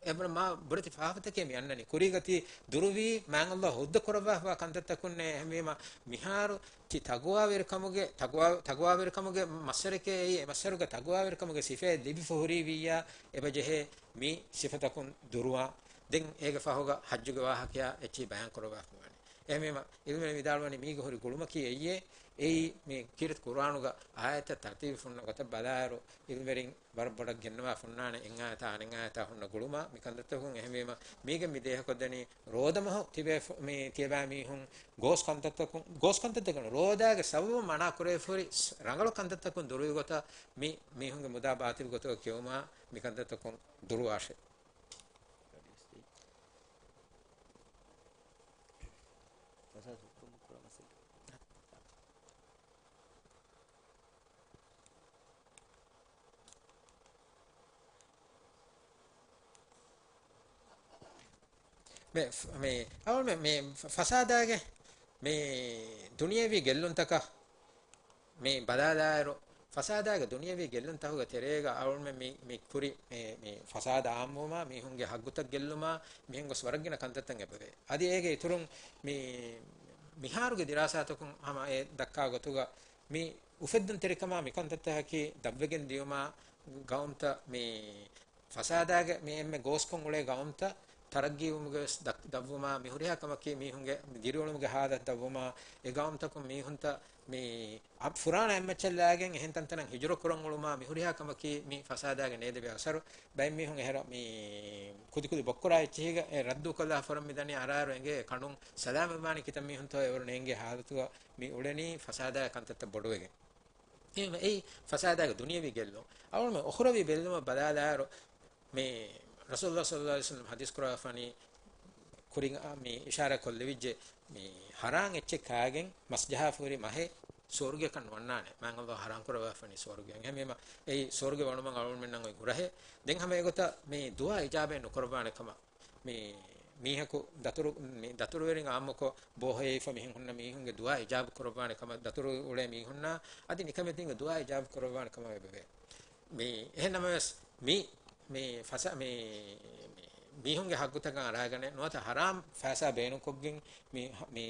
އެބަ މާ ބުރެތި ފާފަތަކޭ މި އަންނަނީ. ކުރީގަ ތި ދުރުވީ މާތް ﷲ ހުއްދަ ކުރައްވާފަވާ ކަންތައްތަކުންނޭ. އެހެންވީމަ، މިހާރު ތި ތަޤްވާވެރިކަމުގެ، ތަޤްވާ، ތަޤްވާވެރިކަމުގެ މައްސަރެކޭ އެއީ، އެ މައްސަރުގެ ތަޤްވާވެރިކަމުގެ ސިފައެއް ލިބިފަ ހުރީ ވިއްޔާ، އެބަޖެހޭ މި ސިފަތަކުން ދުރުވާ. ދެން އޭގެ ފަހުގަ ޙައްޖުގެ ވާހަކަޔާ އެއްޗެހި ބަޔާން ކުރައްވާފަވާނެ. އެހެންވީމަ، އިލްމުވެރިން ވިދާޅުވަނީ މީގަ ހުރި ގުޅުމަކީ އެއްޔޭ، އެއީ މި ކީރިތި ޤުރުއާނުގަ އާޔަތްތައް ތަރުތީބު ފުންނަ ގޮތަށް ބަލާއިރު، އިލްމުވެރިން ވަރަށް ބޮޑަށް ގެންނަވާ ފުންނާނެ އެއް އާޔަތާ އަނެއް އާޔަތާ ހުންނަ ގުޅުމާ މި ކަންތައްތަކުން. އެހެންވީމަ، މީގެން މި ދޭހަކޮށްދެނީ، ރޯދަމަހު ތިބޭ ފު-، މި ތިޔަބައިމީހުން ގޯސް ކަންތައްތަކުން، ގޯސް ކަންތައްތަކުން ރޯދާގެ ސަބަބުން މަނާ ކުރެވިފަހުރި ރަނގަޅު ކަންތައްތަކުން ދުރުވި ގޮތަށް މި މީހުންގެ މުދާ ބާޠިލު ގޮތުގަ ކެއުމާ މި ކަންތައްތަކުން ދުރުވާށޭ. މި، މި، އަޅުގަނޑު މި، މި ފަސާދާގެ މި ދުނިޔެވީ ގެއްލުންތަކަށް މި ބަލާލާއިރު، ފަސާދާގެ ދުނިޔެވީ ގެއްލުންތަކުގެ ތެރޭގަ އަޅުގަނޑުމެން މި، މި ކުރި މި، މި ފަސާދަ އާއްމުވުމާ، މީހުންގެ ހައްގުތައް ގެއްލުމާ، މިހެން ގޮސް ވަރަށް ގިނަ ކަންތައްތައް އެބަވޭ. އަދި އޭގެ އިތުރުން މި، މިހާރުގެ ދިރާސާތަކުން ހަމަ އެ ދައްކާ ގޮތުގަ، މި އުފެއްދުންތެރިކަމާ މި ކަންތައްތަކަކީ ދަށްވެގެން ދިޔުމާ، ގައުމުތައް މި ފަސާދާގެ މި އެންމެ ގޯސްކޮށް އުޅޭ ގައުމުތައް ތަރައްގީވުމުގެ ވެސް ދަށް-، ދަށްވުމާ، މި ހުރިހާ ކަމަކީ މީހުންގެ ދިރިއުޅުމުގެ ހާލަތު ދަށްވުމާ، އެ ގައުމުތަކުން މީހުންތައް މި އަ-، ފުރާނަ އެއްމައްޗަށް ލާގެން އެހެން ތަންތަނަށް ހިޖުރަ ކުރަން އުޅުމާ، މި ހުރިހާ ކަމަކީ މި ފަސާދާގެ ނޭދެވޭ އަސަރު. ބައެއް މީހުން އެހެރަ މި ކުދިކުދި ބޮއްކުރާ އެއްޗެހިގަ އެ ރައްދު ކޮށްލާ ފަރަށް މި ދަނީ އަރާއިރު އެނގޭ ކަނޑުން ސަލާމަތްވާނީ ކިތައް މީހުންތޯ އެވަރު ނޭނގޭ ހާލަތުގަ މި އުޅެނީ ފަސާދާގެ ކަންތައްތައް ބޮޑުވެގެން. އެހެންވެ، އެއީ ފަސާދާގެ ދުނިޔެވީ ގެއްލުން. އަޅުގަނޑުމެން އުޚްރަވީ ބެއްލުމަށް ބަލާލާއިރު، މި ރަސޫލުﷲ ޞައްލަﷲު ޢަލައިހި ވަސައްލަމަ ޙަދީޘް ކުރައްވާފަނީ، ކުރިން އާ މި އިޝާރާތް ކޮށްލެވިއްޖެ، މި ޙަރާން އެއްޗެއް ކާގެން މަސް ޖަހާފަހުރި މަހެއް ސުވަރުގެއަކަށް ނުވަންނާނެ. މާތް ﷲ ޙަރާން ކުރައްވާފަނީ ސުވަރުގެއަށް. އެހެންވީމަ، އެއީ ސުވަރުގެ ވަނުމަށް އަޅުގަނޑުމެންނަށް އޮތް ހުރަހެއް. ދެން ހަމަ އެގޮތަށް މި ދުޢާ އިޖާބައެއް ނުކުރައްވާނެ ކަމަށް. މި މީހަކު ދަތުރު، މި ދަތުރުވެރިން އާއްމުކޮށް ބޯހައިފަ މިހެން ހުންނަ މީހުންގެ ދުޢާ އިޖާބަ ކުރައްވާނެ ކަމަށް، ދަތުރު އުޅޭ މީހުންނާ އަދި ނިކަމެތީންގެ ދުޢާ އިޖާބަ ކުރައްވާނެ ކަމަށް އެބަވޭ. މި އެހެން ނަމަވެސް، މި، މި ފަސަ-، މި، މި މީހުންގެ ހައްގުތަކަށް އަރާގަނެ ނުވަތަ ޙަރާމް ފައިސާ ބޭނުންކޮށްގެން މި، މި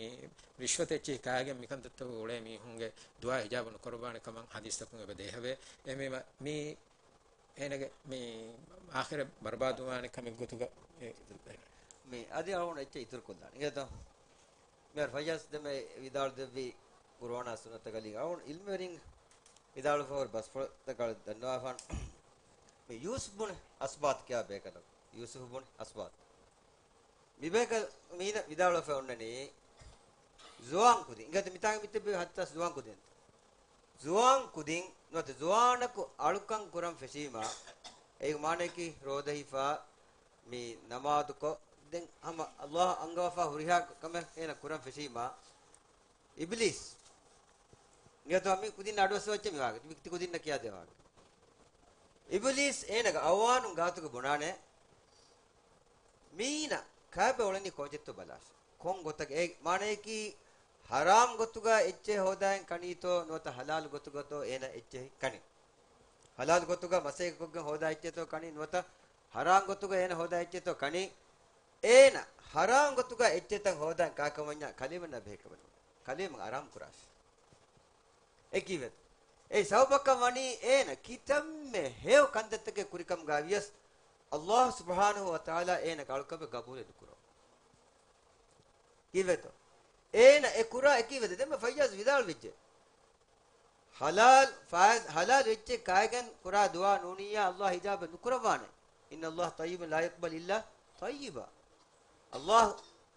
ރިޝްވަތް އެއްޗެހި ކާގެން މިކަންތައްތަކުގަ އުޅޭ މީހުންގެ ދުޢާ އިޖާބަ ނުކުރައްވާނެ ކަމަށް ޙަދީޘްތަކުން އެބަ ދޭހަވޭ. އެހެންވީމަ، މި އޭނަގެ މި އާޚިރަތް ބަރުބާދުވާނެ ކަމެއް ގޮތުގަ އެ، މި އަދި އަޅުގަނޑު އެއްޗެއް އިތުރުކޮށްލާނެ. އިނގޭތޯ؟ މިހާރު ފައްޔާޒް ދެމެ ވިދާޅު ދެއްވި ޤުރުއާނާ ސުންނަތަކަށް އަޅުގަނޑު އިލްމުވެރިން ވިދާޅުވެފަ ހުރި ބަސްފުޅުތަކަށް ދަންނަވާފަން. މި ޔޫސުފް ބުން އަސްބާތް ކިޔާ ބޭކަލަކު. ޔޫސުފް ބުން އަސްބާތް. މިބޭކަލް މީނަ ވިދާޅުވެފަ އޮންނަނީ ޒުވާން ކުދިން. އިނގޭތަ މިތާގެ މިތައް ބޭ ހަތްތަސް ޒުވާން ކުދިން. ޒުވާން ކުދިން ނުވަތަ ޒުވާނަކު އަޅުކަން ކުރަން ފެށީމާ، އޭގެ މާނަޔަކީ ރޯދަ ހިފާ، މި ނަމާދުކޮށް، ދެން ހަމަ ﷲ އަންގަވާފާ ހުރިހާ ކަމެއް އޭނަ ކުރަން ފެށީމާ، އިބްލީސް ނިޔަތު މި ކުދިން އަޑުއައްސަވައްޗެ މި ވާގެ، ތި ކުދިންނަށް ކިޔާދޭ ވާގެ. އިބްލީސް އޭނަގެ އަވާނުން ގާތުގެ ބުނާނެ، މީނަ ކާބެ އުޅެނީ ކޯޗެއްތޯ ބަލާށި. ކޮން ގޮތަކަށް؟ އޭ މާނަޔަކީ، ހަރާމް ގޮތުގަ އެއްޗެއް ހޯދާއިން ކަނީތޯ ނުވަތަ ހަލާލު ގޮތުގަތޯ އޭނަ އެއްޗެހި ކަނީ؟ ހަލާލު ގޮތުގަ މަސައްކަތްކޮށްގެން ހޯދާ އެއްޗެއްތޯ ކަނީ ނުވަތަ ހަރާމް ގޮތުގަ އޭނަ ހޯދާ އެއްޗެއްތޯ ކަނީ؟ އޭނަ ހަރާމް ގޮތުގަ އެއްޗެއްތައް ހޯދާން ކާކަމަންޏާ ކަލޭމެންނާ ބެހޭ ކަމެއް ނޫން. ކަލޭމެން އަރާމް ކުރާށި. އެކީވެތަ؟ އެއީ ސަބަބަކަށް ވަނީ އޭނަ ކިތަންމެ ހެޔޮ ކަންތައްތަކެއް ކުރިކަމުގައިވިޔަސް، ﷲ ސުބްޙާނަހޫ ވަތަޢާލާ އޭނަ އަޅުކަމެއް ގަބޫލެއް ނުކުރައްވާ. ކީއްވެތޯ؟ އޭނަ އެ ކުރާ އެކީވެތަ؟ ދެންމެ ފައްޔާޒް ވިދާޅުވެއްޖެ. ހަލާލް ފާއިޒް، ހަލާލު އެއްޗެއް ކާއިގެން ކުރާ ދުޢާ ނޫނިއްޔާ ﷲ އިޖާބަ ނުކުރައްވާނެ. إن الله طيب لا يقبل إلا طيبا. ﷲ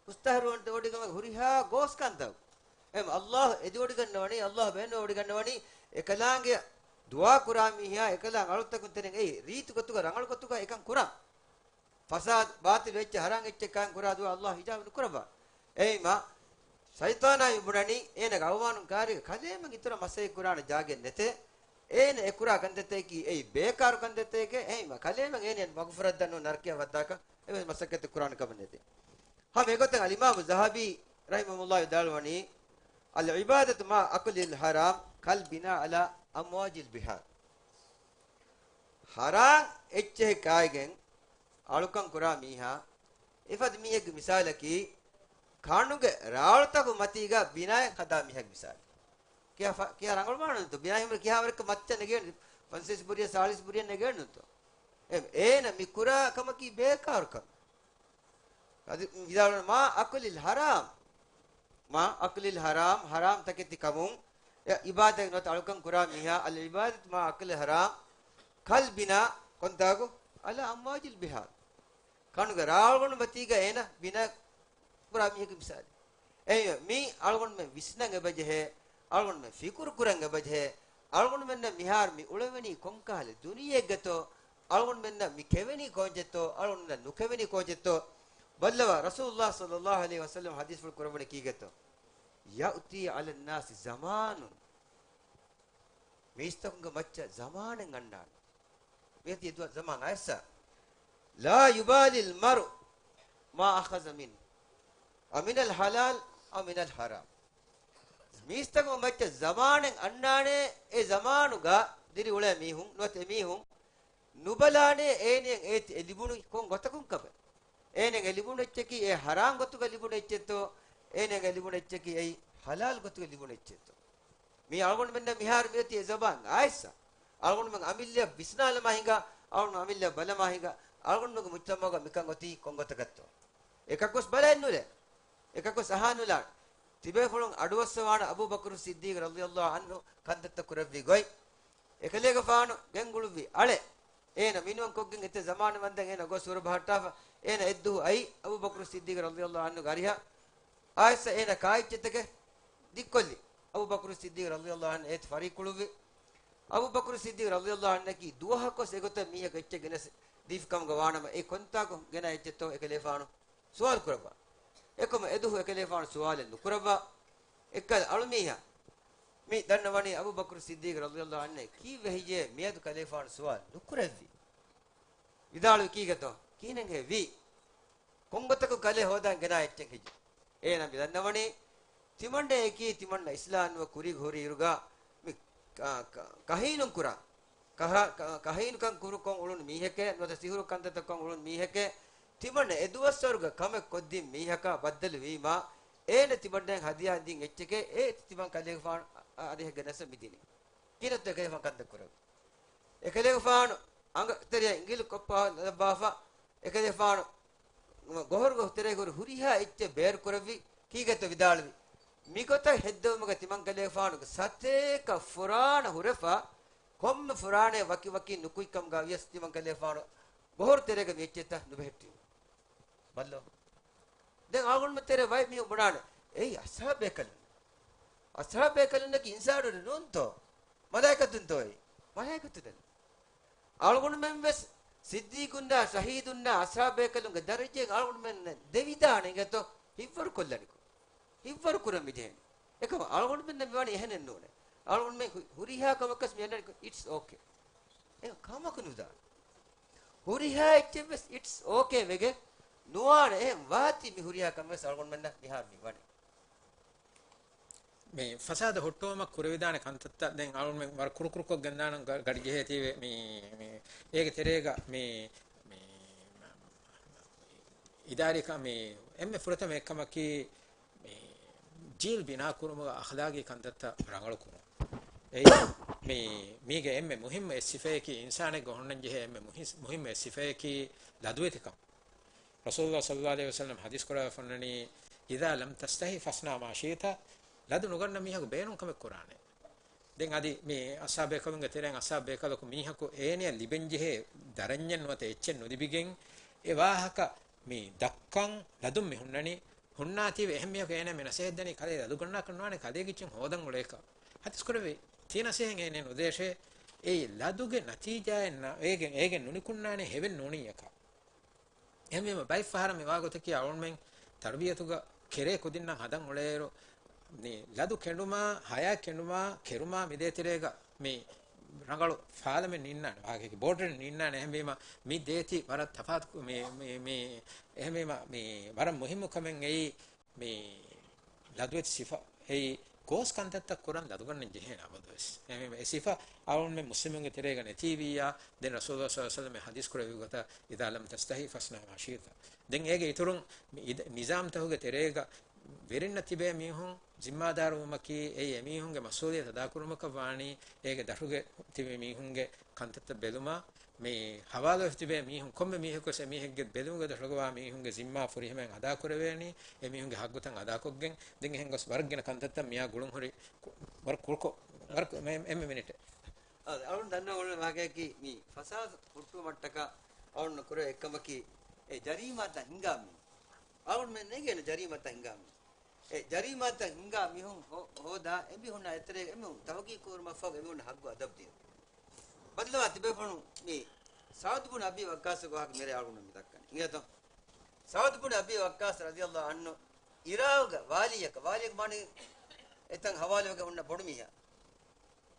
ކުށްތަހަރުވަން ވޮޑިގަން ހުރިހާ ގޯސް ކަންތައް. އެހެން ﷲ އެދިވޮޑިގަންނަވަނީ، ﷲ ބޭނުންވޮޑިގަންނަވަނީ، އެކަލާނގެ ދުޢާ ކުރާ މީހާ، އެކަލާނގެ އަޅުތަކުން ތެރެއިން އެއީ ރީތި ގޮތުގަ، ރަނގަޅު ގޮތުގަ އެކަން ކުރާ. ފަސާދަ، ބާޠިލު އެއްޗެއް، ހަރާން އެއްޗެއް ކާން ކުރާ ދުޢާ ﷲ އިޖާބަ ނުކުރައްވާ. އެހެންވީމާ، ޝައިޠާނާ މި ބުނަނީ، އޭނަގެ އަވާނުން ކާރިގަ ކަލޭމެން އިތުރަށް މަސައްކަތް ކުރާނެ ޖާގައެއް ނެތޭ. އޭނަ އެ ކުރާ ކަންތައްތަކަކީ އެއީ ބޭކާރު ކަންތައްތަކެކޭ. އެހެންވީމާ، ކަލޭމެން އޭނަ މަގުފުރައްދަން ނޫން ނަރަކަޔަށް ވައްދާކަށް އެއްވެސް މަސައްކަތެއް ކުރާނެ ކަމެއް ނެތޭ. ހަމަ އެގޮތަށް އަލްއިމާމު ޒަހަބީ ރަޙިމަހުﷲ ވިދާޅުވަނީ، العبادة مع أكل الحرام كالبناء على أمواج البحار. ހަރާން އެއްޗެހި ކާއިގެން އަޅުކަން ކުރާ މީހާ، އެފަދަ މީހެއްގެ މިސާލަކީ، ކަނުގެ ރާޅުތަކު މަތީގަ ބިނާއެއް ހަދާ މީހެއްގެ މިސާލެއް. ކިޔާ ފަ-، ކިޔާ ރަނގަޅު މާނަ ނުތޯ؟ ބިނާ ހިމަރު ކިހާވަރެއްކަ މައްޗަށް ނެގޭނެ، ފަންސަވީސް ބުރިއެއް، ސާޅީސް ބުރިއެއް ނެގޭނެ ނުތޯ؟ އެ-، އޭނަ މި ކުރާ ކަމަކީ ބޭކާރު ކަމެއް. އަދި ވިދާޅުވަނީ، مع أكل الحرام، مع أكل الحرام، ހަރާމް ތަކެތި ކަމުން އެ އިބާދަތް ނުވަތަ އަޅުކަން ކުރާ މީހާ، العبادة مع أكل الحرام كالبناء، ކޮންތާކު؟ على أمواج البحار. ކަނުގެ ރާޅުގަނޑު މަތީގަ އޭނަ ބިނާ ކުރާ މީހެއްގެ މިސާލެއް. އެހެންވެ، މީ އަޅުގަނޑުމެން ވިސްނަން އެބަޖެހޭ، އަޅުގަނޑުމެން ފިކުރު ކުރަން އެބަޖެހޭ، އަޅުގަނޑުމެންނަށް މިހާރު މި އުޅެވެނީ ކޮންކަހަލަ ދުނިޔެއެއްގަތޯ، އަޅުގަނޑުމެންނަށް މި ކެވެނީ ކޯއްޗެއްތޯ، އަޅުގަނޑުމެންނަށް ނުކެވެނީ ކޯއްޗެއްތޯ؟ ބައްލަވާ، ރަސޫލުﷲ ޞައްލަﷲ ޢަލައިހި ވަސައްލަމަ ޙަދީޘްފުޅު ކުރައްވަނީ ކީކޭތޯ؟ يأتي على الناس زمان، މީސްތަކުންގެ މައްޗަށް ޒަމާނެއް އަންނާނެ. މިއޮތީ އެދުވަހު ޒަމާން އައިއްސަ. لا يبالي المرء ما أخذ منه، أمن الحلال أم من الحرام. މީސްތަކުން މައްޗަށް ޒަމާނެއް އަންނާނެ، އެ ޒަމާނުގަ ދިރިއުޅޭ މީހުން ނުވަތަ އެމީހުން ނުބަލާނެ އޭނައަށް އޭތި އެ ލިބުނު ކޮން ގޮތަކުން ކަމެއް. އޭނައަށް އެ ލިބުނު އެއްޗަކީ އެ ހަރާން ގޮތުގަ ލިބުނު އެއްޗެއްތޯ، އޭނައަށް އެ ލިބުނު އެއްޗަކީ އެއީ ހަލާލު ގޮތުގަ ލިބުނު އެއްޗެއްތޯ. މީ އަޅުގަނޑުމެންނަށް މިހާރު މިއޮތީ އެ ޒަމާން އައިއްސަ. އަޅުގަނޑުމެން އަމިއްލައަށް ވިސްނާލަމާ ހިނގާ، އަޅުގަނޑު އަމިއްލައަށް ބަލަމާ ހިނގާ، އަޅުގަނޑުމެންގެ މުޖްތަމަޢުގަ މިކަން އޮތީ ކޮން ގޮތަކަށްތޯ؟ އެކަކުވެސް ބަލައެއްނުލޭ. އެކަކުވެސް އަހާނުލާނެ. ތިބޭފުޅުން އަޑުއައްސަވާނެ އަބޫބަކުރު ޞިއްދީޤް ރަޟިޔަﷲ ޢަންހު ކަންތައްތައް ކުރެއްވި ގޮތް. އެކަލޭގެފާނު ގެންގުޅުއްވި އަޅެއް. އޭނަ މިނިވަން ކޮށްގެން އެތައް ޒަމާނެއް ވަންދެން އޭނަ ގޮސް ހުރަ ބަހައްޓާފަ. އޭނަ އެއްދުވަހު އައީ އަބޫބަކުރު ޞިއްދީޤް ރަޟިޔަﷲ ޢަންހުގެ އަރިހަށް. އައިއްސަ އޭނަ ކާއެއްޗެއްތަކެއް ދިއްކޮށްލި. އަބޫބަކުރު ޞިއްދީޤް ރަޟިޔަﷲ ޢަންހު އޭތި ފަރީއްކުޅުއްވި. އަބޫބަކުރު ޞިއްދީޤް ރަޟިޔަﷲ ޢަންހުއަކީ ދުވަހަކުވެސް އެގޮތަށް މީހަކު އެއްޗެއް ގެނެސް ދީފި ކަމުގަ ވާނަމަ، އެ ކޮންތާކު ގެނައި އެއްޗެއްތޯ އެކަލޭފާނު ސުވާލު ކުރައްވާ. އެކަމަ އެދުވަހު އެކަލޭފާނު ސުވާލެއް ނުކުރައްވާ. އެއްކަލަ އަޅުމީހާ މި ދަންނަވަނީ އަބޫބަކުރު ޞިއްދީޤް ރަޟިޔަﷲ ޢަންހު ކީއްވެ ހެއްޔޭ މިއަދު ކަލޭފާނު ސުވާލު ނުކުރެއްވީ؟ ވިދާޅުވީ ކީކޭތޯ؟ ކިހިނެއްހޭ ވީ؟ ކޮންގޮތަކު ކަލޭ ހޯދާން ގެނާ އެއްޗެއް ހެއްޔޭ؟ އޭނާ މި ދަންނަވަނީ، ތިމަންނައަކީ ތިމަންނަ އިސްލާމް ނުވެ ކުރީގަ ހުރި އިރުގަ މި ކަ-، ކަ-، ކަހީނުން ކުރާ، ކަހަ-، ކަ-، ކަހީނުކަން ކުރުކޮށް އުޅުނު މީހެކޭ، ނުވަތަ ސިހުރު ކަންތައްތައް ކޮށް އުޅުނު މީހެކޭ، ތިމަންނަ އެ ދުވަސްވަރުގަ ކަމެއް ކޮށްދިން މީހަކާ ބައްދަލު ވީމާ، އޭނަ ތިމަންނައަށް ހަދިޔާ ދިން އެއްޗެކޭ، އޭތި ތިމަން ކަލޭގެފާނު އަ-، އަރިހަށް ގެނެސް މި ދިނީ. ކިހިނެއްތޯ ކަލޭގެފާނު ކަންތައް ކުރެވުނީ؟ އެކަލޭގެފާނު އަނގަ ތެރެއަށް އިނގިލި ކޮށްފަ ލައްވާފަ، އެކަލޭގެފާނު ގޮހޮރުގަ ތެރޭގަ ހުރި ހުރިހާ އެއްޗެއް ބޭރު ކުރެއްވި، ކީކޭތޯ ވިދާޅުވީ؟ މިގޮތަށް ހެއްދެވުމުގަ ތިމަން ކަލޭގެފާނުގެ ސަތޭކަ ފުރާނަ ހުރެފަ، ކޮންމެ ފުރާނައެއް ވަކި ވަކި ނުކުތްކަމުގަ ވިޔަސް ތިމަން ކަލޭގެފާނު ގޮހޮރު ތެރޭގަ މި އެއްޗެއްތައް ނުބެހެއްޓީމު. ބައްލޯ. ދެން އަޅުގަނޑުމެން ތެރޭ ވައި މީހުން ބުނާނެ، އެއީ އަޞްޙާބު ބޭކަލުން. އަޞްޙާބު ބޭކަލުންނަކީ އިންސާނުން ނޫންތޯ؟ މަލާއިކަތުންތޯއޭ؟ މަލާއިކަތުންނެއް. އަޅުގަނޑުމެން ވެސް ސިއްދީޤުންނާ، ޝަހީދުންނާ، އަޞްޙާބު ބޭކަލުންގެ ދަރަޖައިން އަޅުގަނޑުމެން ދެވިދާނެ އިނގޭތޯ؟ ހިތްވަރު ކޮށްލަނިކޮށް، ހިތްވަރު ކުރަން މިޖެހޭނެ. އެކަމަ އަޅުގަނޑުމެންނަށް މިވާނީ އެހެނެއް ނޫނޭ. އަޅުގަނޑުމެން ހު-، ހުރިހާ ކަމަކަސް މި އަންނަނީ it's okay. އެ ކަމަކު ނުދާނެ. ހުރިހާ އެއްޗެއް ވެސް it's okay ވެގެން ނުވާނެ. އެހެން ވާތީ މި ހުރިހާ ކަމެއް ވެސް އަޅުގަނޑުމެންނަށް މިހާރު މި ވަނީ. މި ފަސާދަ ހުއްޓުވުމަށް ކުރެވިދާނެ ކަންތައްތައް ދެން އަޅުގަނޑުމެން ވަރަށް ކުރުކުރުކޮށް ގެންދާނަން ގަ-، ގަޑި ޖެހޭތީވެ މި، މި، އޭގެ ތެރޭގަ މި، މި، އިދާރީކަ މި އެންމެ ފުރަތަމަ އެއްކަމަކީ، މި ޖީލް ބިނާ ކުރުމުގަ އަޚްލާގީ ކަންތައްތައް ރަނގަޅު ކުރުން. އެއީ، މި، މީގެ އެންމެ މުހިއްމު އެއް ސިފަޔަކީ، އިންސާނެއްގަ ހުންނަން ޖެހޭ އެންމެ މުހި-، މުހިއްމު އެއް ސިފަޔަކީ ލަދުވެތިކަން. ރަސޫލުﷲ ޞައްލަﷲ ޢަލައިހި ވަސައްލަމަ ޙަދީޘް ކުރައްވާފަ ވަންނަނީ، "إذا لم تستح فاصنع ما شئت." ލަދު ނުގަންނަ މީހަކު ބޭނުން ކަމެއް ކުރާނެ. ދެން އަދި މި އަޞްޙާބު ބޭކަލުންގެ ތެރެއިން އަޞްޙާބު ބޭކަލަކު މީހަކު އޭނަޔަށް ލިބެން ޖެހޭ ދަރަންޏެއް ނުވަތަ އެއްޗެއް ނުލިބިގެން އެ ވާހަކަ މި ދައްކަން ލަދުން މި ހުންނަނީ. ހުންނާތީވެ އެހެން މީހަކު އޭނަ މި ނަސޭހަތް ދަނީ ކަލޭ ލަދު ގަންނާކަށް ނުވާނެ، ކަލޭގެ އެއްޗެއް ހޯދަން އުޅޭކަށް. ޙަދީޘް ކުރެއްވި ތީ ނަސޭހަތް އޭނަ ނުދޭށޭ. އެއީ ލަދުގެ ނަތީޖާއެއް ނަ-، އޭގެ، އޭގެ ނުނިކުންނާނެ ހެވެއް ނޫނިއްޔަކަށް. އެހެންވީމަ، ބައެއް ފަހަރަށް މި ވާގޮތަކީ އަޅުގަނޑުމެން ތަރުބިޔަތުގަ ކެރޭ ކުދިންނަށް ހަދަން އުޅޭއިރު، މި ލަދު ކެނޑުމާ، ހަޔާތް ކެނޑުމާ، ކެރުމާ މި ދޭތެރޭގަ މި ރަނގަޅު ފާލަމެއް ނިންނާނެ، ވާހަކައެއްގެ ބޯޑަރެއް ނިންނާނެ. އެހެންވީމަ، މި ދޭތި ވަރަށް ތަފާތު، މި، މި، މި، އެހެންވީމަ، މި ވަރަށް މުހިއްމު ކަމެއް އެއީ، މި ލަދުވެތި ސިފަ އެއީ، ގޯސް ކަންތައްތައް ކުރަން ލަދުގަންނަން ޖެހޭނެ އަބަދުވެސް. އެހެންވީމަ، އެ ސިފަ އަޅުގަނޑުމެން މުސްލިމުންގެ ތެރޭގަ ނެތީވިއްޔާ، ދެން ރަސޫލުﷲ ޞައްލަﷲ ޢަލައިހި ވަސައްލަމަ ޙަދީޘް ކުރެއްވި ގޮތަށް، "إذا لم تستح فاصنع ما شئت." ދެން އޭގެ އިތުރުން މި އިދ-، ނިޒާމްތަކުގެ ތެރޭގަ ވެރިންނަށް ތިބޭ މީހުން ޒިންމާދާރުވުމަކީ، އެއީ އެމީހުންގެ މަސްއޫލިއްޔަތު އަދާކުރުމަކަށް ވާނީ، އޭގެ ދަށުގެ ތިބޭ މީހުންގެ ކަންތައްތައް ބެލުމަށް. މި ހަވާލުވެފަ ތިބޭ މީހުން، ކޮންމެ މީހަކުވެސް އެމީހެއްގެ ބެލުމުގެ ދަށުގަވާ މީހުންގެ ޒިންމާ ފުރިހަމައިން އަދާކުރެވޭނީ، އެމީހުންގެ ހައްގުތައް އަދާކޮށްގެން. ދެން އެހެން ގޮސް ވަރަށް ގިނަ ކަންތައްތައް މިއާ ގުޅުން ހުރި ކު-، ވަރަށް ކުރުކޮށް، ވަރަށް އެ-، އެންމެ މިނިޓެއް. އަ، އަޅުން ދަންނަ އުޅުނު ވާގަޔަކީ މި ފަސާދަ ހުއްޓުވުމަށްޓަކާ އަޅުން ކުރެވޭ އެއްކަމަކީ، އެ ޖަރީމާތައް ހިންގާ މީހުން. އަޅުން މެން ނޭނގޭނެ ޖަރީމާތައް ހިންގާ މީހުން. އެ ޖަރީމާތައް ހިންގާ މީހުން ހޯ-، ހޯދާ، އެމީހުންނާ އެތެރޭ އެމީހުން ތަހުގީގު ކުރުމަށްފަހު އެމީހުން ހައްގު އަދަބު ދިނުން. ބައްލަވާ ތިބޭފުޅުން މި ސަޢުދު ބުން އަބީ ވައްޤާޞްގެ ވާހަކަ މިރޭ އަޅުގަނޑު މި ދައްކަނީ. އިނގޭތޯ؟ ސަޢުދު ބުން އަބީ ވައްޤާޞް ރަޟިޔަﷲ ޢަންހު ޢިރާޤުގެ ވާލީއަކަށް، ވާލީއަކަށް ވާނީ އެތަން ހަވާލުވެގެން ހުންނަ ބޮޑު މީހާ.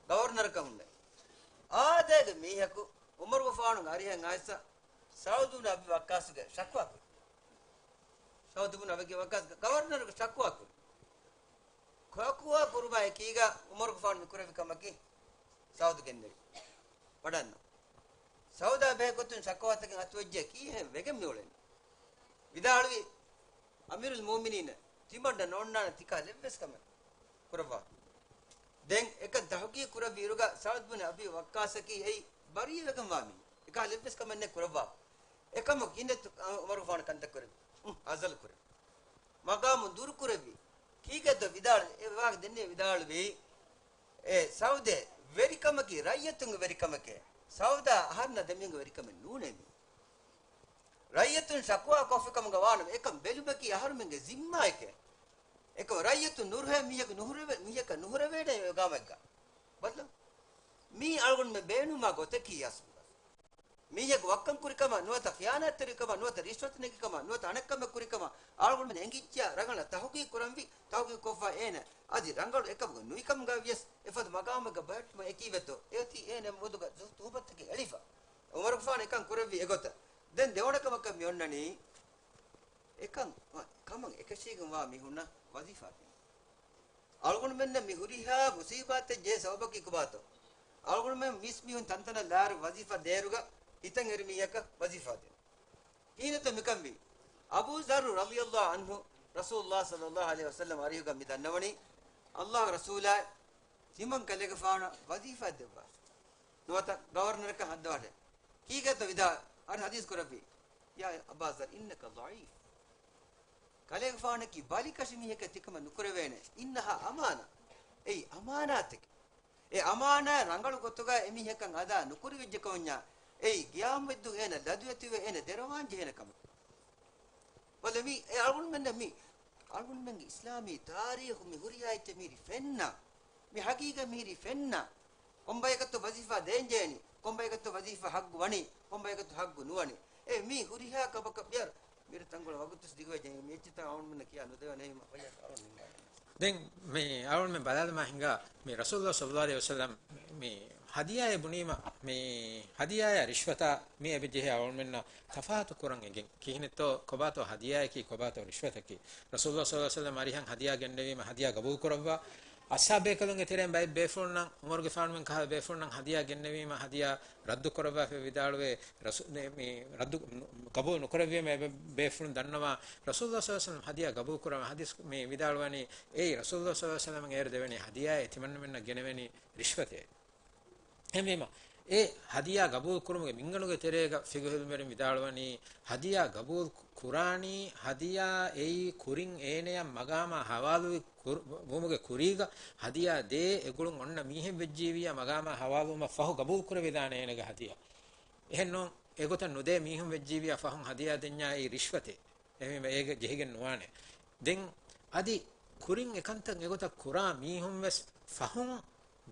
ގަވަރުނަރަކަށް ހުންނަ. އާދައިގެ މީހަކު ޢުމަރުގެފާނުގެ އަރިހަށް އައިސް ސަޢުދު ބުން އަބީ ވައްޤާޞްގެ ޝަކުވާ ކުރި. ސަޢުދު ބުން އަބީ ވައްޤާޞްގެ ގަވަރުނަރުގެ ޝަކުވާ ކުރި. ޝަކުވާ ކުރުމާ އެކީގަ ޢުމަރުގެފާނު މި ކުރެއްވި ކަމަކީ ސަޢުދު ގެންނެވި. ވަޑަންނަ. ސަޢުދާ ބެހޭގޮތުން ޝަކުވާތަކެއް އަތުވެއްޖެ ކީހެން ވެގެން މިއުޅެނީ. ވިދާޅުވި، އަމީރުލް މުއުމިނީން، ތިމަންނަ ނޯންނާނެ ތިކާ ލެއްވެސް ކަމެއް ކުރައްވާ. ދެން އެކަން ތަހުޤީޤު ކުރެއްވި އިރުގަ ސަޢުދު ބިން އަބީ ވައްޤާޞަކީ އެއީ ބަރީއަވެގެންވާ މީހެއް. އެކާ ލެއްވެސް ކަމެއް ނެތް ކުރައްވާ. އެކަމަކު ކިހިނެއްތޯ ޢުމަރުގެފާނު ކަންތައް ކުރެއްވި؟ އުން، އަޒަލް ކުރެއްވި. މަޤާމު ދުރު ކުރެއްވި. ކީކޭތޯ ވިދާޅުވި؟ އެ ވާހަކަ ދެންނެވި ވިދާޅުވީ، އެ ސަޢުދޭ ވެރިކަމަކީ ރައްޔިތުންގެ ވެރިކަމެކޭ. ސަޢުދާ އަހަރުންނާ ދެމީހުންގެ ވެރިކަމެއް ނޫނޭ މީ. ރައްޔިތުން ޝަކުވާ ކޮށްފި ކަމުގަ ވާނަމަ، އެކަން ބެލުމަކީ އަހަރުމެންގެ ޒިންމާއެކޭ. އެކަމަ ރައްޔިތުން ނުރުހޭ މީހަކު ނުހުރެވޭ، މީހަކަށް ނުހުރެވޭނެ އެ ގާމެއްގަ. ބައްލަ. މީ އަޅުގަނޑުމެން ބޭނުމާ ގޮތަކީ އަސްލުގަ. މީހަކު ވައްކަން ކުރިކަމަށް ނުވަތަ ޚިޔާނާތްތެރިކަމަށް ނުވަތަ ރިޝްވަތު ނެގިކަމަށް ނުވަތަ އަނެއްކަމެއް ކުރިކަމަށް އަޅުގަނޑުމެން އެނގިއްޖެޔާ ރަނގަޅަށް ތަހުޤީޤު ކުރަންވީ، ތަހުޤީޤު ކޮށްފަ އޭނަ އަދި ރަނގަޅު އެކަމަކު ނުވިކަމުގަ ވިޔަސް އެފަދަ މަގާމެއްގަ ބަހައްޓުމަށް އެކީވެތޯ އެއޮތީ އޭނަ މެދުގަ ތު-، ތުހުމަތަކެއް އެޅިފަ. ޢުމަރުގެފާނު އެކަން ކުރެއްވީ އެގޮތަށް. ދެން ދެވަނަ ކަމަކަށް މި އޮންނަނީ، އެކަން ކަމަށް އެކަށީގެންވާ މީހުންނަށް ވަޒީފާ ދިނުން. އަޅުގަނޑުމެންނަށް މި ހުރިހާ މުޞީބާތެއް ޖެހޭ ސަބަބަކީ ކޮބާތޯ؟ އަޅުގަނޑުމެން މީސްމީހުން ތަންތަނަށް ލާރި ވަޒީފާ ދޭއިރުގަ ހިތަށް އެރި މީހަކަށް ވަޒީފާ ދިނުން. ކިހިނެއްތޯ މިކަން ވީ؟ އަބޫ ޛައްރު ރަޟިޔަﷲ ޢަންހު ރަސޫލުﷲ ޞައްލަﷲ ޢަލައިހި ވަސައްލަމް އަރިހުގަ މި ދަންނަވަނީ، ﷲގެ ރަސޫލާއި، ތިމަން ކަލޭގެފާނަށް ވަޒީފާ ދެއްވާށޭ. ނުވަތަ ގަވަރުނަރަކަށް ހައްދަވާށޭ. ކީކޭތޯ ވިދާ-، އަން ޙަދީޘް ކުރެއްވީ؟ ޔާ އަބާ ޛައްރް، އިންނަކަ ޟަޢީފް. ކަލޭގެފާނަކީ ބަލިކަށި މީހެކޭ، ތިކަމެއް ނުކުރެވޭނެ. އިންނަހާ އަމާނާ. އެއީ އަމާނާތެކޭ. އެ އަމާނާތް ރަނގަޅު ގޮތުގަ އެމީހަކަށް އަދާ ނުކުރެވިއްޖެ ކަމަންޏާ، އެއީ ޤިޔާމަތްދުވަހު އޭނަ ލަދުވެތިވެ އޭނަ ދެރަވާން ޖެހޭނެ ކަމެއް. ވަލަ މީ، އެ އަޅުގަނޑުމެންނަށް މީ، އަޅުގަނޑުމެންގެ އިސްލާމީ ތާރީޚު މި ހުރިހާ އެއްޗެއް މިހިރީ ފެންނަ. މި ޙަޤީޤަތް މިހިރީ ފެންނަ. ކޮންބަޔަކަށްތޯ ވަޒީފާ ދޭންޖެހެނީ؟ ކޮންބަޔަކަށްތޯ ވަޒީފާ ހައްގު ވަނީ؟ ކޮންބަޔަކަށްތޯ ހައްގު ނުވަނީ؟ އެ މީ ހުރިހާ ކަމަކަށް މިހާރު މިރަށް ތަންކޮޅެއް ވަގުތުސް ދިގުވެއްޖެ. މި އެއްޗެއްތައް އަޅުގަނޑުމެންނަށް ކިޔާ ނުދެވޭނެ. އެހީމަ ފަޔާސް އަޅުގަނޑު ނިންމާލަން. ދެން މި އަޅުގަނޑުމެން ބަލާލަމާ ހިނގާ މި ރަސޫލުﷲ ޞައްލަﷲު ޢަލައިހި ވަސައްލަމް މި ހަދިޔާއޭ ބުނީމަ، މި ހަދިޔާޔާ ރިޝްވަތާ މި އެބަޖެހޭ އަޅުގަނޑުމެންނަށް ތަފާތު ކުރަން އެނގެން. ކިހިނެއްތޯ ކޮބާތޯ ހަދިޔާއަކީ، ކޮބާތޯ ރިޝްވަތަކީ؟ ރަސޫލުﷲ ޞައްލަﷲު ޢަލައިހި ވަސައްލަމް އަރިހަށް ހަދިޔާ ގެންނެވީމަ ހަދިޔާ ގަބޫލު ކުރައްވާ. އަޞްޙާބޭކަލުންގެ ތެރެއިން ބައެއް ބޭފުޅުންނަށް ޢުމަރުގެ ފާނުމެން ކަހަލަ ބޭފުޅުންނަށް ހަދިޔާ ގެންނެވީމަ ހަދިޔާ ރައްދު ކުރައްވާފައި ވިދާޅުވޭ. ރަސޫ-، މި، މި ރައްދު ގަބޫލު ނުކުރެއްވީމަ އެ ބޭފުޅުން ދަންނަވާ ރަސޫލުﷲ ޞައްލަﷲު ޢަލައިހި ވަސައްލަމް ހަދިޔާ ގަބޫލު ކުރައްވާ. ޙަދީޘް މި ވިދާޅުވަނީ، އެއީ ރަސޫލުﷲ ޞައްލަﷲު ޢަލައިހި ވަސައްލަމަށް އޭރު ދެވެނީ ހަދިޔާއޭ، ތިމަންނަމެންނަށް ގެނެވެނީ ރިޝްވަތޭ. އެހެންވީމަ، އެ ހަދިޔާ ގަބޫލު ކުރުމުގެ މިންގަނޑުގެ ތެރޭގަ ފިޤުހު ޢިލްމުވެރިން ވިދާޅުވަނީ، ހަދިޔާ ގަބޫލު ކުރާނީ، ހަދިޔާ އެއީ ކުރިން އޭނަޔަށް މަގާމާ ޙަވާލުވި ކުރު-، ވުމުގެ ކުރީގަ، ހަދިޔާ ދޭ އެ ގުޅުން އޮންނަ މީހެއް ވެއްޖީވިއްޔާ މަގާމާ ޙަވާލުވުމަށް ފަހު ގަބޫލު ކުރެވިދާނެ އޭނަގެ ހަދިޔާ. އެހެންނޫން، އެގޮތަށް ނުދޭ މީހުން ވެއްޖީވިއްޔާ ފަހުން ހަދިޔާ ދެންޏާ އެއީ ރިޝްވަތެއް. އެހެންވީމަ އޭގެ ޖެހިގެން ނުވާނެ. ދެން އަދި ކުރިން އެކަންތައް އެގޮތަށް ކުރާ މީހުން ވެސް ފަހުން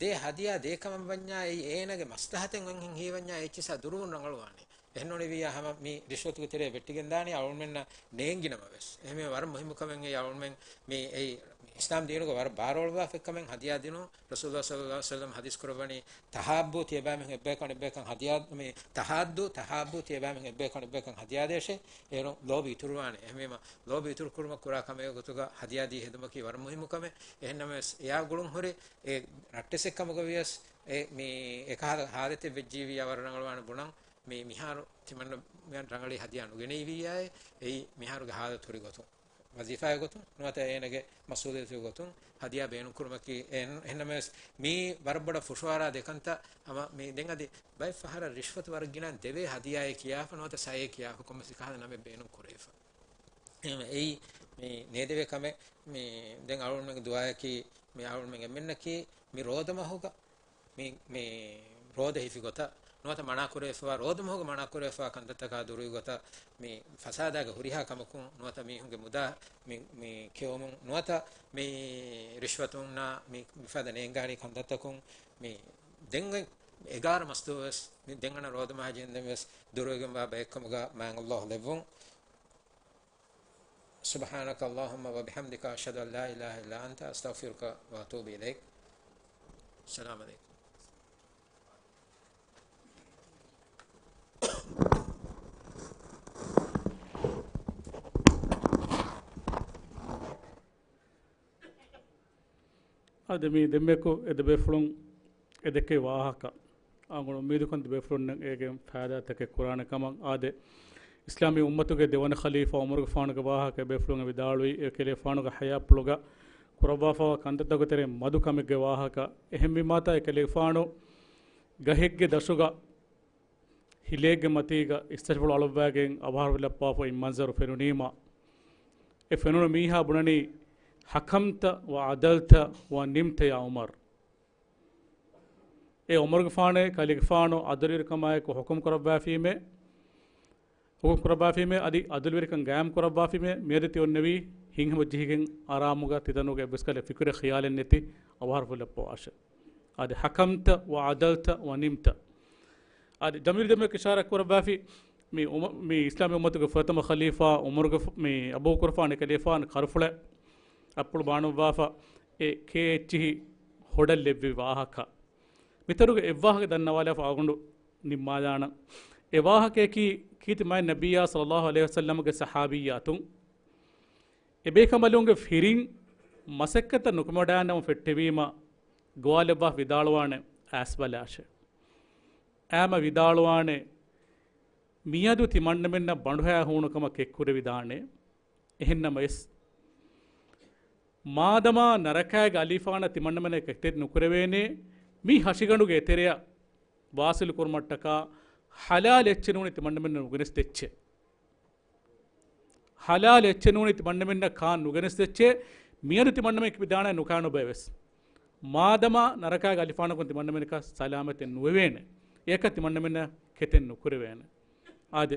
ދޭ ހަދިޔާ ދޭކަމަށް ވަންޏާ އެއީ އޭނަގެ މަސްލަހަތެއް އޮތްހެން ހީވަންޏާ އެއްޗިއްސާ ދުރުވުން ރަނގަޅުވާނެ. އެހެންނޫނިވިއްޔާ ހަމަ މި ރިޝްވަތުގެ ތެރޭ ވެއްޓިގެންދާނީ އަޅުގަނޑުމެންނަށް ނޭނގިނަމަވެސް. އެހެންވީމަ ވަރަށް މުހިއްމު ކަމެއް އެއީ އަޅުގަނޑުމެން މި އެއީ އިސްލާމް ދީނުގަ ވަރަށް ބާރުއަޅުވާފައި ކަމެއް ހަދިޔާ ދިނުން. ރަސޫލުﷲ ޞައްލަﷲު ޢަލައިހި ވަސައްލަމް ޙަދީޘް ކުރައްވަނީ، ތަޙާއްބޫ ތިޔަބައިމީހުން އެއްބަޔަކު އަނެއްބަޔަކަށް ހަދިޔާ، މި ތަޙާއްދޫ، ތަޙާއްބޫ ތިޔަބައިމީހުން އެއްބަޔަކު އަނެއްބަޔަކަށް ހަދިޔާ ދޭށޭ. އޭރުން ލޯބި އިތުރުވާނެ. އެހެންވީމަ، ލޯބި އިތުރު ކުރުމަށް ކުރާ ކަމެއް ގޮތުގަ ހަދިޔާ ދީ ހެދުމަކީ ވަރަށް މުހިއްމު ކަމެއް. އެހެންނަމަވެސް، އެއާ ގުޅުން ހުރި އެ ރައްޓެއްސެއް ކަމުގަ ވިޔަސް، އެ މި އެކަހަލަ ހާލަތެއް ވެއްޖީވިއްޔާ ވަރަށް ރަނގަޅުވާނެ ބުނަން. މި މިހާރު ތިމަންނަ މި ރަނގަޅީ ހަދިޔާ ނުގެނެވިއްޔާއޭ. އެއީ މިހާރުގެ ހާލަތު ހުރި ގޮތުން. ވަޒީފާގެ ގޮތުން ނުވަތަ އޭނަގެ މަސްއޫލިއްޔަތުގެ ގޮތުން ހަދިޔާ ބޭނުންކުރުމަކީ، އެހެން-، އެހެންނަމަވެސް، މީ ވަރަށް ބޮޑަށް ފުށުއަރާ ދެކަންތައް. ހަމަ މި ދެން އަދި ބައެއް ފަހަރަށް ރިޝްވަތު ވަރަށް ގިނަ ދެވޭ، ހަދިޔާއޭ ކިޔާފަ ނުވަތަ ސައޭ ކިޔާފަ ކޮންމެސް އެކަހަލަ ނަމެއް ބޭނުން ކުރެވިފަ. އެހެންވެ، އެއީ މި ނޭދެވޭ ކަމެއް. މި ދެން އަޅުގަނޑުމެންގެ ދުޢާއަކީ، މި އަޅުގަނޑުމެން އެންމެންނަކީ މި ރޯދަމަހުގަ މި، މި ރޯދަ ހިފި ގޮތަށް ނުވަތަ މަނާކުރެވިފައިވާ، ރޯދަމަހުގަ މަނާކުރެވިފައިވާ ކަންތައްތަކާ ދުރުވި ގޮތަށް، މި ފަސާދާގެ ހުރިހާ ކަމަކުން ނުވަތަ މީހުންގެ މުދާ މި، މި ކެއުމުން ނުވަތަ މި ރިޝްވަތުންނާ މި، މިފަދަ ނޭނގާނީ ކަންތައްތަކުން މި ދެން އޮތް އެގާރަ މަސްދުވަސް މި ދެން އަންނަ ރޯދަމަހާ ޖެހެންދެން ވެސް ދުރުވެގެންވާ ބައެއްކަމުގަ މާތް ﷲ ލެއްވުން. سبحانك اللهم وبحمدك، أشهد أن لا إله إلا أنت، أستغفرك وأتوب إليك. السلام عليكم. އަދި މި ދެންމެކު އެ ދެބޭފުޅުން އެ ދެއްކެވި ވާހަކަ އަޅުގަނޑު އުއްމީދުކޮށް ދެބޭފުޅުންނަށް އޭގެ ފައިދާތަކެއް ކުރާނެ ކަމަށް. އާދެ، އިސްލާމީ އުއްމަތުގެ ދެވަނަ ޚަލީފާ ޢުމަރުގެފާނުގެ ވާހަކަ އެބޭފުޅުން ވިދާޅުވީ، އެކަލޭފާނުގެ ޙަޔާތްޕުޅުގަ ކުރައްވާފައިވާ ކަންތައްތަކުގެ ތެރެއިން މަދު ކަމެއްގެ ވާހަކަ. އެހެންވީމާތާ އެކަލޭފާނު ގަހެއްގެ ދަށުގަ ހިލޭއްގެ މަތީގަ އިސްތަށިފުޅު އަޅުއްވައިގެން އަވަހަރު ލައްޕާފައި މަންޒަރު ފެނުނީމަ، އެ ފެނުނު މީހާ ބުނަނީ، "حكمت وعدلت ونمت يا عمر." އޭ ޢުމަރުގެފާނޭ، ކަލޭގެފާނު ޢަދުލުވެރިކަމާއެކު ޙުކުމް ކުރައްވާފީމޭ، ޙުކުމް ކުރައްވާފީމޭ، އަދި ޢަދުލުވެރިކަން ގާއިމް ކުރައްވާފީމޭ، މިއަދު ތި އޮންނެވީ ހިތްހަމަޖެހިގެން އަރާމުގަ ތިތަނުގެ އެއްވެސް ކަލެ ފިކުރެއް ޚިޔާލެއް ނެތި އަވަހަރު ފުލައްޕަވާށެ. އަދި حكمت وعدلت ونمت. އަދި ޖަމީލު ދެމެ އިޝާރާތް ކުރައްވާފި، މި އުމަ-، މި އިސްލާމީ އުއްމަތުގެ ފުރަތަމަ ޚަލީފާ ޢުމަރުގެ ފު-، މި އަބޫބަކުރުފާނު ކަލޭފާނު ކަރުފުޅެއް އަތްޕުޅު ބާނުއްވާފަ، އެ ކޭ އެއްޗިހި ހޮޑަށް ލެއްވި ވާހަކަ. މިތަނުގެ އެއްވާހަކަ ދަންނަވާލާފަ އަޅުގަނޑު ނިންމާލާނަން. އެ ވާހަކަޔަކީ ކީރިތި މާތް ނަބިއްޔާ ޞައްލައްލާހު ޢަލައިހި ވަސައްލަމްގެ ޞަޙާބިއްޔާތުން އެބޭކަނބަލުންގެ ފިރިން މަސައްކަތަށް ނުކުމެވަޑައިގަންނަވަން ފެއްޓެވީމަ، ގޮވާލައްވާ ވިދާޅުވާނެ، އައިސްބަލާށޭ. އައިމަ ވިދާޅުވާނެ، މިއަދު ތިމަންނަމެންނަށް ބަނޑުހައި ހޫނުކަމަށް ކެތްކުރެވިދާނެ. އެހެންނަމަވެސް، މާދަމާ ނަރަކާގެ އަލިފާނަށް ތިމަންނަމެންނަށް ކެތެއް ނުކުރެވޭނެ، މި ހަށިގަނޑުގެ އެތެރެއަށް ވާސިލު ކުރުމަށްޓަކާ ޙަލާލު އެއްޗެއް ނޫނީ ތިމަންނަމެންނަށް ނުގެނެސްދެއްޗެއް. ޙަލާލު އެއްޗެއް ނޫނީ ތިމަންނަމެންނަށް ކާން ނުގެނެސްދެއްޗޭ، މިއަދު ތިމަންނަމެން ކިބިދާނެ ނުކާނުބައެވެސް. މާދަމާ ނަރަކާގެ އަލިފާނަކުން ތިމަންނަމެންނަކަށް ސަލާމަތެއް ނުވެވޭނެ. އެއަކަށް ތިމަންނަމެންނަށް ކެތެއް ނުކުރެވޭނެ. އާދެ،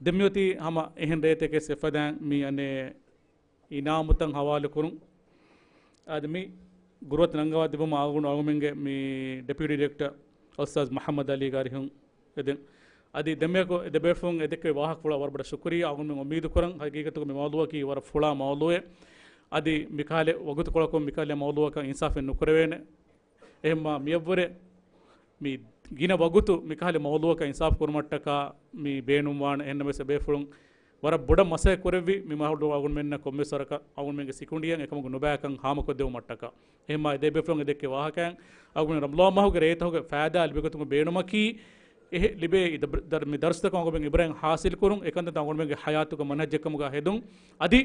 ދެން މިއޮތީ ހަމަ އެހެން ރޭތަކެއް ސެފަދާން މި އަނެއް އިނާމުތައް ހަވާލުކުރުން. އާދެ، މި ގުރުއަތު ނަންގަވާ ދިއުމަށް އަޅުގަނޑު، އަޅުގަނޑުމެންގެ މި ޑެޕިއުޓީ ޑިރެކްޓަރ އުސްތާޛް މުޙައްމަދު ޢަލީގެ އަރިހުން އެދެން. އަދި ދެންމެއަކު އެ ދެބޭފުޅުން އެ ދެއްކެވި ވާހަކަފުޅަށް ވަރަށް ބޮޑަށް ޝުކުރިއްޔާ. އަޅުގަނޑުމެން އުއްމީދުކުރަން ހަގީގަތުގަ މި މައުޟޫޢަކީ ވަރަށް ފުޅާ މައުޟޫޢެއް. އަދި މިކަހަލަ ވަގުތުކޮޅަކުން މިކަހަލަ މައުޟޫޢަކަށް އިންސާފެއް ނުކުރެވޭނެ. އެހެންމާ މިއަށްވުރެ މި ގިނަ ވަގުތު މިކަހަލަ މައުޟޫޢަކަށް އިންސާފު ކުރުމަށްޓަކާ މި ބޭނުންވާނެ. އެހެންނަމަވެސް އެބޭފުޅުން ވަރަށް ބޮޑަށް މަސައްކަތް ކުރެއްވި މި މަހަށް އަޅުގަނޑުމެންނަށް ކޮންމެސް ވަރަކަށް އަޅުގަނޑުމެންގެ ސިކުނޑިއަށް އެކަމަކު ނުބައިކަން ހާމަކޮށްދެވުމަށްޓަކާ. އެހެންމާ އެ ދެބޭފުޅުން އެ ދެއްކެވި ވާހަކައިން އަޅުގަނޑު ރަމަޟާން މަހުގެ ރޭތަކުގެ ފައިދާ ލިބިގަތުމަށް ބޭނުމަކީ އެހެ ލިބޭ އި ދަ-، ދަރ-، މި ދަރުސްތަކުން އަޅުގަނޑުމެން އިބްރަތް ހާސިލް ކުރުން، އެކަންތައް އަޅުގަނޑުމެންގެ ޙަޔާތުގެ މަންހަޖެއްކަމުގަ ހެދުން. އަދި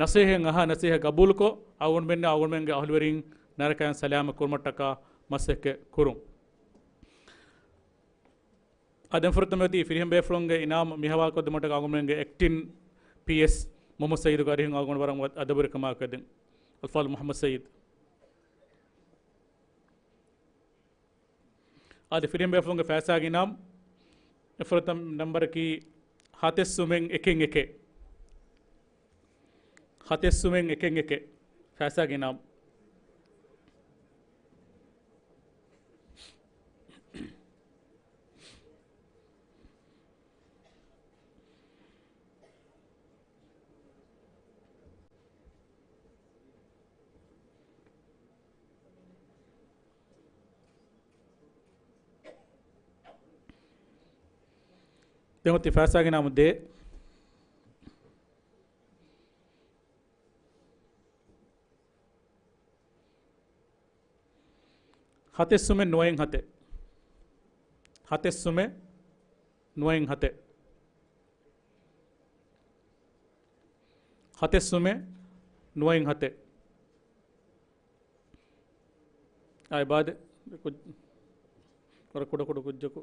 ނަސޭހަތް އަހާ ނަސޭހަތް ގަބޫލުކޮށް، އަޅުގަނޑުމެންނާ އަޅުގަނޑުމެންގެ އަހުލުވެރިން ނަރަކައިން ސަލާމަތް ކުރުމަށްޓަކާ މަސައްކަތް ކުރުން. އާ، ދެން ފުރަތަމަ އޮތީ ފިރިހެން ބޭފުޅުންގެ އިނާމު މި ހަވާލުކޮށްދިނުމަށްޓަކާ އަޅުގަނޑުމެންގެ އެކްޓިން ޕީއެސް މުޙައްމަދު ސައީދުގެ އަރިހުން އަޅުގަނޑު ވަރަށް އަދަބުވެރިކަމާ ކަދެން. އަލްފާޟިލް މުޙައްމަދު ސައީދު. އާދެ، ފިރިހެން ބޭފުޅުންގެ ފައިސާގެ އިނާމު އެ ފުރަތަމަ ނަންބަރަކީ ހަތެއް ސުމެއް އެކެއް އެކެއް. ހަތެއް ސުމެއް އެކެއް އެކެއް. ފައިސާގެ އިނާމު. ދެން އޮތީ ފައިސާގެ އިނާމު ދޭއް. ހަތެއް ސުމެއް ނުވައެއް ހަތެއް. ހަތެއް ސުމެއް ނުވައެއް ހަތެއް. ހަތެއް ސުމެއް ނުވައެއް ހަތެއް. އާއި ބާދެ، ކު-، ވަރަށް ކުޑަ ކުޑަ ކުއްޖަކު.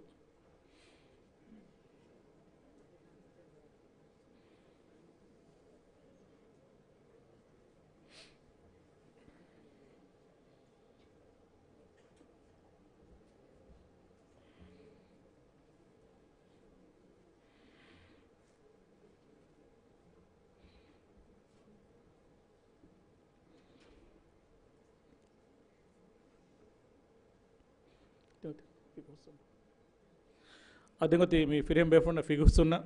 އާ، ދެން އޮތީ މި ފިރިހެން ބޭފުޅުންނަށް ފިގުސުންނަ.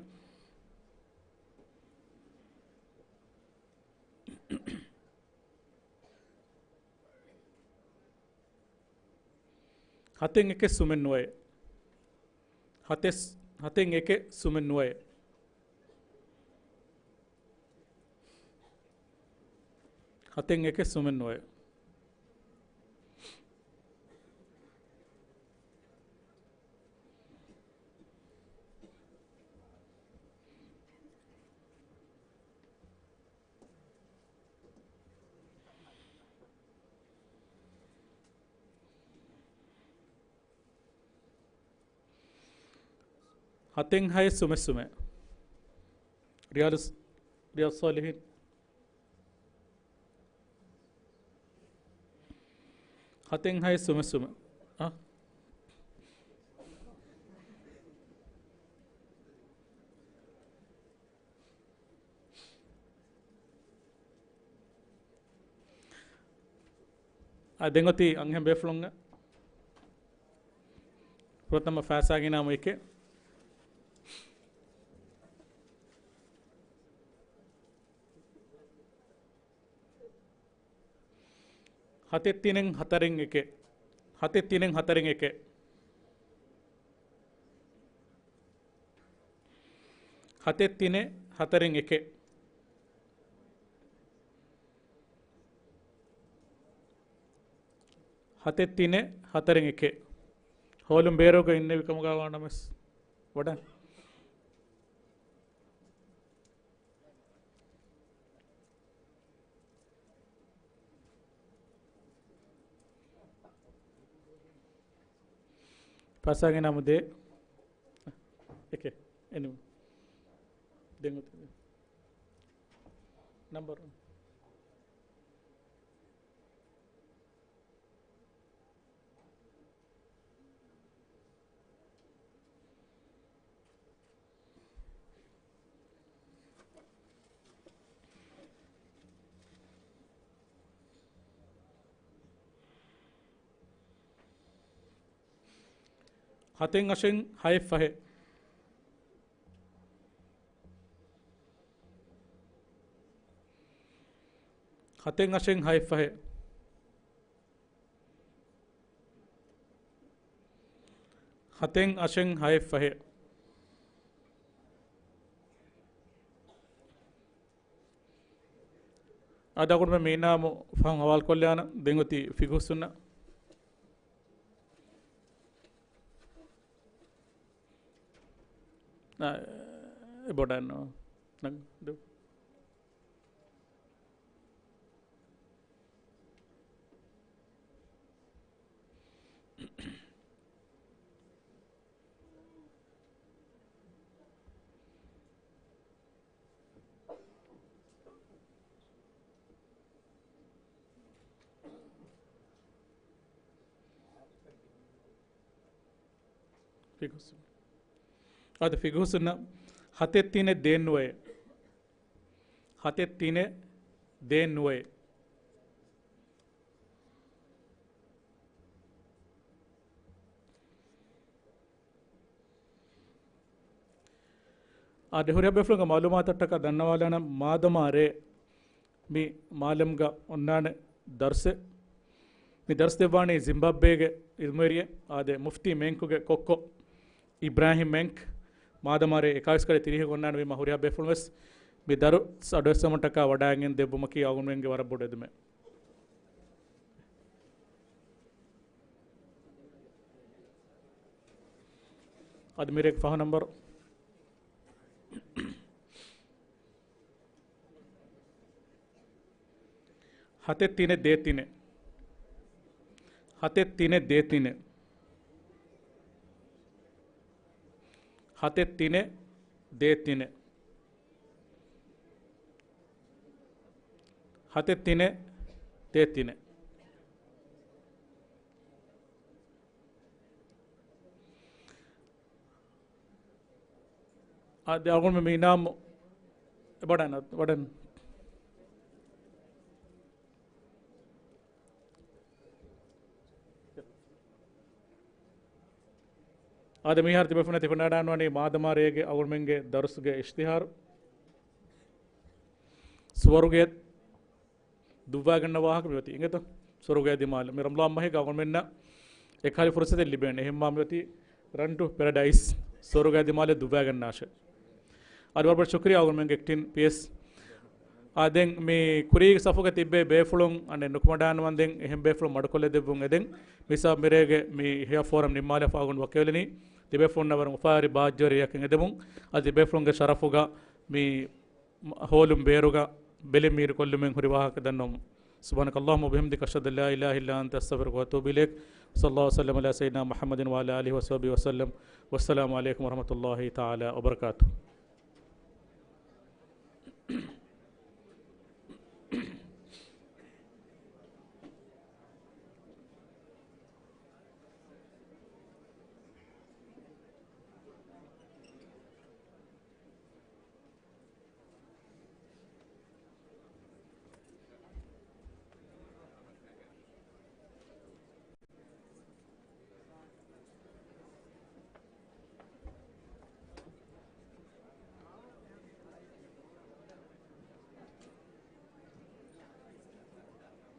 ހަތެއް އެކެއް ސުމެއް ނުވައެއް. ހަތެއް، ހަތެއް އެކެއް ސުމެއް ނުވައެއް. ހަތެއް އެކެއް ސުމެއް ނުވައެއް. ހަތެއް ހައެއް ސުމެއް ސުމެއް. ރިޔާލު، ރިޔާލު ޞާލިޙީން. ހަތެއް ހައެއް ސުމެއް ސުމެއް. އަ؟ އާ، ދެން އޮތީ އަންހެން ބޭފުޅުންގެ ފުރަތަމަ ފައިސާގެ އިނާމު އެކެއް. ހަތެއް ތިނެއް ހަތަރެއް އެކެއް. ހަތެއް ތިނެއް ހަތަރެއް އެކެއް. ހަތެއް ތިނެއް ހަތަރެއް އެކެއް. ހަތެއް ތިނެއް ހަތަރެއް އެކެއް. ހޯލުން ބޭރުގަ އިންނެވި ކަމުގަ ވާނަމަސް ވަޑަ. ފައިސާގެ އިނާމު ދޭއް. އެކެއް. އެން. ދެން އޮތީ ނަންބަރު. ހަތެއް އަށެއް ހައެއް ފަހެއް. ހަތެއް އަށެއް ހައެއް ފަހެއް. ހަތެއް އަށެއް ހައެއް ފަހެއް. އަދި އަޅުގަނޑުމެން މީނާމު ފަހުން ހަވާލުކޮށްލާނަން. ދެން އޮތީ ފިގުހު ސުންނަ. އާ، އެ ބޮޑަށް ނޯ. ނަން ދު. ފިގުހު ސުންނަ. އާދެ، ފިގުހު ސުންނަ. ހަތެއް ތިނެއް ދޭއް ނުވައެއް. ހަތެއް ތިނެއް ދޭއް ނުވައެއް. އާދެ، ހުރިހާ ބޭފުޅުންގެ މައުލޫމާތަށްޓަކާ ދަންނަވާލާނަން، މާދަމާ ރޭ މި މާލަމްގަ އޮންނާނެ ދަރުސެއް. މި ދަރުސް ދެއްވާނީ ޒިމްބާބްވޭގެ އިލްމުވެރިއެއް، އާދެ، މުފްތީ މެންކުގެ ކޮއްކޮ އިބްރާހިމް މެންކް. މާދަމާ ރޭ އެކާވީސް ކައިރި ތިރީހަށް އޮންނާނެ ވީމަ ހުރިހާ ބޭފުޅުން ވެސް މި ދަރުސް އަޑުއެއްސަމުންޓަކާ ވަޑައިގެން ދެއްވުމަކީ އަޅުގަނޑުމެންގެ ވަރަށް ބޮޑު އެދުމެއް. އަދި މިރޭގެ ފަހު ނަންބަރު. ހަތެއް ތިނެއް ދޭއް ތިނެއް. ހަތެއް ތިނެއް ދޭއް ތިނެއް. ހަތެއް ތިނެއް ދޭއް ތިނެއް. ހަތެއް ތިނެއް ދޭއް ތިނެއް. އާދެ، އަޅުގަނޑުމެން މި އިނާމު ވަޑަން، ވަޑަން. އާދެ، މިހާރު ތިބޭފުޅުންނަށް ތި ފެންނަވަޑައިގަންނަވަނީ މާދަމާ ރޭގެ އަޅުގަނޑުމެންގެ ދަރުސްގެ އިޝްތިހާރު. ސުވަރުގެ ދުއްވާގަންނަ ވާހަކަ މި އޮތީ އިނގޭތޯ؟ ސުވަރުގެ ދިމާލަށް. މި ރަމަޟާން މަހީގަ އަޅުގަނޑުމެންނަށް އެކަހަލަ ފުރުސަތެއް ލިބޭނެ. އެހެންމާ މި އޮތީ Run to Paradise، ސުވަރުގެ ދިމާލަށް ދުއްވާގަންނާށޭ. އަދި ވަރަށް ބޮޑަށް ޝުކުރިއްޔާ އަޅުގަނޑުމެންގެ އެކްޓިން ޕީއެސް. އާ، ދެން މި ކުރީގެ ސަފުގަ ތިއްބޭ ބޭފުޅުން އަނެއް ނުކުމެވަޑައިގަންނަވަން ދެން އެހެން ބޭފުޅުން މަޑުކޮށްލަދެއްވުން އެދެން. މިސާ މިރޭގެ މި ހެޔާ ފޯރަމް ނިންމާލާފަ އަޅުގަނޑު ވަކިވެލަނީ. ތިބޭފުޅުންނަށް ވަރަށް އުފާވެރި ބާއްޖަވެރި ރެއަކަށް އެދެމުން. އަދި ތިބޭފުޅުންގެ ޝަރަފުގަ މި ހޯލުން ބޭރުގަ ބެލެން މީރުކޮށްލުމެއް ހުރި ވާހަކަ ދަންނަވަމުން. سبحانك اللهم وبحمدك، أشهد أن لا إله إلا أنت، أستغفرك وأتوب إليك. وصلى الله وسلم على سيدنا محمد وعلى آله وصحبه وسلم. والسلام عليكم ورحمة الله تعالى وبركاته.